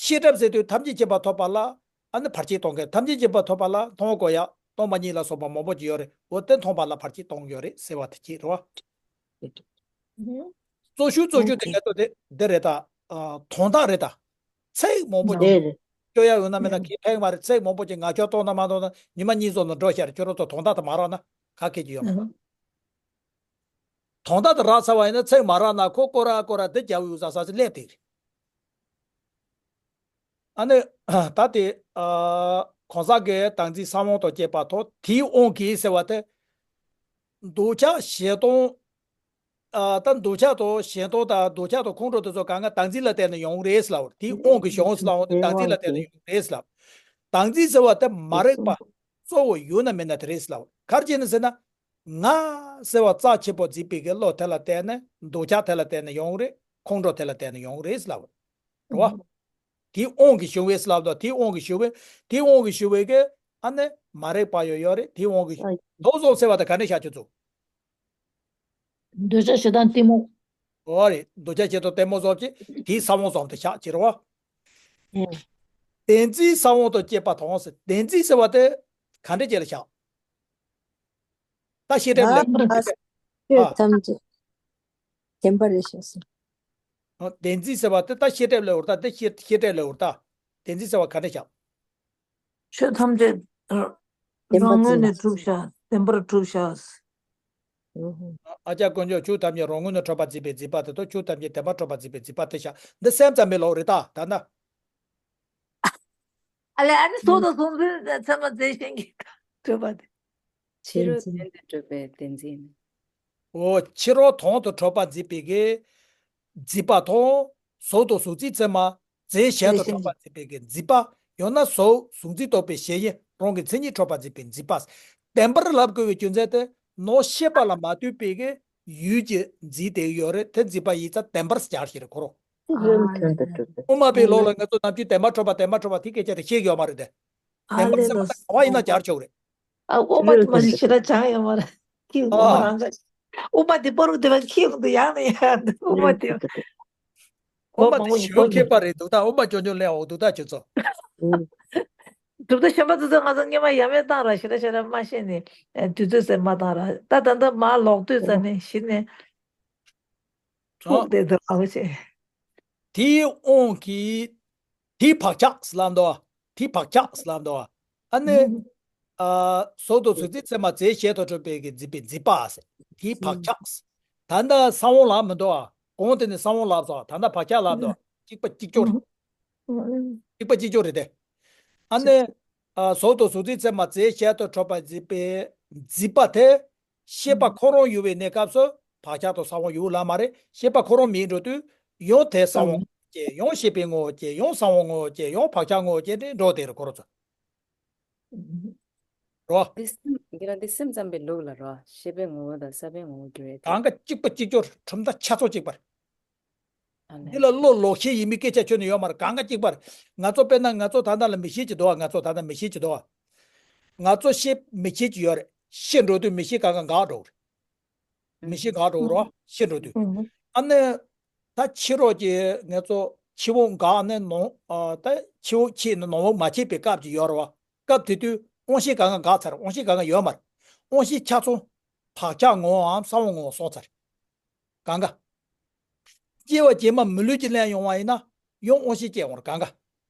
ཤེས་རབ་ཟེར་དུས་ཐམས་ཅད་མཁྱེན་པ་ཐོབ་པ་ལ་ཨ་ནི་བར་ཆད་གཏོང་མཁན་ཐམས་ཅད་མཁྱེན་པ་ཐོབ་པ་ལ་མཐོང་དགོས་ཡ་སྟོང་པ་ཉིད་ལ་སོགས་པ་མང་པོ་ཅིག་ཡོད་རེད། འོ་དེ་མཐོང་པ་ལ་བར་ཆད་གཏོང་གི་ཡོད་རེད་ཟེར་བ་དེ་ཅིག་རེད་བ། གཙོ་ཤུགས་གཙོ་ཤུགས་དེ་ངེས་ཏོ་དེ་འདི་རེད་ད། དོན་དག་རེད་ད། ཚིག་མང་པོ་ཅིག་རེད་རེད། སྐྱོ་ཡ་ཡོད་ན་མེད་ན་གི་ཕན་མ་རེད། ཚིག་མང་པོ་ཅིག་ང་ཁྱོད་གཏོང་ན་མ་གཏོང་ན་ཉི་མ་གཉིས་ཙམ་ནང་འགྲོ་ཤར་ཁྱོད་རང་ཚོ་དོན་དག་དེ་མ་རག་ན་ག་གེ་ཅིག་ཡོད་མ་རེད། དོན་དག་དེ་རག་ཚར་བ་ཡིན་ན་ཚིག་མ་རག་ན་ཁོ་སྐོར་ར་སྐོར་ར་དེ་རྒྱབ་ཡོད་ས་ས་ཚེ་སླེབས་དེ་རེད། ཨ་ནི། ད་དེ། གང་ཟག་གི་བདག་འཛིན་ས་བོན་དང་བཅས་པ་དང་དེའི་དབང་གིས་ཟེར་བ་དེ། འདོད་ཆགས་ཞེ་སྡང་། ཨ་ད་འདོད་ཆགས་དང་ཞེ་སྡང་དང་འདོད་ཆགས་དང་ཁོང་ཁྲོ་དེ་ཚོ་གང་ག་བདག་འཛིན་ལ་བརྟེན་ནས་ཡོང་རེད་ཟེར་ལབ། དེའི་དབང་གིས་བྱུང་ཟེར་ལབ། དེ་བདག་འཛིན་ལ་བརྟེན་ནས་ཡོང་རེད་ཟེར་ལབ། བདག་འཛིན་ཟེར་བ་དེ་མ་རིག་པ་གཙོ་བོ་ཡོད་ན་མེད་ན་དེ་རེད་ཟེར་ལབ། ག་རེ་བྱས་ནས་ཟེར་ན། ང་ཟེར་བ་རྩ་ཆེན་པོ་འཛིན་པའི་གི་བློ་དེ་ལ་བརྟེན་ནས་འདོད་ཆགས་དེ་ལ་བརྟེན་ནས་ཡོང་རེད། ཁོང་ཁྲོ་དེ་ལ་བརྟེན་ནས་ཡོང་རེད་ཟེར་ལབ། རེད་བ། དེའི་དབང་གིས་བྱུང་བས་ཟེར་ལབ་དང་དེའི་དབང་གིས་བྱུང་བས་དེའི་དབང་གིས་བྱུང་བའི་གི་ཨ་ནི་མ་རིག་པ་ཡོད་ཡོད་རེད། དེའི་དབང་གིས་ཨ་དོ་བཟོ་ཟེར་བ་དང་ག་ནས་བཞག་ཆོག་ཚུགས། འདོད་ཆགས་ཞེ་སྡང་གཏི་མུག་འོ་རེད། འདོད་ཆགས་ཞེ་སྡང་གཏི་མུག་བཟོ་ཅིག་དེའི་ས་བོན་བཟོ་དེ་བཞག་ཅིག་རེད་བ། ཨེ། བདེན་འཛིན་ས་བོན་དང་བཅས་པ་དང་ཟེར། བདེན་འཛིན་ཟེར་བ་དེ་ག་འདྲ་ཅིག་ལ་བཞག་ད་ཤེས་རབ་ལས། ཨ་ཆོས་ཨ། ཐམས་ཅད་བདེན་པ་རེད་ཤག་ཟེར། ཨ་བདེན་འཛིན་ཟེར་བ་དེ་ད་ཤེས་རབ་ལས་འོར་ད་དེ་ཤེས་ཤེས་རབ་ལས་འོར་ད། བདེན་འཛིན་ཟེར་བ་ག་འདྲ་བཞག་ཆོས་ཐམས་ཅད་བདེན་པ་རང་ངོས་འཛིན་ནས་གྲུབ་ཤག་བདེན་པར་གྲུབ་ཤག་ཨ་ཨ་ཅག་དཀོན་མཆོག་ཆོས་ཐམས་ཅད་རང་ངོས་ནས་གྲུབ་པར་འཛིན་པའི་འཛིན་པ་དེ་དང་ཆོས་ཐམས་ཅད་བདེན་པར་གྲུབ་པར་འཛིན་པའི་འཛིན་པ་དེ་བཞག་འདི་སེམས་ཙམ་པའི་ལོག་རེད་ད་ད་ན། ཨ་ལས་ཨ་ནི་སོ་དང་སོང་ཚུལ་ཚད་མ་རྫས་གཞན་གྱིས་གྲུབ་པ་དེ། ཕྱི་རོལ་དོན་དུ་གྲུབ་པའི་བདེན་འཛིན། འོ་ཕྱི་རོལ་དོན་དུ་གྲུབ་པར་འཛིན་པའི་གི་འཛིན་པ་དང་གཟུགས་དང་གཟུགས་ཅན་ཚད་མ་རྫས་གཞན་དུ་གྲུབ་པར་འཛིན་པའི་གི་འཛིན་པ། ཡང་ན་གཟུགས་གཟུགས་འཛིན་རྟོག་པའི་གཞན་དབྱེ་རང་གི་མཚན་ཉིད་གྲུབ་པར་འཛིན་པའི་འཛིན་པ། བདེན་པར་ལབ་དགོས་པའི་རྒྱུ་མཚན་དེ་ནང་ཤེས་པ་ལ་མ་ལྟོས་པའི་གི་ཡུལ་གྱི་འཛིན་དེ་ཡོད་རེད། དེ་འཛིན་པ་ཡིན་ཙང་བདེན་པར་སྦྱར་ཞིག་རེད་ཁོ་རང་། དོན་དུ་གྲུབ་པའི། དབུ་མ་པའི་ལུགས་ལ་ང་ཚོ་ནམ་རྒྱུན་བདེན་པར་གྲུབ་པ་བདེན་པར་གྲུབ་པ་དེ་སྐད་ཆ་དེ་བཤད་ཀྱི་ཡོད་མ་རེད་དེ། ཨ་བདེན་པར་ལས་ཟེར་བ་ལ་ག་བ་ཡིན་ན་སྦྱར་ཆོག་རེད། ཨ་དབུ་མ་དེ་མ་ཞིག་ཞེ་དྲག་སྦྱང་ཡོད་མ་རེད། ཁྱི་དབུ་མ་ཨ་རང་ག་དབུ་མ་དེ་པ་རུ་དེ་བ་ཁྱི་ཡོང་དུ་ཡང་ནས་ཡང་དུ་དབུ་མ་དེ། དབུ་མ་དེ་ཞི་བ་མཁས་པ་རེད་འདུག་ད་དབུ་མ་ཅོ་ཅོ་ལས་འོག་འདུག་ད་ཁྱོད་ཚོ། གྲུབ་མཐའ་གཞན་པ་ཚོ་ཚོ་ང་ཚོ་སྔོན་མ་ཡ་མེད་བཏང་ར་ཞེ་དྲག་ཞེ་དྲག་མ་ཤེས་ནས་དུས་ཚོད་ཟེར་མ་བཏང་ར་ད་ད་ལྟ་མ་ལོག་དུས་ཙ་ནས་གཞི་ནས། ཨོ། ཐུག་བསྡད་འདུག་ཨ་ཅེ། དེའི་དབང་གིས། དེའི་བག་ཆགས་ལབ་འདུག་བ། དེའི་བག་ཆགས་ལབ་འདུག་བ། ཨ་ནི། ཨ་གཟུགས་དང་གཟུགས་ཅན་ཚད་མ་རྫས་གཞན་དུ་གྲུབ་པའི་གི་འཛིན་པའི་འཛིན་པ་ཟེར། དེའི་བག་ཆགས། ད་ལྟ་ས་བོན་ལབ་མི་འདུག་བ། གོང་དེ་ནས་ས་བོན་ལབ་སོང་བ། ད་ལྟ་བག་ཆགས་ལབ་འདུག་བ། གཅིག་པ་གཅིག་ཅོག་རེད། གཅིག་པ་གཅིག་ཅོག་རེད་དེ། ཨ་ནི། ཨ་གཟུགས་དང་གཟུགས་ཅན་ཚད་མ་རྫས་གཞན་དུ་གྲུབ་པར་འཛིན་པའི་འཛིན་པ་དེ། ཤེས་པ་ཁོ་རང་ཡོད་པའི་གནས་སྐབས་སུ་བག་ཆགས་དང་ས་བོན་ཡོད་ལ་མ་རེད། ཤེས་པ་ཁོ་རང་མེད་འགྲོ་དུས་ཡང་དེ་ས་བོན་ངོ་བོ་སྐྱེ། ཡང་ཤེས་པའི་ངོ་བོ་སྐྱེ། ཡང་ས་བོན་ངོ་བོ་སྐྱེ། ཡང་བག་ཆགས་ངོ་བོ་སྐྱེ་དེ་འགྲོ་དེ་རེད་ཁོ་རང་ཚོ། རོ། འདི་སེམས་འདི་ལ་འདི་སེམས་ཙམ་པའི་ལུགས་ལ་རོ། ཤེས་པའི་ངོ་བོ་དང་ས་བོན་ངོ་བོ་འགྱུར་བའི་གང་ག་གཅིག་པ་གཅིག་ཅོག་གྲུབ་མཐའ་ཆ་ཚང་གཅིག་པ་རེད། ཨ་ལས། འདི་ལ་བློ་ལོག་ཤེས་ཡིན་མིན་སྐད་ཆ་ཁྱོན་ནས་ཡོད་མ་རེད། གང་ག་གཅིག་པ་རེད། ང་ཚོ་དཔེར་ན་ང་ཚོ་ད་ལྟ་ལ་མི་ཤེས་ཀྱི་འདུག་བ། ང་ཚོ་ད་ལྟ་མི་ཤེས་ཀྱི་འདུག་བ། ང་ཚོ་ཤེས་མི་ཤེས་ཀྱི་ཡོད་རེད། ཤི་འགྲོ་དུས་མི་ཤེས་གང་ག་འགག་འགྲོ་རེད། མི་ཤེས་འགག་འགྲོ་རོ། ཤི་འགྲོ་དུས། ཨ་ནི། ད་ཕྱི་རོལ་གྱི་ང་ཚོ་འཆི་བ་འགག་ནས་ནང་ཨ་ད་འཆི་བ་ཤི་ནས་ནང་བ་མ་ཤེས་པའི་སྐབས་ཀྱི་ཡོད་རེད་བ། སྐབས་དེ་དུས་དབང་ཤེས་གང་ག་འགག་ཚར། དབང་ཤེས་གང་ག་ཡོད་མ་རེད། དབང་ཤེས་ཆ་ཚང་བག་ཆགས་ངོ་བོའམ་ས་བོན་ངོ་བོ་སོང་ཚར། གང་ག་སྐྱེ་བ་རྗེས་མ་མི་ལུས་ཀྱི་ལན་ཡོང་བ་ཡིན་ན་ཡང་དབང་ཤེས་སྐྱེ་འོང་ར་གང་ག་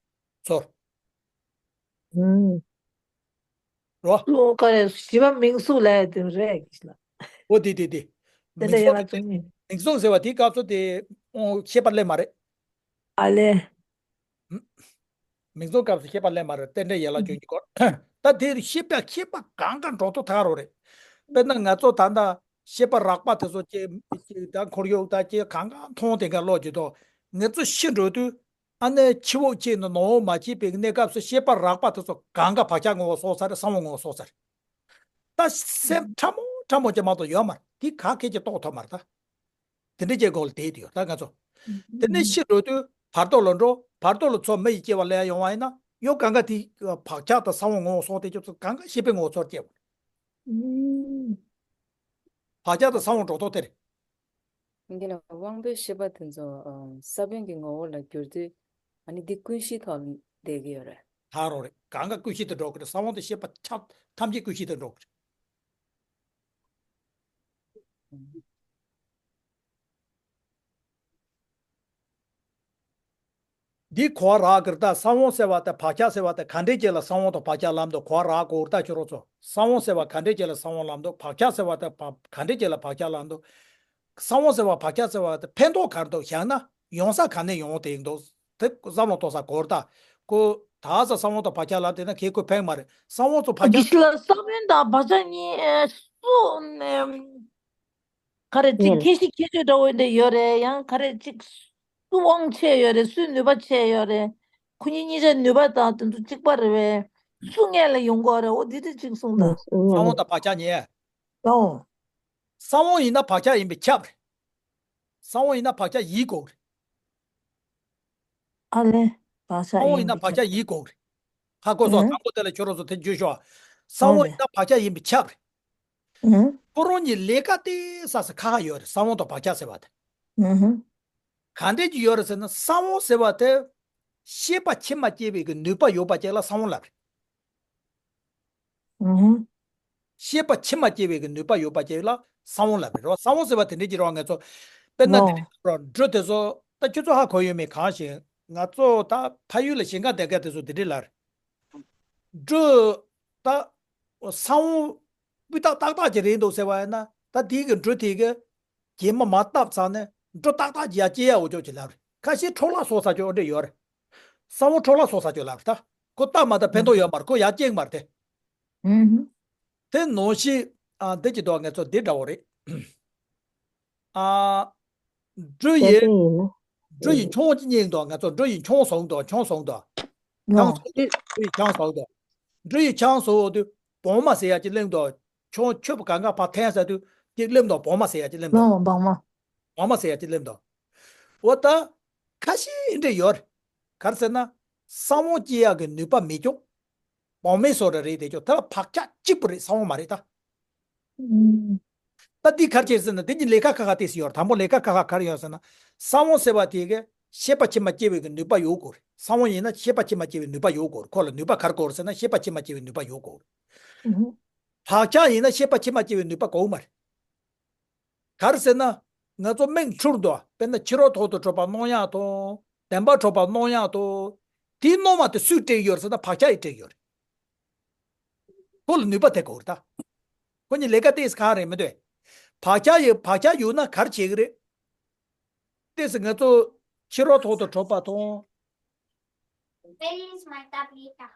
ཚོར། ཨུམ། རོ། ལོ་ག་རེ་ཞི་བ་མིང་གཟུགས་ལ་དེ་རེད་གི་ལ། འོ་དེ་དེ་དེ། དེ་འདྲ་མིང་ཡོད་ན་གཟུགས་ཚུལ་ནི། མིང་གཟུགས་ཟེར་བ་དེའི་སྐབས་སུ་དེ་ཨོ་ཤེས་པ་ལས་མ་རེད། ཨ་ལས། མིང་གཟུགས་སྐབས་སུ་ཤེས་པ་ལས་མ་རེད། རྟེན་འབྲེལ་ཡན་ལག་བཅུ་གཉིས་སྐོར། ད་དེ་ཤེས་པ་ཤེས་པ་གང་ག་འགྲོ་ཐོ་ཐག་རོ་རེད། དཔེར་ན་ང་ཚོ་ད་ལྟ་ཤེས་པ་རགས་པ་དེ་ཚོ་ཅེ་ཅེ་ད་ཁོར་ཡུག་ད་ཅེ་གང་ག་མཐོང་དེ་ག་ལོག་ཅེ་དོ། ང་ཚོ་ཤི་འགྲོ་དུས་ཨ་ནེ་ཕྱི་བོ་ཅེ་ནི་ནོ་མ་ཅེ་པའི་གནས་སྐབས་སུ་ཤེས་པ་རགས་པ་དེ་ཚོ་གང་ག་བག་ཆགས་ངོ་བོ་སོགས་ཚར་རེད། གསང་བ་ངོ་བོ་སོགས་ཚར་རེད། ད་སེམས་ཕྲ་མོ་ཕྲ་མོ་ཅེ་མ་གཏོགས་ཡོད་མ་རེད། དེ་ག་གེ་ཅེ་རྟོགས་ཐུབ་མ་རེད་ད། དེ་འདྲའི་སྐྱེ་སྒོ་ལ་བསྡད་དེ་ཡོད་ད་ང་ཚོ། དེ་ནས་ཤི་འགྲོ་དུས་བར་དོ་ལ་འགྲོ། བར་དོ་ལ་ཚོ་མི་ཡི་སྐྱེ་བ་ལེན་ཡོང་བ་ཡིན་ན་ཡང་གང་ག་དེ་བག་ཆགས་དང་ས་བོན་ངོ་བོ་སོགས་དེ་ཚོ་གང་ག་ཤེས་པའི་ངོ་བོ་ཚོར་སྐྱེ་བ། བག་ཆགས་དང་ས་བོན་འགྲོ་ཐོག་དེ་རེད། འདི་ལ་དབང་པོའི་ཤེས་པ་དེ་ཚོ་ས་བོན་གྱི་ངོ་བོ་ལ་གྱུར་དུས་ཨ་ནི་འདི་ཀུན་གཞི་ཐོག་བསྡད་ཀྱི་ཡོད་རེད། ད་རོ་རེད། གང་ག་ཀུན་གཞི་དུ་འགྲོ་གི་རེད། ས་བོན་དེ་ཤེས་པ་ཆ་ཐམས་ཅད་ཀུན་གཞི་དུ་འགྲོ་གི་རེད། འདི་གོ་བ་རག་གི་རེད་ད། ས་བོན་ཟེར་བ་དང་བག་ཆགས་ཟེར་བ་དང་ག་འདྲས་ཅིག་ལ་ས་བོན་དང་བག་ཆགས་ལབ་འདུག་གོ་བ་རག་གོ་རེད་ད་ཁྱོད་རང་ཚོ། ས་བོན་ཟེར་བ་ག་འདྲས་ཅིག་ལ་ས་བོན་ལབ་འདུག་བག་ཆགས་ཟེར་བ་དང་བག་ག་འདྲས་ཅིག་ལ་བག་ཆགས་ལབ་འདུག་ས་བོན་ཟེར་བ་བག་ཆགས་ཟེར་བ་དང་ཕན་ཐོགས་ག་རེ་འདུག་བཞག་ན་ཡོང་ས་ག་ནས་ཡོང་དེ་འདུག་དེ་བསམ་བློ་གཏོང་ས་གོ་རེད་ད། ཁོ་ད་ས་ས་བོན་དང་བག་ཆགས་ལབ་དེ་ན་ཁྱེད་ཁོ་ཕན་མ་རེད། ས་བོན་ཚོ་བག་ཆགས། གི་ལ་ས་བོན་དང་བག་ཆགས་གཉིས་སུ་ནས། ག་རེ་ཅིག་ཡིན། ཁྱད་གཞི་ཁྱད་ཆོས་འདྲ་བོ་འདྲ་ཡོད་རེད། ཡང་ག་རེ་ཅིག་སུ་དབང་ཆེ་ཡོད་རེད། སུའི་ནུས་པ་ཆེ་ཡོད་རེད། ཁོ་གཉིས་གཉིས་ཆ་ནུས་པ་དང་དེ་ཚོ་གཅིག་པ་རེད་བས། སུ་སྔོན་ལ་ཡོང་གི་རེད། འོ་འདི་འདྲ་ཅིག་གསུངས་དང་། ས་བོན་དང་བག་ཆགས་གཉིས། ཨོ། ས་བོན་ཡིན་ན་བག་ཆགས་ཡིན་པས་ཁྱབ་རེད། ས་བོན་ཡིན་ན་བག་ཆགས་ཡིན་དགོས་རེད། ཨ་ལེ། བག་ཆགས་ས་བོན་ཡིན་ན་བག་ཆགས་ཡིན་དགོས་རེད། ཧ་གོ་སོང་། ཨེ། དང་པོ་དེ་ལ་ཁྱོད་རང་ཚོ་དེ་བརྗོད་ཤོག་ས་བོན་ཡིན་ན་བག་ཆགས་ཡིན་པས་ཁྱབ་རེད། ཨེ། ཁོ་རང་གཉིས་ལས་ཀ་དེ་ས་ས་ཁ་ཁ་ཡོད་རེད། ས་བོན་དང་བག་ཆགས་ཟེར་བ་དེ། ཨེ། ག་འདྲས་ཀྱི་ཡོད་རེད་ཟེར་ན་ས་བོན་ཟེར་བ་དེ་ཤེས་པ་ཕྱི་མ་སྐྱེ་བའི་གི་ནུས་པ་ཡོད་པ་ཅིག་ལ་ས་བོན་ལབ་རེད། ཨེ། ཤེས་པ་ཕྱི་མ་སྐྱེ་བའི་གི་ནུས་པ་ཡོད་པ་ཅིག་ལ་ས་བོན་ལབ་རེད་རོ། ས་བོན་ཟེར་བ་དེ་འདྲས་ཀྱི་རོ། ང་ཚོ་དཔེར་ན་དེ་འདྲས་རོ། འབྲུ་དེ་ཚོ་ད་ཁྱོད་ཚོ་ཧ་གོ་ཡོད་མེད་གང་ཞིག་ང་ཚོ་ད་ཕ་ཡུལ་ལ་ཞིང་ཁ་འདེབས་མཁན་དེ་ཚོ་དེ་འདྲས་ལབ་རེད། འབྲུ་ད་ས་བོན་སྤུས་དག་ཏག་ཏག་ཅིག་རེད་འདུག་ཟེར་བ་ཡིན་ན། ད་དེའི་གི་འབྲུ་དེ་གི་རྗེས་མ་མ་བཏབ་ཚར་ནས་འབྲུ་ཏག་ཏག་ཅིག་ཡར་སྐྱེ་ཡ་འོ་ཅོག་ཅིག་ལབ་རེད། ཁ་ཤས་འཕྲོ་བརླག་སོང་ས་ཅོག་འདྲ་ཡོད་རེད། ས་བོན་འཕྲོ་བརླག་སོང་ས་ཅོག་ལབ་རེད་ད། ཁོ་བཏབ་མ་བཏབ་ཕན་ཐོགས་ཡོད་མ་རེད། ཁོ་ཡར་སྐྱེ་གི་མ་རེད་དེ། ཨུ་ཧུ། དེ་ནང་བཞིན་ཨ་འདི་ཅི་འདུག་ང་ཚོ་འདི་འདྲ་བོ་རེད། ཨ་འབྲུ་ཡི་ད་དེ་ཡིན་ན། འབྲུ་ཡི་ཆང་ཅིག་རྙེད་འདུག་ང་ཚོ་འབྲུ་ཡི་ཆང་ཟོས་འདུག་ཆང་ཟོས་འདུག་ཆང་ཟོས་འདུག་འབྲུ་ཡི་ཆང་ཟོས་འདུག་འབྲུ་ཡི་ཆང་ཟོས་འོ་དུས་སྦྲང་མ་ཟེར་ཡ་ཅིག་སླེབས་འདུག་ཆང་ཆུ་བོ་གང་ག་ཕར་འཐེན་ཟེར་དུས་ཅིག་སླེབས་འདུག་སྦྲང་མ་ཟེར་ཡ་ཅིག་སླེབས་འདུག་སྦྲང་མ། སྦྲང་མ་ཟེར་ཡ་ཅིག་སླེབས་འདུག་འོ་ད་ཁ་ཤས་འདྲ་ཡོད་རེད། ག་རེ་ཟེར་ན་ས་བོན་སྐྱེ་ཡག་གི་ནུས་པ་མེད་ཀྱང་སྦྲང་མའི་བཟོ་འདྲ་རེད་དེ་ཀྱང་དེ་ལ་བག་ཆགས་གཅིག་པུ་རེད། ས་བོན་མ་རེད་ད། ཨུམ། ད་འདི་ག་རེ་བྱས་ཟེར་ན་དེ་གཉིས་ལས་ཀ་ཁག་ཁག་ཏོག་ཙམ་ཡོད་རེད། དང་པོ་ལས་ཀ་ཁག་ཁག་ག་རེ་ཡོད་ཟེར་ན། ས་བོན་ཟེར་བ་དེ་གི་ཤེས་པ་ཕྱི་མ་སྐྱེ་བའི་གི་ནུས་པ་ཡོད་དགོས་རེད། ས་བོན་ཡིན་ན་ཤེས་པ་ཕྱི་མ་སྐྱེ་བའི་ནུས་པ་ཡོད་དགོས་རེད། ཁོ་ལ་ནུས་པ་ག་རེ་དགོས་རེད་ཟེར་ན་ཤེས་པ་ཕྱི་མ་སྐྱེ་བའི་ནུས་པ་ཡོད་དགོས་རེད། ཨུ་ཧུ། བག་ཆགས་ཡིན་ན་ཤེས་པ་ཕྱི་མ་སྐྱེ་བའི་ནུས་པ་དགོས་མ་རེད། ག་རེ་ཟེར་ན། ང་ཚོ་མིག་འཁྲུལ་འདུག་དཔེར་ན་ཕྱི་རོལ་ཐོག་ཏུ་གྲུབ་པ་སྣང་ཡག་དང་། བདེན་པར་གྲུབ་པ་སྣང་ཡག་དང་། དེའི་སྣང་བ་དེ་སུས་སྤྲད་ཡོད་རེད་ཟེར་ན་བག་ཆགས་ཡིས་སྤྲད་ཡོད་རེད། ཁོ་ལ་ནུས་པ་དེ་དགོས་རེད་ད། ཁོ་གཉིས་ལས་ཀ་ཏོག་ཙམ་ཁག་རེད་མི་འདུག་བག་ཆགས་ཡོད་བག་ཆགས་ཡོད་ན་ག་རེ་བྱེད་ཀྱི་རེད། ཏོག་ཙམ་ང་ཚོ་ཕྱི་རོལ་ཐོག་ཏུ་གྲུབ་པ་དང་། Where is my tableta?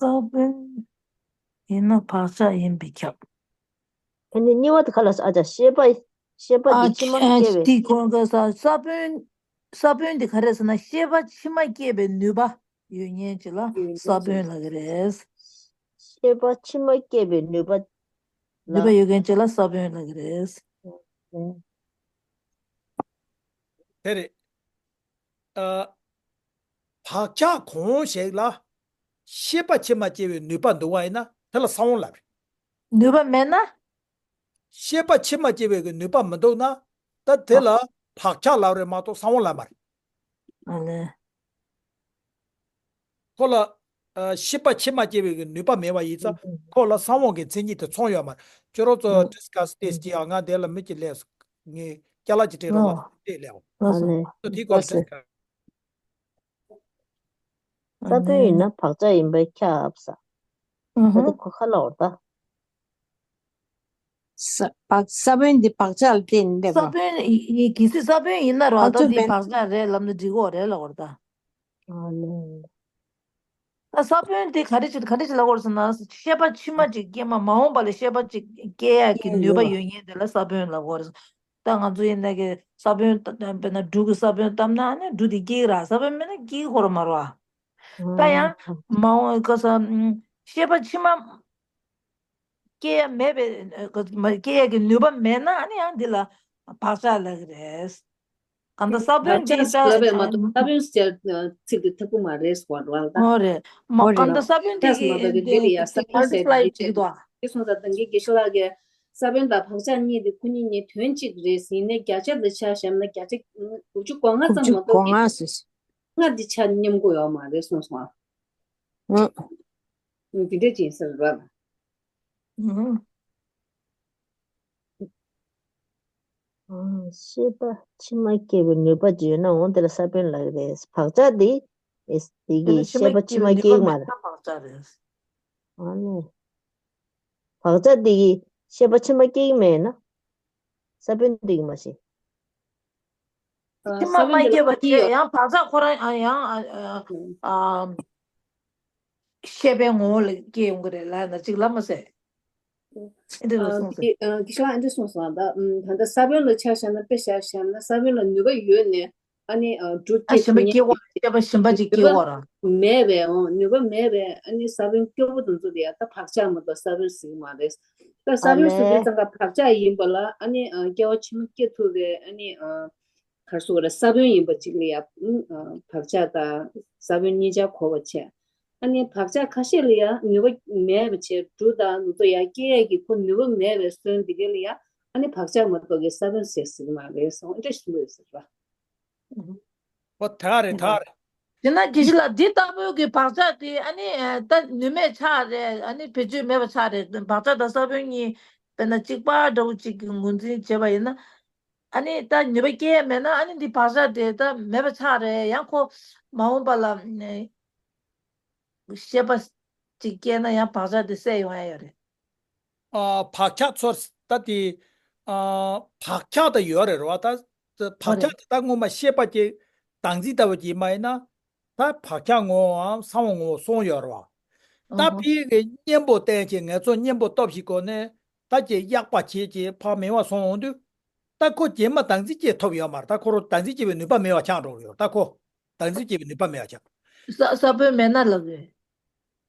ས་བོན་ཡིན་ན་བག་ཆགས་ཡིན་པས་ཁྱབ། ཨ་ནི་གཉིས་པ་དེ་ག་ལ་ཟེར་ཨ་ཅག་ཤེས་པ། ཤེས་པ་ཨ་འདི་ཕྱི་མ་ཨ་སྐྱེ་བའི། དེ་གོང་ག་ས་ས་བོན། ས་བོན་འདི་ག་རེ་ཟེར་ན་ཤེས་པ་ཕྱི་མ་སྐྱེ་བའི་ནུས་པ་ཡོད་མཁན་ཅིག་ལ་ཡོད་མཁན་ས་བོན་ཅིག་ལབ་ཀྱི་རེད། ཤེས་པ་ཕྱི་མ་སྐྱེ་བའི་ནུས་པ་ལ། ནུས་པ་ཡོད་མཁན་ཅིག་ལ་ས་བོན་ལབ་ཀྱི་རེད། ཨ། དེ་རེད། ཨ། བག་ཆགས་གང་ཞིག་ལ་ཤེས་པ་ཕྱི་མ་སྐྱེ་བའི་ནུས་པ་འདུག་པ་ཡིན་ན་དེ་ལ་ས་བོན་ལབ་རེད། ནུས་པ་མེད་ན། ཤེས་པ་ཕྱི་མ་སྐྱེ་བའི་གི་ནུས་པ་མི་འདུག་ན། ད་དེ་ལ་ བག་ཆགས་ལབ་རེད་མ་གཏོགས་གསང་བ་ལབ་མ་རེད། ཨ་ལས། ཁོ་ལ་ཨ་ཤེས་པ་ཕྱི་མ་སྐྱེ་བའི་གི་ནུས་པ་མེད་པ་ཡིན་ཙང་ཁོ་ལ་གསང་བ་གི་མཚན་ཉིད་དེ་ཚང་ཡོད་མ་རེད། ཁྱོད་རང་ཚོ་ཨ་discuss་test་ཅིག་ཡང་ང་དེ་ལ་མི་གཅིག་སླེབས་སོང་། ངས་ཅ་ལག་ཅིག་སྤྲད་རོགས་ལ་དེ་སླེབས་འོང་། ཨ་ལས། ཁྱོད་དེའི་སྐོར་ལ་discuss། ས་བོན་ཡིན་ན་བག་ཆགས་ཡིན་པས་ཁྱབ་ས། ཨ་ད་ཁོ་ཁ་ལ་འོར་ད། ས་བག་ས་བོན་འདི་བག་ཆགས་ལ་བརྟེན་ནས་སླེབས་པ། ས་བོན་ཡི་ཡི་གལ་སྲིད་ས་བོན་ཡིན་ན་ར་ད་འདི་བག་ཆགས་རེད་ལབ་ན་འགྲིག་གོ་རེད་ལ་འོར་ད། ཨ་ལས། ད་ས་བོན་དེ་ག་རེ་བྱེད་ག་རེ་བྱེད་ལབ་དགོས་རེད་ཟེར་ན་ཤེས་པ་ཕྱི་མ་ཅིག་སྐྱེས་མ་མ་འོངས་པ་ལ་ཤེས་པ་ཅིག་སྐྱེ་ཡ་གི་ནུས་པ་ཡོད་མཁན་དེ་ལ་ས་བོན་ལབ་དགོས་རེད། ད་ང་ཚོ་ཡིན་ན་གི་ས་བོན་ད་དཔེར་ན་འབྲུ་གི་ས་བོན་བཏབ་ན་ཨ་ནི་འབྲུ་དེ་སྐྱེ་གི་ར། ས་བོན་མེད་ན་སྐྱེ་གི་ཁོ་ར་མ་རེད་བ། ད་ཡང་མ་འོངས་ག་ས་ཤེས་པ་ཕྱི་མ་སྐྱེ་ཡ་མེད་པའི་མ་སྐྱེ་ཡ་གི་ནུས་པ་མེད་ན་ཨ་ནི་ཡང་འདི་ལ་བག་ཆགས་ལབ་ཀྱི་རེད། གང་ལྟར་ས་བོན་འདི་ལྟ་ལབ་པས་མ་གཏོགས་ས་བོན་ཟེར་ཚིག་འདི་ཐུབ་ཀྱི་མ་རེད་ཟེར་བ་རེད་བ། ཨོ་རེད། མ་གང་ལྟར་ས་བོན་འདི་ཡིས་འདི་ལ་ཡ་ས་བོན་ཟེར་འདི་འདི་སོང་ཙང་ད་གིན་དགེ་བཤེས་ལགས་ཀྱིས་ས་བོན་དང་བག་ཆགས་གཉིས་འདི་ཁོ་གཉིས་གཉིས་དོན་གཅིག་རེད་ཟེར་ནས་བརྒྱ་ཆ་འདི་ཆ་བཞག་ན་བརྒྱ་ཆ་དགུ་བཅུ་གོ་ལྔ་ཙམ་མ་གཏོགས་ཀྱི་ལྔ་འདི་ཆ་མཉམ་གོ་ཡོད་མ་རེད་གསུངས་སོང་ཨ། འདི་འདྲ་ཅིག་ཟེར་ར། ཨང་། ཤེས་པ་ཕྱི་མ་སྐྱེ་བའི་ནུས་པ་ཅིག་ཡོད་ན་འོ་དེ་ལ་ས་བོན་ལབ་ཀྱི་རེད། བག་ཆགས་དེ་དེ་གི་ཤེས་པ་ཕྱི་མ་སྐྱེ་གི་མ་རེད། བག་ཆགས་རེད། ཨ་ནི། བག་ཆགས་དེ་གི་ཤེས་པ་ཕྱི་མ་སྐྱེ་གི་མེད་ན། ས་བོན་དེ་གི་མ་ཤེས། ཕྱི་མ་མ་སྐྱེས་པ་བྱས་ཡང་བག་ཆགས་ཁོ་རང་ཡང་ཨ་ཨ་ཨ། ཤེས་པའི་ངོ་བོ་ལ་སྐྱེ་ཡོང་གི་རེད་ལབ་ན་ཅིག་ལབ་མ་ཟད། ཨེ་འདྲ་ལ་གསུངས་ཟེར། དགེ་བཤེས་ལགས་ཨེ་འདྲ་གསུངས་སོང་ད། ད་ལྟ་ས་བོན་ལ་ཆ་བཞག་ན་དཔེ་བཞག་བཞག་ན་ས་བོན་ལ་ནུས་པ་ཡོད་ནས་ཨ་ནི་འབྲུ་ཨ་སྐྱེ་གཞན་པ་ཐུབ་མཁན་སྐྱེ་བ་ཤེས་པ་གཞན་པ་ཅིག་སྐྱེ་བ་ར། མེད་པའི་ཨོ་ནུས་པ་མེད་པའི་ཨ་ནི་ས་བོན་སྐྱེ་བོ་དེ་ཚོ་ལ་ཡ་ད་བག་ཆགས་མ་གཏོགས་ས་བོན་ཟེར་གྱི་མ་རེད། ད་ས་བོན་ཟེར་དུས་ཙང་ཀ་བག་ཆགས་ཡིན་པ་ལ་ཨ་ནི་སྐྱེ་བ་ཕྱི་མ་སྐྱེ་ཐུབ་པའི་ཨ་ནི། ག་རེ་ཟེར་དགོས་རེད། ས་བོན་ཡིན་པ་གཅིག་ལ་ཡ། ཨ་བག་ཆགས་དང་ས་བོན་གཉིས་ཆར་གོ་བ་བྱས། ཨ་ནི་བག་ཆགས་ཁ་ཤས་ལ་ཡ་ནུས་པ་མེད་པ་བྱས་འབྲུ་དང་ནུ་ཚོ་ཡ་སྐྱེ་ཡས་ཀྱི་ཁོ་ནུས་པ་མེད་པའི་སོན་འདི་ག་ལ་ཡ་ཨ་ནི་བག་ཆགས་མ་གཏོགས་ཀྱི་ས་བོན་ཟེར་ཟེར་གྱི་མ་རེད་སོང་ཨེ་འདྲ་ཞིག་ཡོད་ཟེར་བ། ཨོ་ད་རེད་ད་རེད། དེ་ན་དགེ་བཤེས་ལགས་འདི་ལྟ་བུའི་གི་བག་ཆགས་དེ་ཨ་ནི་ད་ནུས་མེད་ཆགས་རེད། ཨ་ནི་བེད་སྤྱོད་མེད་པ་ཆགས་རེད། བག་ཆགས་དང་ས་བོན་གཉིས་དཔེར་ན་གཅིག་པ་འདྲ་བོ་གཅིག་གི་ངོས་འཛིན་བྱས་པ་ཡིན་ན། ཨ་ནི་ད་ནུས་པ་སྐྱེ་ཡས་མེད་ན་ཨ་ནི་འདི་བག་ཆགས་དེ་ད་མེད་པ་ཆགས་རེད། ཡང་ཁོ་མ་འོངས་པ་ལ་ཤེས་པ་ཅིག་སྐྱེས་ན་ཡང་བག་ཆགས་དེ་སད་ཡོང་ཡ་ཡོད་རེད། ཨ་བག་ཆགས་ཚོར་ད་དེ་ཨ་བག་ཆགས་ད་ཡོད་རེད་རེད་བ། ད་བག་ཆགས་དེ་ད་སྔོན་མ་ཤེས་པ་སྐྱེ་བདག་འཛིན་ལྟ་བུ་ཅིག་མ་ཡིན་ན། ད་བག་ཆགས་ངོ་བོའམ་གསང་བ་ངོ་བོ་གསུམ་ཡོད་རེད་བ། ད་ཕ་གིའི་གཉེན་པོ་བསྟེན་བྱས་ངེད་ཚོ་གཉེན་པོ་སྟོབས་ཤིག་གོ་ནས་ད་ཀྱེ་གཡག་པ་བྱས་ཀྱེ་ཕ་མེད་པ་སོང་འོང་དུས། ད་ཁོ་རྗེས་མ་བདག་འཛིན་སྐྱེ་ཐུབ་ཡོད་མ་རེད། ད་ཁོ་རང་བདག་འཛིན་སྐྱེ་བའི་ནུས་པ་མེད་པ་ཆགས་འགྲོ་གི་ཡོད་རེད། ད་ཁོ་བདག་འཛིན་སྐྱེ་བའི་ནུས་པ་མེད་པ་ཆགས། ས་ས་བོན་མེད་ན་ལབ་རེད།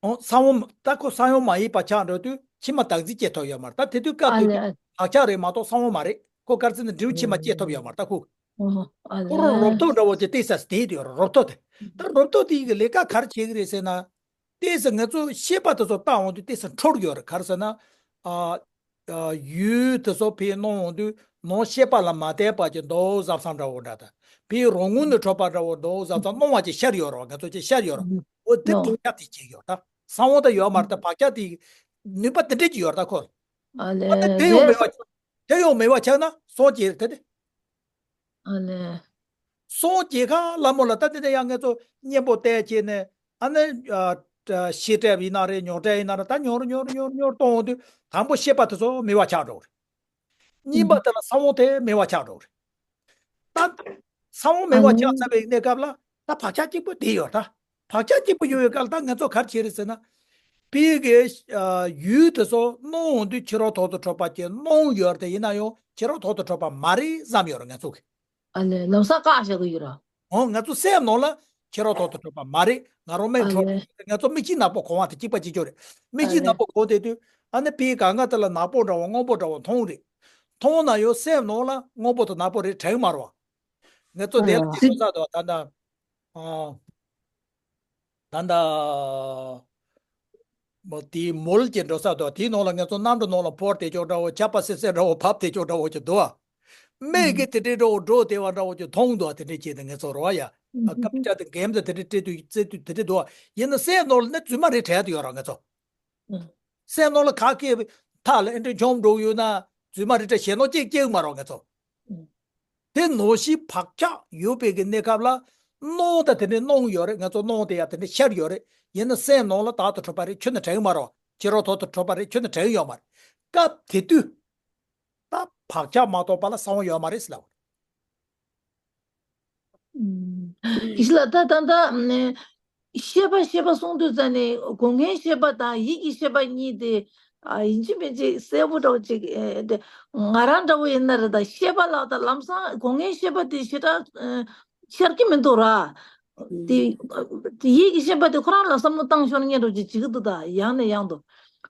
ཨོ་གསང་བ་ད་ཁོ་གསང་བ་མ་ཡིན་པ་ཆགས་འགྲོ་དུས་ཕྱི་མ་བདག་འཛིན་སྐྱེ་ཐུབ་ཡོད་མ་རེད། ད་དེ་དུས་སྐབས་དེ་དུས་བག་ཆགས་རེད་མ་གཏོགས་གསང་བ་མ་རེད། ཁོ་ག་རེ་ཟེར་ན་འབྲས་བུ་ཕྱི་མ་སྐྱེ་ཐུབ་ཡོད་མ་རེད། ད་ཁོ་ཁོ་རང་རོབ་ཐོག་འདྲ་བོ་དེ་ཏོག་ཙམ་དེ་དུས་རོབ་ཐོག་དེ། ད་རོབ་ཐོག་དེ་ཡི་གི་ལས་ཀ་ག་རེ་བྱེད་ཀྱི་རེད་ཟེར་ན། ཏོག་ཙམ་ང་ཚོ་ཤེས་པ་དེ་ཚོ་བཏང་འོང་དུས་ཏོག་ཙམ་འཕྲོ་ཡོད་རེད། ག་རེ་ཟེར་ན། ཨ། ཨ། ཡུལ་དེ་ཚོ་ཕའི་སྣང་འོང་དུས་ནང་ཤེས་པ་ལ་མ་བརྟེན་པ་ཀྱི་མདོག་གཟབ་གཟབ་འདྲ་བོ་འདྲ་དང་། ཕའི་རོ་དངོས་ནས་འཕྲོད་པ་འདྲ་བོ་མདོག་གཟབ་གཟབ་སྣང་བ་ཅིག་ཤར་ཡོད་རེད་བ། ང་ཚོ་ཅིག་ཤར་ཡོད་རེད། འོ་དེ་འཕྲོ་ཆགས་དེ་ཅིག་ཡོད་ད། གསང་བ་ད་ཡོད་མ་རེད་ད། བག་ཆགས་དེ་ནུས་པ་དེ་འདྲས་ཅིག་ཡོད་རེད་ད་ཁོ། ཨ་ལས་འོ་དེ་དེ་ཡོད་མེད་པ་དེ་ཡོད་མེད་པ་ཆགས་ན་སོང་ཅིག་རེད་དེ། ཨ་ལས། སོང་རྒྱལ་ཁ་ལ་མོ་ལ་ད་དེ་ནས་ཡང་ངེད་ཚོ་གཉེན་པོ་བསྟེན་བྱས་ནས་ཨ་ནི་ཨ་ཤེས་སྤྲད་ཡིན་ན་རེད། ཉོ་སྤྲད་ཡིན་ན་རེད། ད་ཉོར་ཉོར་ཉོར་ཉོར་གཏོང་འོང་དུས་དང་པོ་ཤེས་པ་དེ་ཚོ་མེད་པ་ཆགས་འགྲོ་གི་རེད། གཉིས་པ་དེ་ལ་གསང་བ་དེ་མེད་པ་ཆགས་འགྲོ་གི་རེད། ད་གསང་བ་མེད་པ་ཆགས་ཚར་བའི་གནས་སྐབས་ལ་ད་བག་ཆགས་གཅིག་པུ་དེ་ཡོད་ད། བག་ཆགས་གཅིག་པུ་ཡོད་པའི་སྐབས་ལ་ད་ང་ཚོ་ག་རེ་བྱེད་རེད་ཟེར་ན། ཕ་གིའི་ཡུལ་དེ་ཚོ་སྣང་འོང་དུས་ཕྱི་རོལ་ཐོག་ཏུ་འཕྲོད་པ་ཅན་སྣང་ཡོད་རེད་དེ། ཡིན་ན་ཡང་ཕྱི་རོལ་ཐོག་ཏུ་འཕྲོད་པ་མ་རེད་བསམ་ཡོད་རེད་ང་ཚོ་གིས། ཨ་ལས་ལམ་སང་བཀག་བཞག་གི་ཡོད་ར། འོ་ང་ཚོ་སེམས་ནང་ལ་ཕྱི་རོལ་ཐོག་ཏུ་འཕྲོད་པ་མ་རེད། ང་རང་མིག་ཨ་འཕྲོད་ལས། ང་ཚོ་མིག་གི་ནག་པོ་གོ་བ་དེ་གཅིག་པ་གཅིག་རྐྱང་རེད། མིག་ཨ་གི་ནག་ལས། པོ་གོ་བསྡད་དུས་ཨ་ནི་ཕ་གི་གང་ག་དེ་ལ་ནག་པོ་འདྲ་བོ་སྔོན་པོ་འདྲ་བོ་མཐོང་རེད། མཐོང་ན་ཡང་སེམས་ནང་ལ་སྔོན་པོ་དང་ནག་པོ་རེད་དྲན་མ་རེད་བ། ང་ཚོ་དེ་ལ་ཨ་ཅིག་འགྲོ་ས་དང་ད་ལྟ། ཨ། ད་ལྟ་མོ་དེའི་མོལ་གྱི་འགྲོ་ས་དང་དེའི་ནང་ལ་ང་ཚོ་གནམ་གྲུ་ནང་ལ་འཕུར་བསྡད་ཀྱོག་འདྲ་བོ། ཆར་པ་སིལ་སིལ་འདྲ་བོ་བབས་བསྡད་ཀྱོག་འདྲ་བོ་ཅིག་འདུག་ཨ། མིག་གིས་དེ་འདྲའི་འགྲོ་འགྲོ་བདེ་བ་འདྲ་བོ་ཅིག་མཐོང་འདུག་དེ་འདྲའི་བྱས་ཏེ་ངེད་ཚོ་རོ་ཡ། ཨ་སྐབས་བཅད་དེ་འགེམ་དེ་དེ་འདྲའི་སྤྲད་དུས་རྩེ་དུས་དེ་འདྲའི་འདུག་ཡིན་ན་སའི་ནང་ལ་ནི་རྫུན་མ་རེད་དྲན་དུ་ཡོད་ར་ངེད་ཚོ། སའི་ནང་ལ་ག་གེ་ཐག་ལ་ཨེ་འདྲའི་མཆོང་འགྲོ་ཡོད་ན་རྫུན་མ་རེད་དྲན་ཞེད་སྣང་སྐྱེ་སྐྱེ་གི་མ་རོ་ངེད་ཚོ། དེ་ནོར་ཤིང་བག་ཆགས་ཡོད་པའི་གི་གནས་སྐབས་ལ་སྣང་དང་དེ་འདྲའི་སྣང་ཡོད་རེད། ང་ཚོ་སྣང་དེ་ཡང་དེ་འདྲའི་ཤར་ཡོད་རེད། ཡིན་ན་སེམས་ནང་ལ་བདག་ཏུ་གྲུབ་པ་རེད་ཁྱོན་ནས་དྲན་གི་མ་རེད། ཕྱི་རོལ་ཐོག་ཏུ་གྲུབ་པ་རེད་ཁྱོན་ནས་དྲན་གི་ཡོད་མ་རེད། སྐབས་དེ་དུས་ད་བག་ཆགས་མ་གཏོགས་པ་ལ་གསང་བ་ཡོད་མ་རེད་ཟེར་ལབ། ཨུམ། ཡིད་ལ་ད་ད་ད་ནས་ཤེས་པ་ཤེས་པ་གསུང་དུས་ཙ་ནས་སྒོ་ལྔའི་ཤེས་པ་དང་ཡིད་ཀྱི་ཤེས་པ་གཉིས་དེ་ཨ་ཡིན་གཅིག་མིན་གཅིག་གསལ་པོ་འདྲ་བོ་ཅིག་ཨེ་དེ་ང་རང་འདྲ་བོ་ཡིན་ན་རེད། ད་ཤེས་པ་ལ་ད་ལམ་སང་སྒོ་ལྔའི་ཤེས་པ་དེ་ཞེ་དྲག་ཨེ་ཤར་གྱི་མི་འདུག་ར། དེ་ཡིད་ཀྱི་ཤེས་པ་དེ་ཁོ་རང་ལ་བསམ་བློ་བཏང་ཤོར་ཉེན་འགྲོ་ཅིག་བྱེད་ཀྱི་འདུག་ད་ཡང་ནས་ཡང་དུ་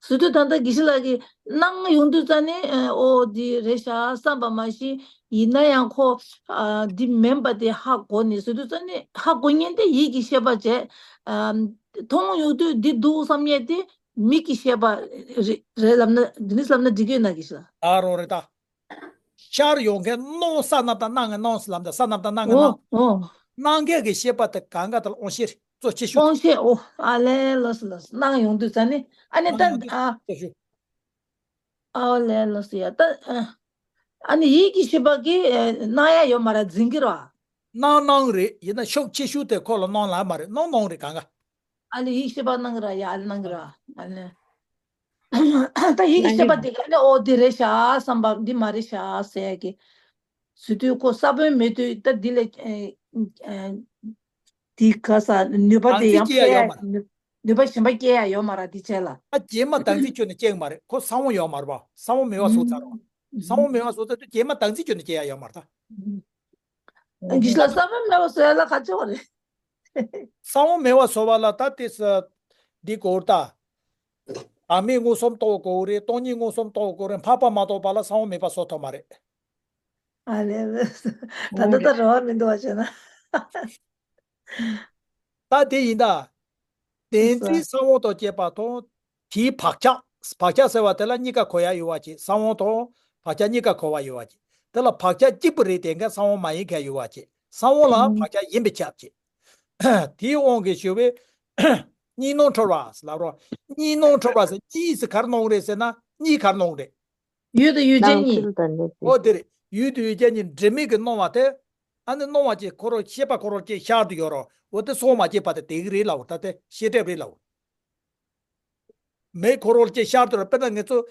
ཟེར་དུས་ད་ལྟ་དགེ་བཤེས་ལགས་ཀྱིས་གནང་ཡོང་དུས་ཙ་ནས་ཨོ་འདི་རེད་ཤག་བསམ་པ་མ་གཞི་ཡིན་ན་ཡང་ཁོ་ཨ་འདི་མིན་པ་དེ་ཧ་གོ་ནས་ཟེར་དུས་ཙ་ནས་ཧ་གོ་ཉེན་དེ་ཡིད་ཀྱི་ཤེས་པ་བྱས་ཨ་མཐོང་ཡོང་དུས་འདི་འདུག་བསམ་ཉེན་དེ་མིག་གི་ཤེས་པ་རེད་རེད་ལབ་ན་འདི་ནས་ལབ་ན་འགྲིག་གི་ཡོད་ན་དགེ་བཤེས་ལགས། ད་རོ་རེད་ད། ཤར་ཡོང་མཁན་སྣང་ས་རྣམས་དང་སྣང་ངེ་སྣང་ཟེར་ལབ་འདུག་ས་རྣམས་དང་སྣང་ངེ་ཨོ་སྣང་། ཨོ། སྣང་མཁན་གྱི་ཤེས་པ་དེ་གང་ག་དེ་ལ་དབང་ཤེས་རེད་གཙོ་ཆེ་ཤོས་དེ། དབང་ཤེས་ཨོ་ཨ་ལས་ལོས་ལོས་སྣང་ཡོང་དུས་ཙ་ནི་ཨ་ནི་ད་སྣང་ཡོང་དུས་ཨ་གཙོ་ཤོས། ཨ་ལས་ལོས་ཡ་ད་ཨ་ནི་ཡིད་ཀྱི་ཤེས་པ་གིས་སྣང་ཡ་ཡོད་མ་རེད་འཛིན་གྱི་ར། སྣང་སྣང་རེད་ཡིན་ན་ཤུགས་ཆེ་ཤོས་དེ་ཁོ་ལ་སྣང་ལ་མ་རེད་སྣང་སྣང་རེད་གང་ག་ཨ་ལས་ཡིད་ཤེས་པ་སྣང་གི་ར་ཡ་ཨ་ལས་སྣང་གི་ར་ཨ་ལས། ད་ཡིད་ཀྱི་ཤེས་པ་དེ་ག་ནས་ཨོ་འདི་རེད་ཤག་བསམ་པ་འདི་མ་རེད་ཤག་ཟེར་གི་ཟེར་དུས་ཁོ་ས་བོན་མེད་དུས་ད་འདི་ལས་འདི་ག་ས་ནུས་པ་དེ་ཡང་འཕེལ་ཡ་ནུས་པ་གཞན་པ་སྐྱེ་ཡ་ཡོད་མ་རེད་འདི་བྱས་ལ། ཨ་རྗེས་མ་བདག་འཛིན་བཅོས་ནས་སྐྱེ་གི་མ་རེད་ཁོ་ས་བོན་ཡོད་མ་རེད་པ་ས་བོན་མེད་པ་བཟོ་ཚར་བ། ས་བོན་མེད་པ་བཟོ་ཚར་དུས་རྗེས་མ་བདག་འཛིན་བཅོས་ནས་སྐྱེ་ཡ་ཡོད་མ་རེད་ད། འདི་ལ་ས་བོན་མེད་པ་བཟོ་ཡ་ལ་ག་ཚོད་རེད། ས་བོན་མེད་པ་བཟོ་བ་ལ་ད་དེ་ས་འདི་གོ་ད། བདག་མེད་མངོན་སུམ་རྟོགས་དགོས་རེད་སྟོང་ཉིད་མངོན་སུམ་རྟོགས་དགོས་རེད་འཕགས་པ་མ་གཏོགས་པ་ལ་ས་བོན་མེད་པ་བཟོ་ཐུབ་མ་རེད། ཨ་ལས་ལས། ད་འདི་ད་རེ་བ་མི་འདུག་བ་བྱས་ན། ད་དེ་ཡིན་ད། བདེན་འཛིན་ས་བོན་དང་བཅས་པ་དང་། དེའི་བག་ཆགས། བག་ཆགས་ཟེར་བ་དེ་ལ་གཉིས་ཀ་གོ་ཡ་ཡོད་པ་ཅིག་ས་བོན་དང་བག་ཆགས་གཉིས་ཀ་གོ་བ་ཡོད་པ་ཅིག་དེ་ལ་བག་ཆགས་གཅིག་པུ་རེད་དེ་འགའ་ས་བོན་མ་ཡིན་མཁན་ཡོད་པ་ཅིག་ས་བོན་ལ་བག་ཆགས་ཡིན་པས་ཁྱབ་ཅིག་དེའི་དབང་གིས་ཞུ་བའི་གཉིས་སྣང་འཁྲུལ་བ་ཟེར་ལབ་རོགས། གཉིས་སྣང་འཁྲུལ་བ་ཟེར་གཉིས་ཟེར་ག་རེ་སྣང་རེད་ཟེར་ན་གཉིས་ག་རེ་སྣང་རེད། ཡུལ་དང་ཡུལ་ཅན་གཉིས། སྣང་ཚུལ་དང་གནས་ཚུལ། ཨོ་དེ་རེད། ཡུལ་དང་ཡུལ་ཅན་གཉིས་འབྲེལ་མེད་ཀྱི་སྣང་བ་དེ། ཨ་ནི་སྣང་བ་ཅིག་ཁོ་རང་ཤེས་པ་ཁོ་རང་ཅིག་ཤར་དུ་ཡོད་རོ། འོ་དེ་སོང་མ་སྐྱེས་པ་དེ་དེ་གི་རེད་ལབ་ད་དེ་ཤེས་སྒྲིབ་རེད་ལབ། མེད་ཁོ་རང་ཅིག་ཤར་དུ་རོ་དཔེར་ན་ངེད་ཚོ།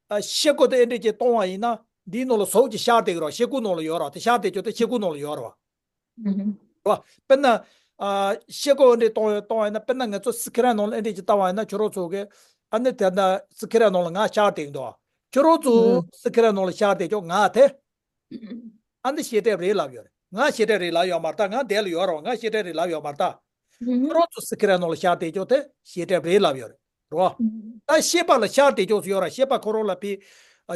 ཨ་ཤེལ་སྒོ་དེ་ཨེ་འདྲས་ཅིག་གཏོང་བ་ཡིན་ན་འདིའི་ནང་ལ་ཟོག་ཅིག་ཤར་དེ་གི་རོ་ཤེལ་སྒོ་ནང་ལ་ཡོད་རོ་དེ་ཤར་དེ་ཅོ་དེ་ཤེལ་སྒོ་ནང་ལ་ཡོད་རོ། ཨུ་ཧུམ། རེད་བ། དཔེར་ན། ཨ་ཤེལ་སྒོ་འདི་གཏོང་གཏོང་བ་ཡིན་ན་དཔེར་ན་ང་ཚོ་སི་ཁི་ར་ནང་ལ་ཨེ་འདྲས་ཅིག་བཏང་བ་ཡིན་ན་ཁྱོད་རང་ཚོ་གི་ཨ་ནི་དེ་ན་སི་ཁི་ར་ནང་ལ་ང་ཤར་དེ་འདུག་ཁྱོད་རང་ཚོ་ཨུ་སི་ཁི་ར་ནང་ལ་ཤར་དེ་ཅོག་ང་དེ། ཨ་ནི་ཤེས་སྒྲིབ་རེད་ལབ་ཡོད་རེད། ང་ཤེས་སྒྲིབ་རེད་ལབ་ཡོད་མ་རེད་ད། ང་དེ་ལ་ཡོད་རེད་བ། ང་ཤེས་སྒྲིབ་རེད་ལབ་ཡོད་མ་རེད་ད། ཨུ་ཁྱོད་རང་ཚོ་སི་ཁི་ར་ནང་ལ་ཤར་དེ་ཅོག་དེ་ཤེས་སྒྲིབ་རེད་ལབ་ཡོད་རེད། རེད་བ། ཨུ་ད་ཤེས་པ་ལ་ཤར་དེ་ཅོག་སུ་ཡོད་རེད། ཤེས་པ་ཁོ་རང་ལ་ཕི་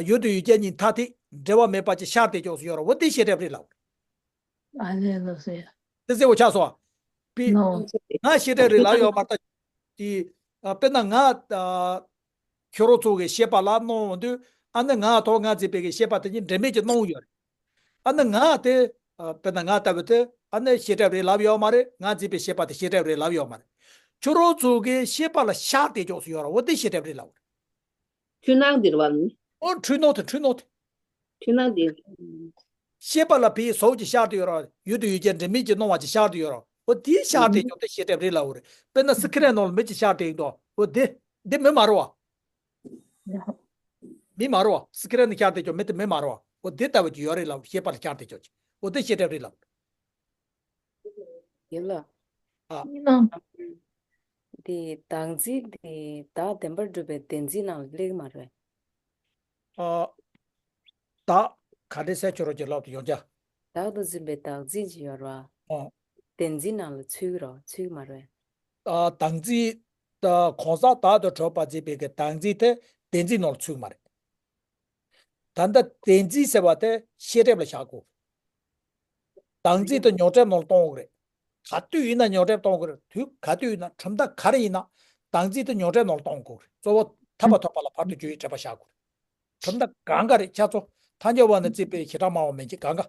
ཡུལ་དང་ཡུལ་ཅན་གཉིས་ཐ་དད་འབྲེལ་བ་མེད་པ་ཅིག་ཤར་དེ་ཅོག་སུ་ཡོད་རེད། འོ་དེ་ཤེས་སྒྲིབ་རེད་ལབ། ཨ་ལས་ལོ་ཟེར། དེ་ཟེར་བ་ཆགས་སོང་། པི། ནོ། ང་ཤེས་སྒྲིབ་རེད་ལབ་ཡོད་མ་རེད་ད། དེ། ཨ་དཔེར་ན་ང་། ཨ་ཁྱོད་རང་ཚོ་གི་ཤེས་པ་ལ་སྣང་འོང་དུས་ཨ་ནི་ང་དང་ང་འཛིན་པའི་གི་ཤེས་པ་དེ་གཉིས་འབྲེལ་མེད་ཀྱི་སྣང་ཡོད་རེད། ཨ་ནི་ང་དེ། ཨ་དཔེར་ན་ང་ལྟ་བུ་དེ་ཨ་ནི་ཤེས་སྒྲིབ་རེད་ལབ་ཡོད་མ་རེད། ང་འཛིན་པའི་ཤེས་པ་དེ་ཤེས་སྒྲིབ་རེད་ལབ་ཡོད་མ་རེད། ཁྱོད་རང་ཚོ་གི་ཤེས་པ་ལ་ཤར་དེ་ཅོག་སུ་ཡོད་རེད། འོ་དེ་ཤེས་སྒྲིབ་རེད་ལབ། འཁྲུལ་སྣང་འདིར་བ་ནི། ཨོ་འཁྲུལ་སྣང་དེ་འཁྲུལ་སྣང་དེ། འཁྲུལ་སྣང་འདི། ཤེས་པ་ལ་ཕའི་ཟོག་ཅིག་ཤར་དུ་ཡོད་ར། ཡུལ་དུ་ཡུལ་ཅན་འདྲེ་མིག་ཅིག་སྣང་བ་ཅིག་ཤར་དུ་ཡོད་ར། ཨོ་དེའི་ཤར་དེ་ཀྱང་དེ་ཤེས་སྒྲིབ་རེད་ལབ་རེད། དཔེར་ན་སི་ཁི་རའི་ནང་ལ་མི་ཅིག་ཤར་དེ་ཡིན་དོ། ཨོ་དེ། འདི་མི་མ་རེད་བ། མི་མ་རེད་བ། སི་ཁི་རའི་ནང་ཤར་དེ་ཀྱང་མི་དེ་མི་མ་རེད་བ། ཨོ་དེ་ལྟ་བུ་ཅིག་ཡོད་རེད་ལབ་ཤེས་པ་ལ་ཤར་དེ་ཀྱང་ཅིག་ཨོ་དེ་ཤེས་སྒྲིབ་རེད་ལབ། ཡིན་ལ། ཨ། ཡིན་ལ། དེ་བདག་འཛིན་དེ་བདག་བདེན་པར་གྲུབ་པའི་བདེན་འཛིན་ནང་ལ་སླེབས་ཀྱི་མ་རེད། ཨ། བདག་ག་འདྲ་སེ་ཁྱོད་རང་གི་ལག་ཏུ་ཡོང་ཆ། བདག་ཏུ་འཛིན་པའི་བདག་འཛིན་ཅིག་ཡོད་རེད་བ། ཨ། བདེན་འཛིན་ནང་ལ་ཚུད་ཀྱི་རེད་བ། ཚུད་ཀྱི་མ་རེད། ཨ། བདག་འཛིན། ད་གང་ཟག་བདག་ཏུ་གྲུབ་པར་འཛིན་པའི་གི་བདག་འཛིན་དེ་བདེན་འཛིན་ནང་ལ་ཚུད་ཀྱི་མ་རེད། ད་ལྟ་བདེན་འཛིན་ཟེར་བ་དེ་ཤེས་སྒྲིབ་ལ་བཞག་དགོས། བདག་འཛིན་དེ་མྱོང་སྒྲིབ་ནང་ལ་གཏོང་དགོས་རེད། ག་དུས་ཡིན་ན་མྱོང་སྒྲིབ་གཏོང་དགོས་རེད། དུས་ག་དུས་ཡིན་ན་གྲུབ་མཐའ་ག་རེ་ཡིན་ན་བདག་འཛིན་དེ་མྱོང་སྒྲིབ་ནང་ལ་གཏོང་དགོས་རེད། གཙོ་བོ་ཐར་པ་ཐོབ་པ་ལ་བར་དུ་གཅོད་པའི་སྒྲིབ་པ་བཞག་དགོས་རེད། གྲུབ་མཐའ་གང་ག་རེ་ཆ་ཚོ་ ཐལ་འགྱུར་བ་ནི་བརྩིས་པའི་བྱེ་བྲག་སྨྲ་བ་མན་ཆད་གང་ག་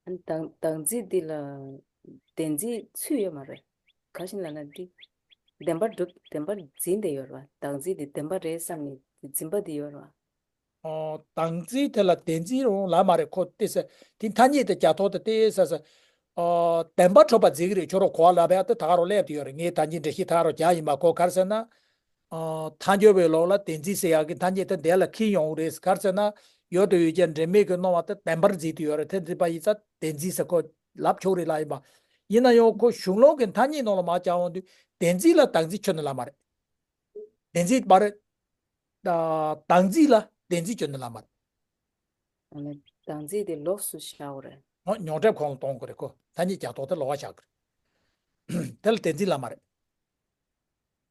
ཨ་ནི་བདག་བདག་འཛིན་འདི་ལ་བདེན་འཛིན་ཚུད་ཡོད་མ་རེད། ག་ཞིག་ལབ་ན་འདི་བདེན་པར་གྲུབ་བདེན་པར་འཛིན་བསྡད་ཡོད་རེད་བ། བདག་འཛིན་འདི་བདེན་པ་རེད་བསམ་ནས་འཛིན་པ་འདི་ཡོད་རེད་བ། ཨོ། བདག་འཛིན་དེ་ལ་བདེན་འཛིན་རུང་ལབ་མ་རེད་ཁོ་ཏི་ས། དེ་ཐ་སྙད་དེ་རྒྱ་ཐོག་ཏུ་ཏི་ས་ས། ཨོ། བདེན་པ་གྲུབ་པ་འཛིན་གྱི་རེད། ཁྱོད་རང་གོ་བ་ལབ་ཡ་ཏི་ད་ག་རང་སླེབས་ཏེ་ཡོད་རེད། ངས་ད་གིན་འགྲེལ་བཤད་ད་ག་རང་རྒྱག་ཡིན་པ་ཁོ་ག་རེ་ཟེར་ན། ཨོ། ཐལ་འགྱུར་བའི་ལུགས་ལ་བདེན་འཛིན་ཟེར་ཡག་གི་ཐ་སྙད་དེ་འདི་ལ་འཁྱེར་ཡོང་གི་རེད། ག་རེ་ཟེར་ན། ཡོད་དོ་ཡོད་ཀྱང་འབྲེལ་མེད་ཀྱི་སྣང་བ་དེ་བདེན་པར་འཛིན་དུ་ཡོད་རེད། དེ་འཛིན་པ་ཡིན་ཙང་བདེན་འཛིན་ཟེར་ཁོ་ལབ་ཆོག་རེད་ལབ་ཡིན་པ། ཡིན་ན་ཡང་ཁོ་གཞུང་ལུགས་ཀྱི་ཐ་སྙད་ནང་ལ་མར་བཅར་འོང་དུས་བདེན་འཛིན་ལ་བདག་འཛིན་ཁྱོན་ནས་ལབ་མ་རེད། བདེན་འཛིན་པར། ཨ། བདག་འཛིན་ལ་བདེན་འཛིན་ཁྱོན་ནས་ལབ་མ་རེད། ཨ་ནི་བདག་འཛིན་དེ་ལོགས་སུ་བཞག་པ་རེད། འོ། མྱོང་གྲོལ་ཁོང་ལ་གཏོང་དགོས་རེད་ཁོ། ཐ་སྙད་རྒྱག་ཐོག་དེ་ལོགས་ཀ་བཞག་གི་རེད། དེ་ལ་བདེན་འཛིན་ལབ་མ་རེད།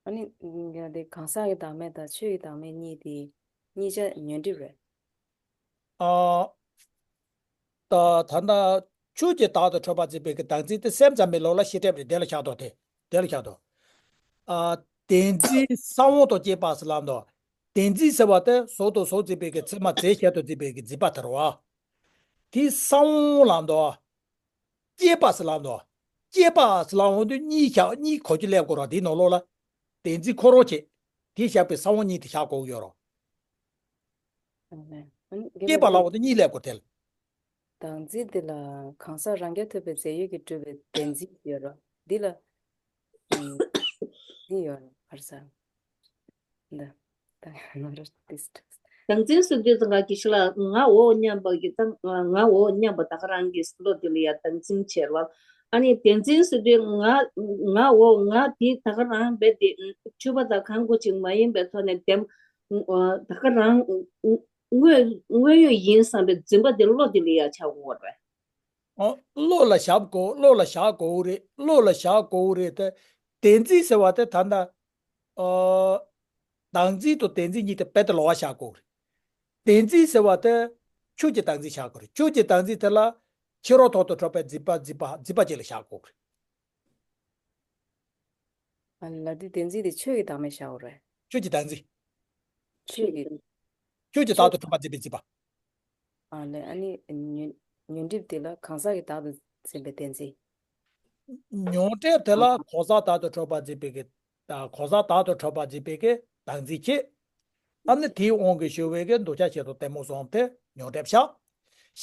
ཨ་ནི་ཡང་དེ་གང་ཟག་གི་བདག་མེད་དང་ཆོས་ཀྱི་བདག་མེད་གཉིས་དེ་གཉིས་ཆ་ཉོན་སྒྲིབ་རེད། ཨ། ད་ད་ལྟ་ཆོས་ཀྱི་བདག་ཏུ་གྲུབ་པར་འཛིན་པའི་གི་བདག་འཛིན་དེ་སེམས་ཙམ་པའི་ལུགས་ལ་ཤེས་སྒྲིབ་རེད། དེ་ལ་བཞག་དོ། དེ་དེ་ལ་བཞག་དོ། ཨ། བདེན་འཛིན་གསང་བ་དང་བཅས་པ་ཟེར་ལབ་འདུག་བདེན་འཛིན་ཟེར་བ་དེ་གཟུགས་དང་གཟུགས་འཛིན་པའི་གི་ཚད་མ་རྫས་གཞན་དུ་འཛིན་པའི་གི་འཛིན་པ་དེ་རེད་བ། དེ་གསང་བ་ལབ་འདུག་བཅས་པ་ཟེར་ལབ་འདུག་བཅས་པ་ཟེར་ལབ་འོང་དུས་གཉིས་བཞག་གཉིས་གོ་རྒྱུ་སླེབས་དགོས་ར། དེའི་ནང་ལོགས་ལ་བདེན་འཛིན་ཁོ་རང་བྱས། དེ་བཞག་པའི་གསང་བ་གཉིས་དེ་བཞག་དགོས་ཀྱི་ཡོད་རེད། བཅས་པ་ལབ་འོང་དུས་གཉིས་སླེབས་དགོས་དེ་ལ། བདག་འཛིན་འདི་ལ་གང་ཟག་རང་རྐྱ་ཐུབ་པའི་རྫས་ཡོད་ཀྱིས་གྲུབ་པའི་བདེན་འཛིན་ཡོད་རེད། འདི་ལ་འདི་ཡོད་རེད། བར་ས་འདི་ད་ང་རང་ཏིས་བདག་འཛིན་ཟེར་དུས་ཙང་ག་གི་ཤི་ལ་ང་འོ་སྙམ་པ་གི་ད་ང་འོ་སྙམ་པ་ད་ག་རང་གི་བློ་དེ་ལ་ཡ་བདག་འཛིན་བྱེད་རོགས། ཨ་ནི་བདེན་འཛིན་ཟེར་དུས་ང་ང་འོ་ང་དེ་ད་ག་རང་བས་དེ་ཆུ་བ་དང་གང་གོ་ཅིག་མ་ཡིན་པའི་ཐོག་ནས་བདེན་ད་ག་རང་དངོས་དངོས་ཡོད་ཡིན་བསམ་པའི་འཛིན་པ་དེ་བློ་དེ་ལ་ཡ་ཆགས་དགོས་རེད། ཨོ། བློ་ལ་བཞག་དགོས། བློ་ལ་བཞག་དགོས་རེད། བློ་ལ་བཞག་དགོས་རེད་དེ། བདེན་འཛིན་ཟེར་བ་དེ་ད་ལྟ། ཨོ། བདག་འཛིན་དང་བདེན་འཛིན་གཉིས་དེ་རྦད་དེ་ལོགས་ཀ་བཞག་དགོས་རེད། བདེན་འཛིན་ཟེར་བ་དེ་ཆོས་ཀྱི་བདག་འཛིན་བཞག་དགོས་རེད། ཆོས་ཀྱི་བདག་འཛིན་དེ་ལ་ཕྱི་རོལ་ཐོག་ཏུ་གྲུབ་པའི་འཛིན་པ་འཛིན་པ་འཛིན་པ་བཅས་ལ་བཞག་དགོས་རེད། ཨ་ལ་དེ་བདེན་འཛིན་དེ་ཆོས་ཀྱི་བདག་མེད་བཞག་དགོས་རེད། ཆོས་ཀྱི་བདག་འཛིན། ཆོས་ཀྱི་ཆོས་ཀྱི་བདག་ཏུ་གྲུབ་པར་འཛིན་པའི་འཛིན་པ། ཨ་ལས་ཨ་ནི་ཉོན་ཉོན་སྒྲིབ་དེ་ལ་གང་ཟག་གི་བདག་ཏུ་འཛིན་པའི་བདེན་འཛིན། མྱོང་འདྲེས་དེ་ལ་གང་ཟག་བདག་ཏུ་གྲུབ་པར་འཛིན་པའི་གི། ཨ། གང་ཟག་བདག་ཏུ་གྲུབ་པར་འཛིན་པའི་གི་བདག་འཛིན་བྱེད། ཨ་ནི་དེའི་དབང་གིས་ཞུ་བའི་གི་འདོད་ཆགས་ཞེ་སྡང་གཏི་མུག་གསུམ་དེ་མྱོང་འདྲེས་བཞག་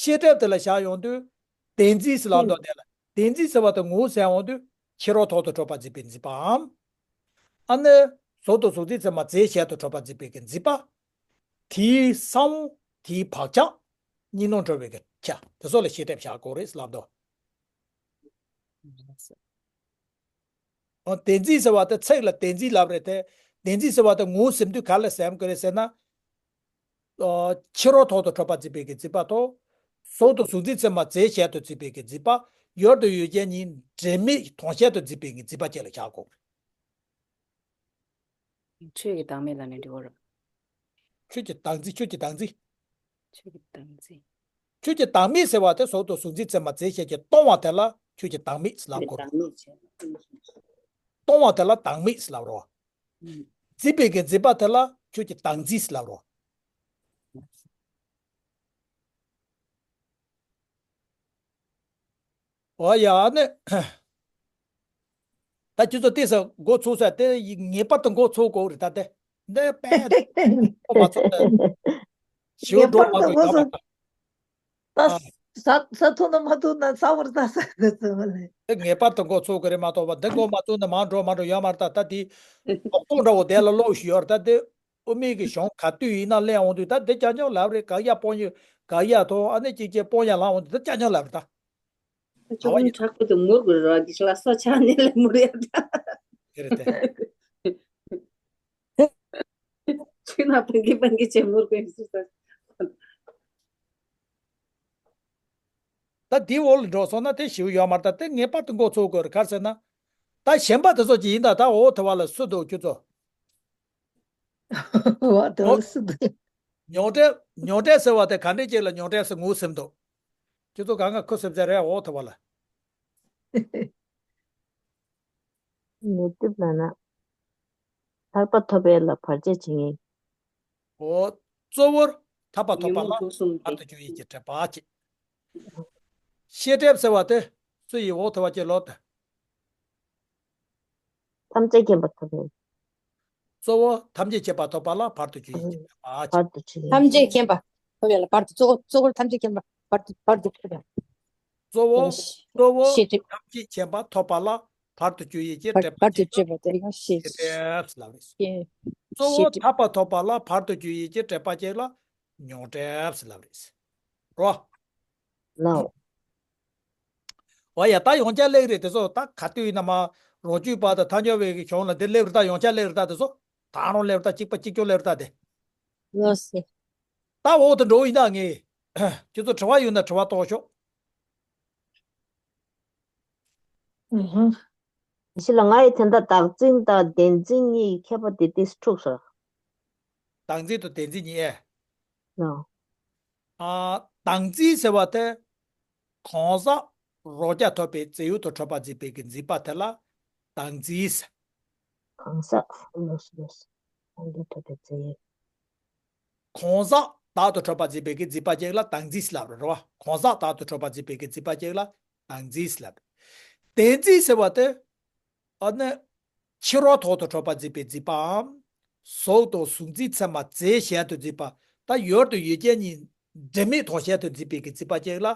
ཤེས་སྒྲིབ་དེ་ལ་བཞག་ཡོང་དུས། བདེན་འཛིན་ཟེར་ལབ་འདུག་དེ་ལ་བདེན་འཛིན་ཟེར་བ་དེ་ངོ་བོ་ཟེར་ཡོང་དུས་ཕྱི་རོལ་ཐོག་ཏུ་གྲུབ་པར་འཛིན་པའི་འཛིན་པའམ། ཨ་ནི་གཟུགས་དང་གཟུགས་འཛིན་ཚད་མ་རྫས་གཞན་དུ་གྲུབ་པར་འཛིན་པའི་གི་འཛིན་པ། དེའི་གསང་བ། དེའི་བག་ཆགས། གཉིས་སྣང་གྲུབ་པའི་གི་ཆ་དེ་ཚོ་ལ་ཤེས་སྒྲིབ་བཞག་དགོས་རེད་ལབ་འདུག་ཨོ། བདེན་འཛིན་ཟེར་བ་དེ་ཚིག་ལ་བདེན་འཛིན་ལབ་རེད་དེ། བདེན་འཛིན་ཟེར་བ་དེ་ངོ་བོ་ཟིན་དུས་ག་ལ་ཟིན་དགོས་རེད་ཟེར་ན། ཨོ། ཕྱི་རོལ་ཐོག་ཏུ་གྲུབ་པར་འཛིན་པའི་གི་འཛིན་པ་དང་། གཟུགས་དང་གཟུགས་འཛིན་ཚད་མ་རྫས་གཞན་དུ་འཛིན་པའི་གི་འཛིན་པ། ཡོད་དང་ཡོད་ཀྱང་གཉིས་འབྲེལ་མེད་དོན་གཞན་དུ་འཛིན་པའི་གི་འཛིན་པ་བཅས་ལ་བཞག་དགོས། ཆོས་ཀྱི་བདག་མེད་ལ་ནི་འགྲིག་གོ་ར། ཆོས་ཀྱི་བདག་འཛིན། ཆོས་ཀྱི་བདག་འཛིན། ཆོས་ཀྱི་བདག་འཛིན། ཆོས་ཀྱི་བདག་མེད་ཟེར་བ་དེ་གཟུགས་དང་གཟུགས་འཛིན་ཚད་མ་རྫས་གཞན་གྱིས་སྟོང་བ་དེ་ལ་ཆོས་ཀྱི་བདག་མེད་ཟེར་ལབ་དགོས་རེད། བདག་མེད་བྱས། སྟོང་བ་དེ་ལ་བདག་མེད་ཟེར་ལབ་རོ། ཨུམ། འཛིན་པའི་གི་འཛིན་པ་དེ་ལ་ཆོས་ཀྱི་བདག་འཛིན་ཟེར་ལབ་རོ། འོ་ཡ། ཨ་ནི། ད་ཁྱེད་ཚོ་ཏོག་ཙམ་འགོ་ཚུགས་ས་དེ་ངེས་པར་དུ་འགོ་ཚུགས་དགོས་རེད་ད་དེ། འདི་དཔེ་འགོ་མ་ཚུགས་ན་ཞེའུ་འགྲོ་མ་དགོས་ཡོད་མ་རེད་ད། ད་ཨ། ཟ་ཟ་ཐུབ་ན་མ་ཐུབ་ན་ཟ་བར་ད་ཟ་དགོས་ཚོད་མ་ལས། དེ་ངེས་པར་དུ་འགོ་ཚུགས་དགོས་རེད་མ་གཏོགས་པ་འདི་འགོ་མ་ཚུགས་ན་མར་འགྲོ་མ་འགྲོ་ཡོད་མ་རེད་ད། ད་དེ་ལྐོག་ཏོག་འདྲ་བོ་དེ་ལ་ཀློག་ཞུ་ཡོད་རེད་ད་དེ། དབུ་མའི་གི་གཞུང་ག་དུས་ཡིན་ན་གླེང་འོང་དུས་ད་འདི་ཅག་ཉོག་ལབ་རེད། ག་ཡ་སྤོང་ཡོད་ག་ཡ་ཐོང་ཨ་ནི་ཅིག་ཅིག་སྤོང་ཡ་ལ་འོང་དུས་ད་ཅག་ཉོག་ལབ་རེད་ད། ཨ་ཅོ་ཨ་ཀུན་ཡ། དྲག་པོ་དུ་མུར་དགོས་ར་གི་ཤ་ལ་སོ་ཆ་ནས་ལས་མུར་ཡ་ད། དེ་རེད་དེ། ཆུ་ན་སྤང་གི་སྤང་གི་ཅེ་མུར་དགོས་སུ་ས། ད་དེའི་འོག་ལ་འགྲོ་སོང་ན་དེ་ཞིའུ་ཡོད་མ་རེད་ད། དེ་ངེས་པར་དུ་འགོ་ཚུགས་དགོས་རེད། ག་རེ་ཟེར་ན། ད་གཞན་པ་དེ་ཚོ་ཅིག་ཡིན་ད་ད་འོ་དེ་བ་ལ་སུ་འདུག་ཁྱོད་ཚོ། འོ་དེ་བ་ལ་སུ་འདུག་མྱོང་འདྲེས། མྱོང་འདྲེས་ཟེར་བ་དེ་ག་འདྲས་ཅིག་ལ་མྱོང་འདྲེས་ཟེར་ངོས་ཟིན་འདུག་ཁྱོད་ཚོ་གང་ག་ཁུ་སིམ་ཟེར་རེད་འོ་དེ་བ་ལ། ངེས་སྒྲིབ་ལ་ན། ཐར་པ་ཐོབ་པའི་ལ་བར་ཆད་བྱེད་ངེས། འོ། གཙོ་བོར། ཐར་པ་ཐོབ་པ་ལ་བར་དུ་གཅོད་ཡུལ་གྱི་སྒྲིབ་པ་བྱེད། ཤེས་སྒྲིབ་ཟེར་བ་དེ་སུ་ཡི་འོག་ཐུ་བ་ཅེ་ལོ་ཏེ། ཐམས་ཅད་མཁྱེན་པ་ཐོབ་པའི། གཙོ་བོ་ཐམས་ཅད་མཁྱེན་པ་ཐོབ་པ་ལ་བར་དུ་གཅོད་ཡུལ་གྱི་སྒྲིབ་པ་བྱེད། བར་དུ་གཅོད་ཡུལ་ཐམས་ཅད་མཁྱེན་པ་ཐོབ་པ་ལ་བར་དུ་གཙོ་བོ་གཙོ་བོར་ཐམས་ཅད་མཁྱེན་པ་བར་དུ་བར་དུ་གཅོད་པ། གཙོ་བོ་ཤེས་སྒྲིབ་ཐམས་ཅད་མཁྱེན་པ་ཐོབ་པ་ལ་བར་དུ་གཅོད་ཡུལ་གྱི་བར་སྒྲིབ་པ་བར་དུ་བྱེད། གཅོད་པ་དེ་ལ་ཤེས་ཤེས་སྒྲིབ་ལབ་རེད། ཤེས་གཙོ་བོ་ཤེས་སྒྲིབ་ཐར་པ་ཐོབ་པ་ལ་བར་དུ་གཅོད་ཡུལ་གྱི་སྒྲིབ་པ་ཅིག་ལ་མྱོང་སྒྲིབ་ལབ་རེད། རོ། ལའོ། འོ་ཡ་ད་ཡོངས་ཁྱབ་སླེབས་རེད་དེ་ཚོ་ད་ག་དུས་ཡིན་ན་མ་རོ་བཅུད་པ་དང་ཐལ་འགྱུར་བའི་གི་གཞུང་ལ་འདི་སླེབས་རེད་ད་ཡོངས་ཁྱབ་སླེབས་རེད་ད་དེ་ཚོ་ད་རུང་སླེབས་རེད་ད་གཅིག་པ་གཅིག་ཀྱང་སླེབས་རེད་ད་དེ། ལོས་སེ། ད་འོག་ཏུ་འགྲོ་ཡིན་ད་ངས། ཁྱོད་ཚོ་དྲི་བ་ཡོད་ན་དྲི་བ་གཏོང་ཤོག་ཨུ་ཧུ། ཕྱི་ལ་ང་ཡི་དེ་འདྲ་བདག་འཛིན་དང་བདེན་འཛིན་གཉིས་ཁྱད་པར་དེ་ཏིས་འཁྲུགས་སོ། བདག་འཛིན་དང་བདེན་འཛིན་གཉིས་ཨེ། ལོ། ཨ། བདག་འཛིན་ཟེར་བ་དེ། གང་ཟག་རང་རྐྱ་ཐོབ་པའི་རྫས་ཡོད་དུ་གྲུབ་པ་འཛིན་པའི་གི་འཛིན་པ་དེ་ལ་བདག་འཛིན་ཟེར། གང་ཟག་ལོས་ལོས། རང་རྐྱ་ཐོབ་པའི་རྫས་ཡོད། གང་ཟག་བདག་ཏུ་གྲུབ་པ་འཛིན་པའི་གི་འཛིན་པ་ཅིག་ལ་བདག་འཛིན་ཟེར་ལབ་རེད་རོ། གང་ཟག་བདག་ཏུ་གྲུབ་པ་འཛིན་པའི་གི་འཛིན་པ་ཅིག་ལ་བདག་འཛིན་ཟེར་ལབ། བདེན་འཛིན་ཟེར་བ་དེ། ཨ་ནི། ཕྱི་རོལ་ཐོག་ཏུ་གྲུབ་པ་འཛིན་པའི་འཛིན་པའམ། གཟུགས་དང་གཟུགས་འཛིན་ཚད་མ་རྫས་གཞན་དུ་འཛིན་པ། ད་ཡོད་དང་ཡོད་ཅན་གཉིས་སྒྲིབ་མེད་དོན་གཞན་དུ་འཛིན་པའི་གི་འཛིན་པ་ཅིག་ལ་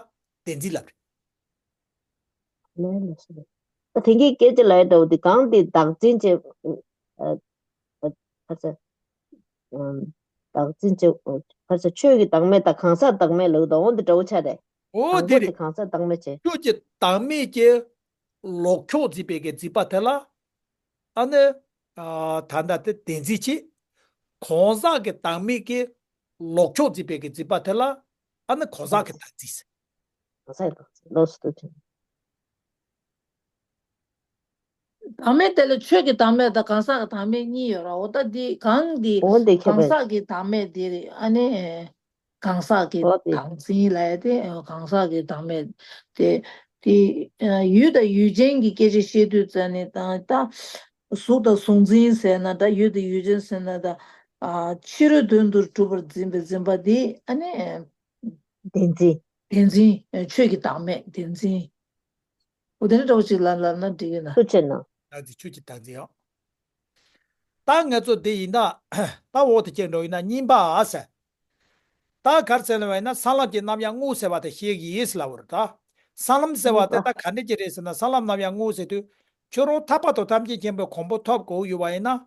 བདེན་འཛིན་ལབ་རེད། ལས་ལས་སོ། ད་དེང་གི་སྐད་ཆ་ལ་ཡོད་འདྲ་བོ་དེ་གང་དེ་བདག་འཛིན་བྱེད། ཨ། ཨ། ཁ་ཚ། ཨམ། བདག་འཛིན་བྱེད། ཁ་ཚ་ཆོས་ཀྱི་བདག་མེད་དང་གང་ཟག་བདག་མེད་ལ་ཡོད་འདྲ་བོ་འདི་འདྲ་བོ་ཆགས་ཏེ། འོ་དང་པོ་དེ་རེད། དེ་གང་ཟག་བདག་མེད་བྱེད། ཆོས་ཀྱི་བདག་མེད་ཀྱི་ལོག་ཕྱོགས་འཛིན་པའི་གི་འཛིན་པ་དེ་ལ། ཨ་ནི། ཨ། ད་ལྟ་དེ་བདེན་འཛིན་བྱེད། གང་ཟག་གི་བདག་མེད་ཀྱི་ལོག་ཕྱོགས་འཛིན་པའི་གི་འཛིན་པ་དེ་ལ། ཨ་ནི་གང་ཟག་གི་བདག་འཛིན་ཟེར། གང་ཟག་གི་བདག་འཛིན་ལོགས་སུ་ཐུག་ཅིང་། བདག་མེད་དེ་ལ་ཆོས་ཀྱི་བདག་མེད་དང་གང་ཟག་གི་བདག་མེད་གཉིས་ཡོད་ར། འོ་ད་འདི་གང་འདི་འོ་འདི་ཁྱད་གང་པར་ཟག་གི་བདག་མེད་དེ་རེད། ཨ་ནི་གང་ཟག་གི་འོ་དེ་བདག་འཛིན་ལབ་ཡ་དེ་གང་ཟག་གི་བདག་མེད་དེ་དེ་ཡུལ་དང་ཡུལ་ཅན་གྱི་སྐད་ཆ་བཤད་དུས་ཙ་ནས་ད་ད་གཟུགས་དང་གཟུགས་འཛིན་ཟེར་ན་ད་ཡུལ་དང་ཡུལ་ཅན་ཟེར་ན་ད་ཕྱི་རོལ་དོན་དུ་གྲུབ་པར་འཛིན་པའི་འཛིན་པ་དེ་ཨ་ནི་བདེན་འཛིན། བདེན་འཛིན། ཆོས་ཀྱི་བདག་མེད་བདེན་འཛིན། འོ་དེ་འདྲ་འདྲ་བོ་ཅིག་ལབ་ལབ་ན་འགྲིག་གི་ན། ཐུགས་ཆེ་གནང་། བདག་འཛིན་ཆོས་ཀྱི་བདག་འཛིན་ཡང་། ད་ང་ཚོ་འདི་ཡིན་ན། ད་འོག་ཏུ་སྐྱེལ་འགྲོ་ཡིན་ན་གཉིས་པ་ཨ་ཟེར། ད་གར་ཟེར་ལ་བས་ན་ས་ལམ་གྱི་རྣམ་གཞག་དངོས་ཟེར་བ་དེ་ཤེས་ཀྱི་ཡིན་ཟེར་ལབ་པ་རེད་ད། ས་ལམ་ཟེར་བ་དེ་ད་ག་འདྲ་ཅིག་རེད་ཟེར་ན་ས་ལམ་རྣམ་གཞག་དངོས་ཟེར་དུས། ཁྱོད་རང་ཐར་པ་དང་ཐམས་ཅད་མཁྱེན་པའི་གོ་འཕང་ཐོབ་དགོས་ཡོད་པ་ཡིན་ན།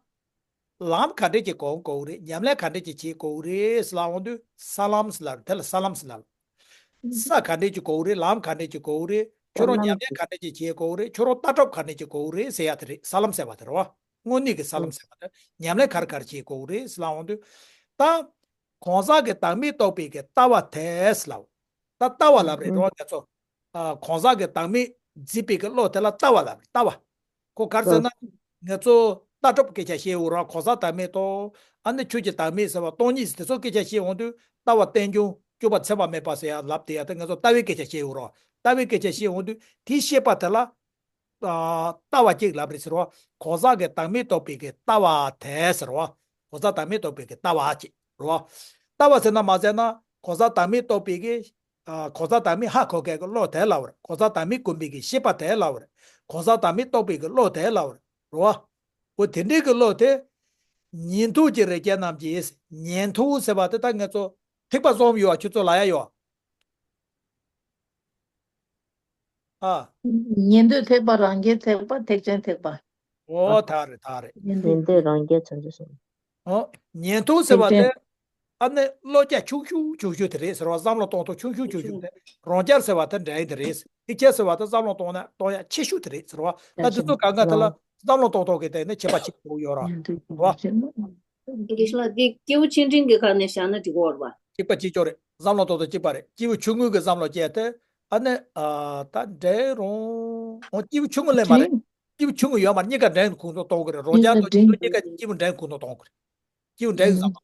ལམ་ག་འདྲས་ཀྱི་གོམས་དགོས་རེད། ཉམས་ལེན་ག་འདྲས་ཀྱི་བྱེད་དགོས་རེད་ཟེར་ལབ་འོང་དུས་ས་ལམ་ཟེར་ལབ་རེད། དེ་ལ་ས་ལམ་ཟེར་ལབ། ས་ག་འདྲས་ཀྱི་དགོས་རེད། ལམ་ག་འདྲས་ཀྱི་དགོས་རེད། ཁྱོད་རང་ཉམས་ལེན་ག་འདྲས་ཀྱི་བྱེད་དགོས་རེད། ཁྱོད་རང་ལྟ་གྲུབ་ག་འདྲས་ཀྱི་དགོས་རེད་ཟེར་ཡ་དེ་རེད། ས་ལམ་ཟེར་བ་དེ་རེད་བ། དངོས་གནས་ཀྱི་ས་ལམ་ཟེར་བ་དེ་ཉམས་ལེན་ག་རེ་ག་རེ་བྱེད་དགོས་རེད་ཟེར་ལབ་འོང་དུས། ད་གང་ཟག་གི་བདག་མེད་རྟོགས་པའི་གི་ལྟ་བ་དེ་ཟེར་ལབ། ད་ལྟ་བ་ལབ་རེད་རེད་བ་ང་ཚོ། ཨ། གང་ཟག་གི་བདག་མེད་འཛིན་པའི་གི་བློ་དེ་ལ་ལྟ་བ་ལབ་རེད། ལྟ་བ། ཁོ་ག་རེ་ཟེར་ན། ང་ཚོ་ལྟ་གྲུབ་སྐད་ཆ་བཤད་འོ་ར། གང་ཟག་བདག་མེད་དང་། ཨ་ནི་ཆོས་ཀྱི་བདག་མེད་ཟེར་བ་སྟོང་ཉིད་ཟེར་དེ་ཚོ་སྐད་ཆ་བཤད་འོང་དུས་ལྟ་བ་རྟེན་འབྱུང་སྤྱོད་པ་ཚད་པ་མེད་པ་ཟེར་ཡ་ལབ་དེ་ཡ་ད་ང་ཚོ་ལྟ་བའི་སྐད་ཆ་བཤད་འོ་ར། ལྟ་བའི་སྐད་ཆ་བཤད་འོང་དུས་དེའི་ཤེས་པ་དེ་ལ། ཨ། ལྟ་བ་གཅིག་ལབ་རེད་ཟེར་བ། གང་ཟག་གི་བདག་མེད་རྟོགས་པའི་གི་ལྟ་བ་དེ་ཟེར་བ། གང་ཟག་བདག་མེད་རྟོགས་པའི་གི་ལྟ་བ་གཅིག་རེད་བ། ལྟ་བ་ཟེར་ན་མ་ཟེར་ན་གང་ཟག་བདག་མེད་རྟོགས་པའི་གི། ཨ། གང་ཟག་བདག་མེད་ཧ་གོ་མཁན་གྱི་བློ་དེ་ལབ་པ་རེད། གང་ཟག་བདག་མེད་སྒོམ་པའི་གི་ཤེས་པ་དེ་ལབ་པ་རེད། གང་ཟག་བདག་མེད་རྟོགས་པའི་གི་བློ་དེ་ལབ་པ་རེད། རེད་བ། འོ་དེ་འདྲའི་གི་བློ་དེ། ཉན་ཐོས་ཀྱི་རིགས་ཅན་རྣམས་ཀྱིས། ཉན་ཐོས་ཟེར་བ་དེ་ད་ང་ཚོ་ཐེག་པ་གསུམ་ཡོད་པ་ཁྱོད་ཚོ་ལབ་ཡ་ཡོད། ཨ། ཉན་ཐོས་ཐེག་པ། རང་རྒྱལ་ཐེག་པ། ཐེག་ཆེན་ཐེག་པ། འོ་ད་རེད་ད་རེད། ཉན་ཐོས། ཉན་ཐོས་རང་རྒྱལ་བྱང་ཆུབ་སེམས། འོ། ཉན་ཐོས་ཟེར་བ་དེ། ཐེག་ཆེན། ཨ་ནི་བློ་རྒྱ་ཆུང་ཆུང་ཆུང་ཆུང་དེ་རེད་ཟེར་བ། བསམ་བློ་གཏོང་སྟངས་ཆུང་ཆུང་ཆུང་ཆུང་དེ། རང་རྒྱལ་ཟེར་བ་དེ་འདྲ་ཡིན་དེ་རེད། ཐེག་ཆེན་ཟེར་བ་དེ་བསམ་བློ་གཏོང་ན་གཏོང་ཡ་ཆེ་ཤོས་དེ་རེད་ཟེར་བ། ད་འདི་ཚོ་གང་ག་དེ་ལ་བསམ་བློ་གཏོང་སྟངས་ཀྱི་སྟེང་ནས་ཁྱད་པར་ཕྱེ་དགོས་ཡོད་ར། ཉན་ཐོས་རེད་བ། ཆེན་མོ། དགེ་བཤེས་ལགས་འདི་སྐྱེས་བུ་ཆེ་འབྲིང་གི་ཁ་ནས་བཞག་ན་འགྲིག་གི་རེད་བ། གཅིག་པ་གཅིག་ཀྱང་རེད། བསམ་བློ་གཏོང་སྟངས་གཅིག་པ་རེད། སྐྱེས་བུ་ཆུང་ངུ་གི་བསམ་བློ་སྐྱེས་ཏེ། ཨ་ནི། ཨ། ད་འདྲ་རུང་། འོ་སྐྱེས་བུ་ཆུང་ངུ་ལས་མ་རེད། འབྲིང་། སྐྱེས་བུ་ཆུང་ངུ་ཡོད་མ་རེད། གཉིས་ཀ་འབྲིང་ཁོང་ཚོ་གཏོང་གི་རེད། རང་རྒྱལ་དང་ཉན་ཐོས་གཉིས་ཀ་སྐྱེས་བུ་འབྲིང་ཁོང་ཚོ་གཏོང་གི་རེད། སྐྱེས་བུ་འབྲིང་གི་བསམ་བློ།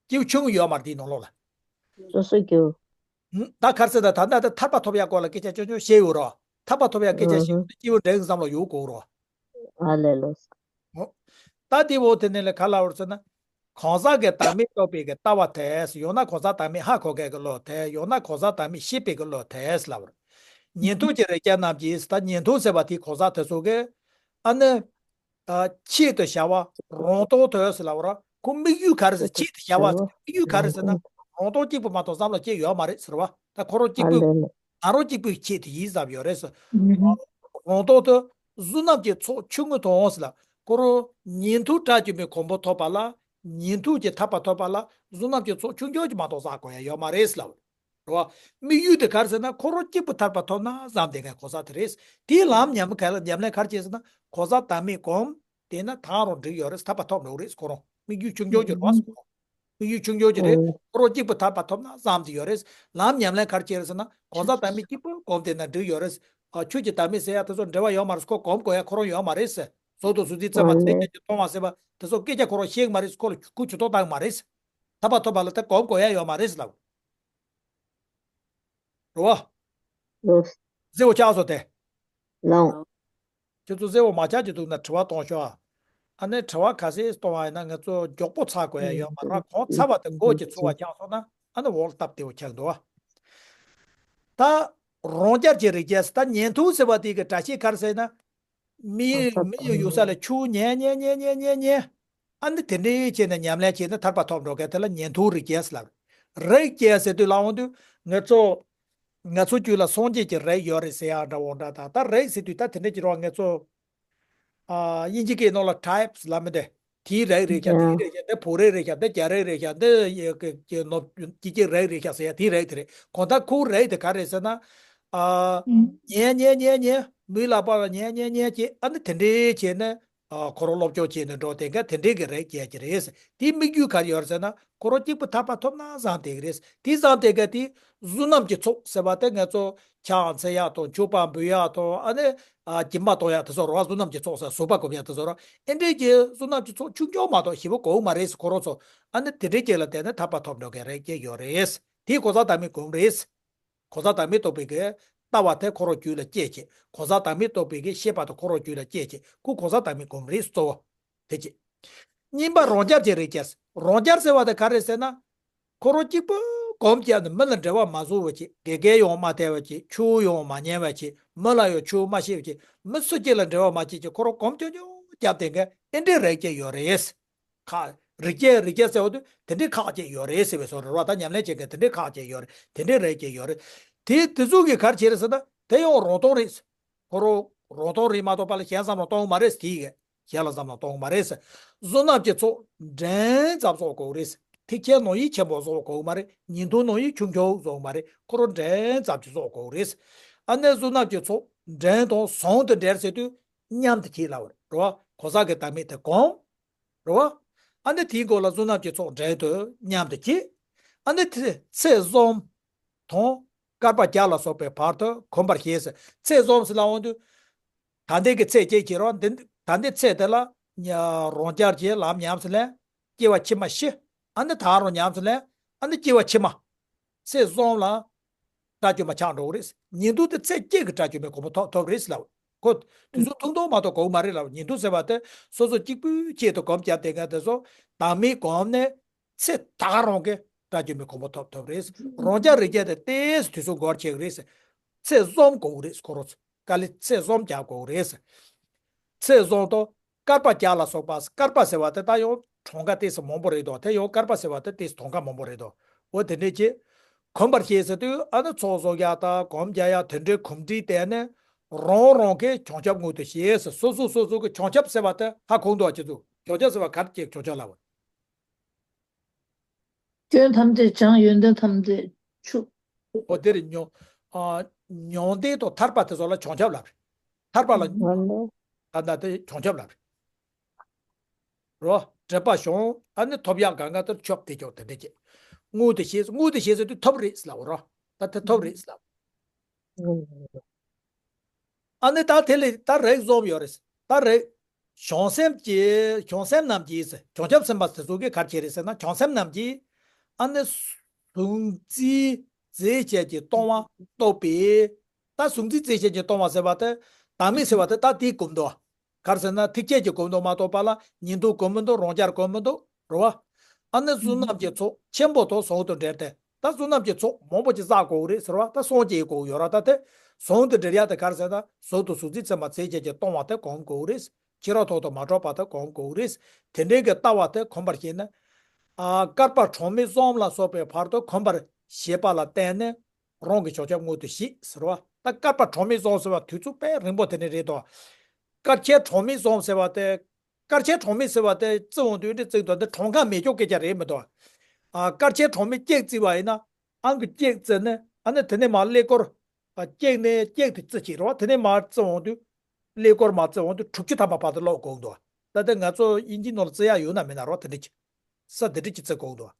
སྐྱེས་བུ་ཆུང་ངུ་ཡོད་མ་རེད་དེའི་ནང་ལོགས་ལ། སོ་སོ་སྐྱེ་བོ། ཧུམ། ད་ག་རེ་ཟེར་ན་ད་ལྟ་ད་ཐར་པ་ཐོབ་ཡག་སྐོར་ལ་སྐད་ཆ་ཆུང་ཆུང་བཤད་ཡོད་རོ། ཐར་པ་ཐོབ་ཡག་སྐད་ཆ་བཤད་ཡོད་དུས་སྐྱེས་བུ་འབྲིང་གི་བསམ་བློ་ཡོད་དགོས་རོ། ཨ་ལས་ལོས། འོ། ད་དེ་འོ་དེ་ནས་ལས་ག་ལ་བར་ཟེར་ན། གང་ཟག་གི་བདག་མེད་རྟོགས་པའི་གི་ལྟ་བ་དེ། ཡང་ན་གང་ཟག་བདག་མེད་ཧ་གོ་མཁན་གྱི་བློ་དེ། ཡང་ན་གང་ཟག་བདག་མེད་ཤེས་པའི་གི་བློ་དེ་ལབ་པ་རེད། ཉན་ཐོས་ཀྱི་རིགས་ཅན་རྣམས་ཀྱིས། ད་ཉན་ཐོས་ཟེར་བ་དེ་གང་ཟག་དེ་ཚོ་གི་ཨ་ནི། ཨ། ཆེད་དུ་བྱ་བ་རང་སྟོང་དུ་ཟེར་ལབ་པ་རེད། ཁོ་དམིགས་ཡུལ་ག་རེ་ཟེར། ཆེད་དུ་བྱ་བ་ཟེར། དམིགས་ཡུལ་ག་རེ་ཟེར་ན། རང་སྟོང་གཅིག་པུ་མ་གཏོགས་བསམ་བློ་སྐྱེ་ཡོད་མ་རེད་ཟེར་བ། ད་ཁོ་རང་གཅིག་པུ། ང་རང་གཅིག་པུའི་ཆེད་དུ་ཡིན་བསམ་ཡོད་རེད་ཟེར། རང་སྟོང་དུ་བསོད་ནམས་ཀྱི་ཚོགས་ཆུང་ངུ་དང་ཟེར་ལ། ཁོ་རང་ཉན་ཐོས་དགྲ་བཅོམ་པའི་གོ་འཕང་ཐོབ་པ་ལ། ཉན་ཐོས་ཀྱི་ཐར་པ་ཐོབ་པ་ལ་བསོད་ནམས་ཀྱི་ཚོགས་ཆུང་ཆུང་ཅིག་མ་གཏོགས་བསགས་དགོས་ཡ་ཡོད་མ་རེད་ཟེར་ལབ། རེད་བ། དམིགས་ཡུལ་དེ་ག་རེ་ཟེར་ན། ཁོ་རང་གཅིག་པུ་ཐར་པ་ཐོབ་ན་བསམ་བསྡད་མཁན་གོ་ས་དེ་རེད། དེའི་ལམ་ཉམས་ག་ལ། ཉམས་ལེན་ག་རེ་བྱས་ཟེར་ན། གང་ཟག་བདག་མེད་སྒོམ། དེས་ན་ད་རུང་འགྲིག་ཡོད་རེད། ཐར་པ་ཐོབ་འགྲོ་གི་རེད། ཁོ་རང་དམིགས་ཡུལ་ཆུང་ཆུང་ཅིག་རེད་བ། དམིགས་ཡུལ་ཆུང་ཆུང་ཅིག་རེད། ཁོ་རང་གཅིག་པུ་ཐར་པ་ཐོབ་ན་བསམ་གྱི་ཡོད་རེད། ལམ་ཉམས་ལེན་ག་རེ་བྱས་རེད་ཟེར་ན། གང་ཟག་བདག་མེད་གཅིག་པུ་སྒོམ་བསྡད་ན་འགྲིག་ཡོད་རེད། ཨ། ཆོས་ཀྱི་བདག་མེད་ཟེར་ཡ་དེ་ཚོ་འབྲེལ་བ་ཡོད་མ་རེད། ཁོ་སྒོམ་དགོས་ཡ་ཁོ་རང་ཡོད་མ་རེད། གཟུགས་དང་གཟུགས་ཅན་ཚད་མ་ཚད་ཅན་གྱིས་སྟོང་བ་ཟེར་བ་དེ་ཚོ་སྐད་ཆ་ཁོ་རང་ཤེས་ཀྱི་མ་རེད། ཁོ་ལ་གུས་ཞུ་ཐོག་བཏང་གི་མ་རེད། ཐར་པ་ཐོབ་པ་ལ་ད་སྒོམ་དགོས་ཡ་ཡོད་མ་རེད་ལབ། རེད་བ། ལོས། ཟེར་བ་ཆགས་སོང་དེ། ལོས། ཁྱོད་ཚོ་ཟེར་བ་མ་ཆགས་ཀྱི་འདུག་ན་དྲི་བ་གཏོང་ཤོག་ཨ། ཨ་ནི་དྲི་བ་ག་ཚད་གཏོང་བ་ཡིན་ན་ང་ཚོ་མགྱོགས་པོ་ཚར་དགོས་ཡ་ཡོད་མ་རེད། གོང་ཚར་བ་དེ་མགོ་གི་ཚུགས་པ་ཆགས་སོང་ན་ཨ་ནི་འོག་སྟབས་བདེ་བོ་ཆགས་འདུག་བ། ད་རང་རྐྱ་གི་རིགས་ཅན། ད་ཉན་ཐོས་ཟེར་བ་དེ་གི་སྒྲ་བཤད་ག་རེ་ཟེར་ན། མི་ཡི། མི་ཡི་ཡུལ་ས་ལ་ཆུ་ཉལ་ཉལ་ཉལ་ཉལ་ཉལ་ཉལ། ཨ་ནི་དེ་འདྲའི་བྱས་ནས་ཉམས་ལེན་བྱས་ནས་ཐར་པ་ཐོབ་འགྲོ་མཁན་དེ་ལ་ཉན་ཐོས་རིགས་ཅན་ཟེར་ལབ། རིགས་ཅན་ཟེར་དུས་ལ་འོང་དུས་ང་ཚོ། ང་ཚོ་རྒྱུད་ལ་སངས་རྒྱས་ཀྱི་རིགས་ཡོད་རེད་ཟེར་ཡ་འདྲ་བོ་འདྲ་དང་། ད་རིགས་ཟེར་དུས་ད་དེ་འདྲ་ཅིག་རེད་བ། ང་ཚོ། ཨ། དབྱིན་ཇི་སྐད་ནང་ལ་ཊའིབ་ལབ་མི་འདི། དེའི་རིགས་རེད་ཤག་དེའི་རིགས་ཤག་འདི་བོད་རིགས་རེད་ཤག་འདི་རྒྱ་རིགས་རེད་ཤག་འདི་ཡ་གི་གི་ནོ་ཀྱི་ཀྱི་རིགས་རེད་ཤག་ཟེར་ཡ་དེའི་རིགས་དེ་རེད། གང་ལྟར་ཁོའི་རིགས་དེ་ག་རེད་ཟེར་ན། ཨ། ཉལ་ཉལ་ཉལ་ཉལ། མིའི་ལག་པ་ལ་ཉལ་ཉལ་ཉལ་བྱས། ཨ་ནི་དེ་འདྲའི་བྱས་ནས། ཨ། ཁོ་རང་སློབ་སྦྱོང་བྱས་ནས་འགྲོ་དེ་འགའ་དེ་འདྲའི་གི་རིགས་ཅན་གྱི་རེད། དེའི་དམིགས་ཡུལ་ག་རེ་ཡོད་རེད་ཟེར་ན། ཁོ་རང་གཅིག་པུ་ཐར་པ་ཐོབ་ན་བཟང་དེ་གི་རེད། དེ་བཟང་དེ་ག་དེ་བསོད་ནམས་ཀྱི་ཚོགས་ཟེར་བ་དེ་ང་ཚོ་ཕྱག་འཚལ་ཡག་དང་མཆོད་པ་འབུལ་ཡག་དང་། ཨ་ནི། ཨ། སྦྱིན་པ་གཏོང་ཡག་དེ་ཚོ་རེད་བ། བསོད་ནམས་ཀྱི་ཚོགས་ཟེར་བཟོད་པ་སྒོམ་ཡག་དེ་ཚོ་རེད། ཨེ་འདྲའི་གི་བསོད་ནམས་ཀྱི་ཚོགས་ཆུང་ཆུང་མ་གཏོགས་ཞེ་པོ་དགོས་མ་རེད། ཁོ་རང་ཚོ། ཨ་ནི་དེ་འདྲའི་ཅིག་ལ་བརྟེན་ནས་ཐར་པ་ཐོབ་འགྲོ་མཁན་རིགས་ཅན་ཡོད་རེད། དེ་གང་ཟག་བདག་མེད་སྒོམ་རེད། གང་ཟག་བདག་མེད་རྟོགས་པའི་གི་ལྟ་བ་དེ་ཁོ་རང་རྒྱུད་ལ་སྐྱེས་བྱས། གང་ཟག་བདག་མེད་རྟོགས་པའི་གི་ཤེས་པ་དེ་ཁོ་རང་རྒྱུད་ལ་སྐྱེས་བྱས། ཁོ་གང་ཟག་བདག་མེད་སྒོམ་རེད། གཙོ་བོ་དེ་གཅིག་གཉིས་པ་རང་རྐྱ་གི་རིགས་ཅན། རང་རྐྱ་ཟེར་བ་དེ་ག་རེ་ཟེར་ན། ཁོ་རང་གཅིག་པུ་སྒོམ་བརྒྱབ་ནས་མི་ལ་འབྲེལ་བ་མ་བཟོ་བ་བྱས། དགེ་རྒན་ཡང་མ་བལྟ་བ་བྱས། ཆོས་ཡང་མ་ཉན་པ་བྱས། མི་ལ་ཡང་ཆོས་མ་བཤད་པ་བྱས། མི་སུ་གཅིག་ལ་འབྲེལ་བ་མ་བྱས་བྱས། ཁོ་རང་སྒོམ་ཆུང་ཆུང་བརྒྱབ་བསྡད་མཁན་ཨེ་འདྲའི་རིགས་ཅན་ཡོད་རེད། ཁག་རིགས་ཅན། རིགས་ཅན་ཟེར་བ་དེ་དེ་འདྲའི་ཁག་ཅིག་ཡོད་རེད་ཟེར་བའི་བཟོ་རེད་བ། ད་ཉམས་ལེན་བྱེད་མཁན་དེ་འདྲའི་ཁག་ཅིག་ཡོད་རེད། དེ་འདྲའི་རིགས་ཅན་ཡོད་རེད། དེ་དེ་ཚོ་གིས་ག་རེ་བྱས་རེད་ཟེར་ན། དེ་ཡང་རང་སྟོང་རེད། ཁོ་རང་རང་སྟོང་རེད་མ་གཏོགས་པ་ལ་གཞན་བསམ་བློ་གཏོང་གི་མ་རེད། དེ་གིས་གཞན་ལ་བསམ་བློ་གཏོང་གི་མ་རེད། བསོད་ནམས་ཀྱི་ཚོགས་འབྲིང་ཙམ་བསགས་དགོས་རེད། ཐེག་ཆེན་ནང་བཞིན་ཆེན་པོ་བསགས་དགོས་མ་རེད། ཉན་ཐོས་ནང་བཞིན་ཆུང་ཆུང་བསགས་མ་རེད། ཁོ་རང་འབྲིང་ཙམ་ཅིག་བསགས་དགོས་རེད། ཨ་ནི་བསོད་ནམས་ཀྱི་ཚོགས་འབྲིང་དང་བཟང་དུ་འབྲེལ་ཟེར་དུས་མཉམ་དུ་བྱེད་ལབ་པ་རེད་བ། གང་ཟག་གི་བདག་མེད་དེ་སྒོམ། རེད་བ། ཨ་ནི་དེའི་མགོ་ལ་བསོད་ནམས་ཀྱི་ཚོགས་འབྲིང་དུ་མཉམ་དུ་བྱེད། ཨ་ནི་ཚེ་ཚེ་གསུམ་དང་བསྐལ་པ་བརྒྱ་ལ་སོགས་པའི་བར་དུ་གོམས་པར་བྱས་ཟེར། ཚེ་གསུམ་ཟེར་ལབ་འོང་དུས། ད་ལྟའི་གི་ཚེ་གཅིག་བྱེད་རོགས། འདི་ད་ལྟའི་ཚེ་དེ་ལ་ཉ་རང་རྐྱ་གི་ལམ་ཉམས་སུ་ལེན། སྐྱེ་བ་ཕྱི་མ་བཞི། ཨ་ནི་ད་རུང་ཉམས་སུ་ལེན། ཨ་ནི་སྐྱེ་བ་ཕྱི་མ། ཚེ་གསུམ་ལ་དགྲ་བཅོམ་པ་ཆགས་འགྲོ་གི་རེད། ཉན་ཐོས་དེ་ཚེ་གཅིག་གི་དགྲ་བཅོམ་པའི་གོ་འཕང་ཐོབ་ཐོབ་རེད་ལབ། ཁོ་དུས་ཚོད་ཐུང་ཐུང་མ་གཏོགས་དགོས་མ་རེད་ལབ། ཉན་ཐོས་ཟེར་བ་དེ་སོ་སོ་གཅིག་པུའི་ཆེད་དུ་གོམས་བརྒྱབ་བསྡད་མཁན་དེ་ཚོ་བདག་མེད་སྒོམ་ནས་ཚེ་ད་རུང་གི་དགྲ་བཅོམ་པའི་གོ་འཕང་ཐོབ་ཐོབ་རེད། རང་རྐྱ་རིགས་ཅན་དེ་ཏོག་ཙམ་དུས་ཚོད་འགོར་ཆེ་གི་རེད། ཚེ་གསུམ་དགོས་གི་རེད། ཁོ་རང་ཚོ་དཀའ་ལས་ཚེ་གསུམ་རྒྱག་དགོས་གི་རེད། ཚེ་གསུམ་དང་བསྐལ་པ་བརྒྱ་ལ་སོགས་པ། བསྐལ་པ་ཟེར་བ་དེ་ད་ཡང་གྲངས་ཀ་ཏོག་ཙམ་མང་པོ་རེད་དོ། དེ་ཡང་བསྐལ་པ་ཟེར་བ་དེ་ཏོག་ཙམ་གྲངས་ཀ་མང་པོ་རེད་དོ། འོ་དེ་འདྲས་ཀྱི་གོམས་པར་བྱས་ཟེར་དུས། ཨ་ནི་ཚོགས་བསགས་ཡག་དང་གོམས་རྒྱག་ཡག་དེ་འདྲའི་གོམས་འདྲིས་བསྟེན་ནས་རང་རང་གི་བྱང་ཆུབ་མངོན་དུ་བྱས་ཟེར། སོ་སོ་སོ་སོ་གི་བྱང་ཆུབ་ཟེར་བ་དེ་ཧ་གོ་འདུག་ཁྱེད་ཚོ། བྱང་ཆུབ་ཟེར་བ་ག་རེ་བྱས་བྱང་ཆུབ་ལབ་པ། སྐྱོན་ཐམས་ཅད་བྱང་། ཡོན་ཏན་ཐམས་ཅད་ཕྱུག་འོ་དེ་རེད། མྱོང་། ཨ། མྱོང་ལྡན་དང་ཐར་པ་དེ་ཚོ་ལ་བྱང་ཆུབ་ལབ་རེད། ཐར་པ་ལ། ཨ་ནི། ད་ལྟ་དེ་བྱང་ཆུབ་ལབ་རེད། རོ། འབྲེལ་པ་བྱུང་། ཨ་ནི་ཐོབ་ཡག་གང་ག་དེར་ཆུབ་བསྡད་ཀྱོག་དེ་འདྲ་བྱས། མངོན་དུ་བྱས། མངོན་དུ་བྱས་ཟེར་དུས་ཐོབ་རེད་ལབ་རོ། ད་དེ་ཐོབ་རེད་ལབ། ཨ་ནི་ད་དེ་ལས་ད་རིགས་གསུམ་ཡོད་རེད། ད་རིགས། བྱང་སེམས་ཀྱི། བྱང་སེམས་རྣམས་ཀྱིས། བྱང་ཆུབ་སེམས་དཔའ་དེ་ཚོ་གིས་ག་རེ་བྱས་རེད་ཟེར་ན། བྱང་སེམས་རྣམས་ཀྱིས། ཨ་ནི་གཟུགས་མཛེས་མཛེས་བྱས་ཀྱི་སྟོང་པ་རྟོགས་པས། ད་གཟུགས་མཛེས་མཛེས་བྱས་ཀྱི་སྟོང་པ་ཟེར་བ་དེ། བདག་མེད་ཟེར་བ་དེ་ད་དེའི་གོམས་འདུག་ག་རེ་ཟེར་ན། ཐེག་ཆེན་གྱི་གོམས་འདུག་མ་གཏོགས་པ་ལ་ཉན་ཐོས་གོམས་མི་འདུག་རང་རྐྱར་གོམས་མི་འདུག་རེད་བ། ཨ་ནི་བསོད་ནམས་ཀྱི་ཚོགས་ཆེན་པོ་དང་ཟུང་དུ་འབྲེལ་ཏེ། ད་བསོད་ནམས་ཀྱི་ཚོགས་མང་པོ་ཅིག་བསགས་དགོས་རེད་ཟེར་བ། ད་སངས་རྒྱས་དགོས་ཡོད་ར། ད་དེ་ཟུང་དུ་འབྲེལ་ཡག་དེ་ག་རེ་ཟེར་ན། གཟུགས་དང་གཟུགས་ཅན་ཚད་མ་རྫས་བཅས་ཀྱིས་སྟོང་བ་དེ་གོམས་དགོས་རེད། ཕྱི་རོལ་ཐོག་ཏུ་མ་གྲུབ་པ་དེ་གོམས་དགོས་རེད། དེ་འདྲའི་གི་ལྟ་བ་དེ་གོམས་པར་བྱས་ནས། ཨ། བསྐལ་པ་གྲངས་མེད་གསུམ་ལ་སོགས་པའི་བར་དུ་གོམས་པར་བྱས་པ་ལ་བརྟེན་ནས། རང་གི་ཕྱོགས་ཁྱབ་མངོན་དུ་བྱེད་ཟེར་བ། ད་བསྐལ་པ་གྲངས་མེད་གསུམ་ཟེར་བ་དུས་ཚོད་དཔེ་རིང་པོ་དེ་ནས་རེད་དོ། བསྐལ་ཆེན་གྲངས་མེད་གསུམ་ཟེར་བ་དེ། བསྐལ་ཆེན་གྲངས་མེད་ཟེར་བ་དེ་བརྩི་འོང་དུས་འདི་བརྩིས་དོ། འདི་གྲངས་ཀ་མེད་ཀྱོག་སྐད་ཆ་རེད་མི་འདུག། ཨ། བསྐལ་ཆེན་གྲངས་མེད་གཅིག་བརྩིས་པ་ཡིན་ན། ཨང་ཀི་གཅིག་བརྩིས་ནས། ཨ་ནི་དེ་ནས་མར་ཀླད་ཀོར། ཨ། གཅིག་ནས་གཅིག་དེ་བརྩི་བྱེད་རོགས། དེ་ནས་མར་བརྩི་འོང་དུས། ཀླད་ཀོར་མར་བརྩི་འོང་དུས་དྲུག་ཅུ་ཐམ་པ་བར་དུ་ཀློག་དགོས་འདུག། ད་ལྟ་ང་ཚོ་དབྱིན་ཇི་ནང་ལ་བརྩི་ཡག་ཡོད་ན་མེད་ན་རོགས། དེ་འདྲ་ཅིག་ས་དེ་འདྲ་ཅིག་བརྩི་དགོས་འདུག།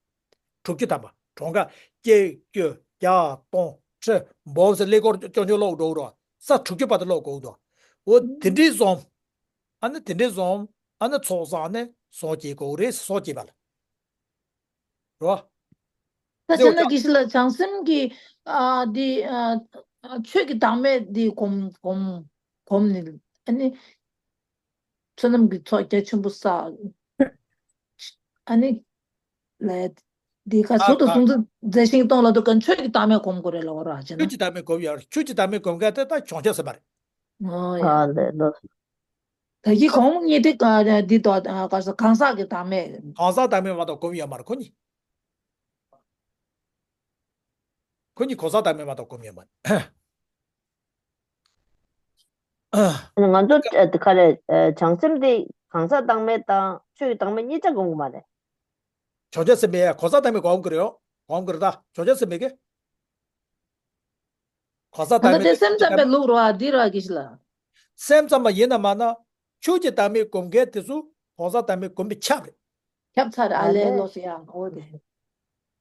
དྲུག་ཅུ་ཐམ་པ། གྲངས་ཀ་གཅིག་བཅུ་བརྒྱ་སྟོང་ཁྲི་འབུམ་ཟེར་ཀླད་ཀོར་ཅོག་ཅོག་ཀློག་འགྲོ་རོགས། ས་དྲུག་ཅུ་བར་དུ་ཀློག་དགོས་འདུག། འོ་དེ་འདྲའི་བཟུང་། ཨ་ནི་དེ་འདྲའི་བཟུང་། ཨ་ནི་ཚོགས་བསགས་ནས་སངས་རྒྱས་དགོས་རེད། སངས་རྒྱས་པ་ལ། རོ། ད་བྱས་ན་དགེ་བཤེས་ལགས། བྱང་སེམས་ཀྱི། ཨ། འདི། ཨ། ཆོས་ཀྱི་བདག་མེད་འདི་གོམས་གོམས་གོམས་ནས། ཨ་ནི། བསོད་ནམས་ཀྱི་ཚོགས་རྒྱ་ཆེན་པོ་བསགས། ཨ་ནི། ལས། འདི་ཁ་ཨ། གཟུགས་དང་ཨ། གཟུགས་ཅན་རྫས་གཞན་གཏོང་ལ་དུ་གང་ཆོས་ཀྱི་བདག་མེད་གོམས་དགོས་རེད་ལབ་ར་བྱས་ན། ཆོས་ཀྱི་བདག་མེད་གོམས་ཡོད་རེད། ཆོས་ཀྱི་བདག་མེད་གོམས་མཁན་དེ་ད་བྱང་ཆུབ་སེམས་དཔའ་རེད། ཨོ་ཡ། ཨ་ལས་ལོ། ད་གི་གོང་གཉིས་དེ་ག་འདི་དོ་ག་ས་གང་ཟག་གི་བདག་མེད། གང་ཟག་བདག་མེད་མ་གཏོགས་གོམས་ཡོད་མ་རེད་ཁོ་གཉིས། ཁོ་གཉིས་གང་ཟག་བདག་མེད་མ་གཏོགས་གོམས་ཡོད་མ་རེད། ང་ཚོ་ཨ། དེ་ག་རེ། ཨ། བྱང་སེམས་དེ་གང་ཟག་བདག་མེད་དང་ཆོས་ཀྱི་བདག་མེད་གཉིས་ཆ་གོམས་གོམས་མ་རེད། བྱང་ཆུབ་སེམས་དཔའ་གང་ཟག་བདག་མེད་གོམས་ཀྱི་རེད། གོམས་ཀྱི་རེད། ད་བྱང་ཆུབ་སེམས་དཔའ་གི་གང་ཟག་ད་བདག་ལྟ་དེ་མེད་དང་སེམས་ཙམ་པའི་ལུགས་རོ། ཨ། འདི་ར་གི་ཞིག་ལ། སེམས་ཙམ་པ་ཡིན་ན་མ་ན། ཆོས་ཀྱི་བདག་མེད་གོམས་མཁན་དེ་ཚོ་གང་ཟག་བདག་མེད་གོམས་པས་ཁྱབ་རེད། ཁྱབ་ཚར། ཨ་ལས། ལོས་ཡ། འོ་དེ།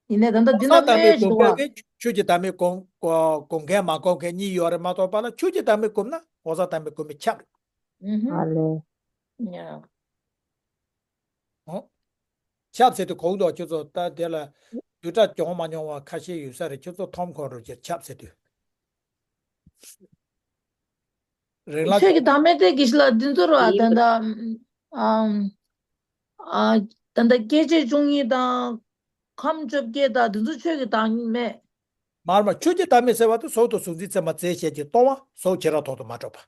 ཡིན་ནའི་ད་ལྟ་འདི་ན་གང་ཟག་བདག་མེད་མེད་གོམས་ཞུ་བ། མཁན་གྱི་ཆོས་ཀྱི་བདག་མེད་གོམས་གོམས་མཁན་མ་གོམས་མཁན་གཉིས་ཡོད་རེད་མ་གཏོགས་པ་ལ། ཆོས་ཀྱི་བདག་མེད་གོམས་ན་གང་ཟག་བདག་མེད་གོམས་པས་ཁྱབ་རེད། ཨུ་ཧུ། ཨ་ལས། ཡ། ཨོ། ཁྱབ་ཟེར་དུས་གོ་གི་འདུག་ཁྱོད་ཚོ། ད་དེ་ལ་བསྡུས་གྲྭ་སྦྱོང་མ་མྱོང་བ་ཁ་ཤས་ཡོད་ས་རེད། ཁྱོད་ཚོ་མཐོང་ཁོང་རུ་ཅིག་ཁྱབ་ཟེར་དུས། རིང་ལ་ཆོས་ཀྱི་བདག་མེད་དེ་གི་ཞིག་ལ་འདི་ཚོ་ར། ད་ལྟ་ཨམ། ཨ། ད་ལྟ་སྐྱེ་མཆེད་བཅུ་གཉིས་དང་། ཁམས་བཅོ་བརྒྱད་དང་འདི་ཚོ་ཆོས་ཀྱི་བདག་མེད། མར་མ་ཆོས་ཀྱི་བདག་མེད་ཟེར་བ་དེ་གཟུགས་དང་གཟུགས་ཅན་ཚད་མ་རྫས་བཅས་ཀྱིས་སྟོང་བ། གཟུགས་ཕྱི་རོལ་ཐོག་ཏུ་མ་གྲུབ་པ།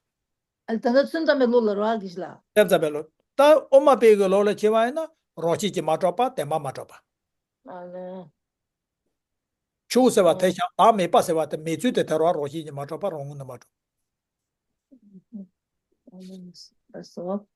ཨ། ད་ལྟ་སེམས་ཙམ་པའི་ལུགས་ལ་རོ། ཨ། གི་ཞིག་ལ། སེམས་ཙམ་པའི་ལུགས། ད་དབུ་མ་པའི་གི་ལུགས་ལ་བྱས་པ་ཡིན་ན། རང་བཞིན་གྱིས་མ་གྲུབ་པ། བདེན་པར་མ་གྲུབ་པ། ཨ་ལས། ཆོས་ཟེར་བ་དེ་བཞག་བདག་མེད་པ་ཟེར་བ་དེ་མེད་ཚུལ་དེ་ཐལ་བ། རང་བཞིན་གྱིས་མ་གྲུབ་པ། རང་ངོས་ནས་མ་གྲུབ། ཨ་ལས། ལགས་སོ།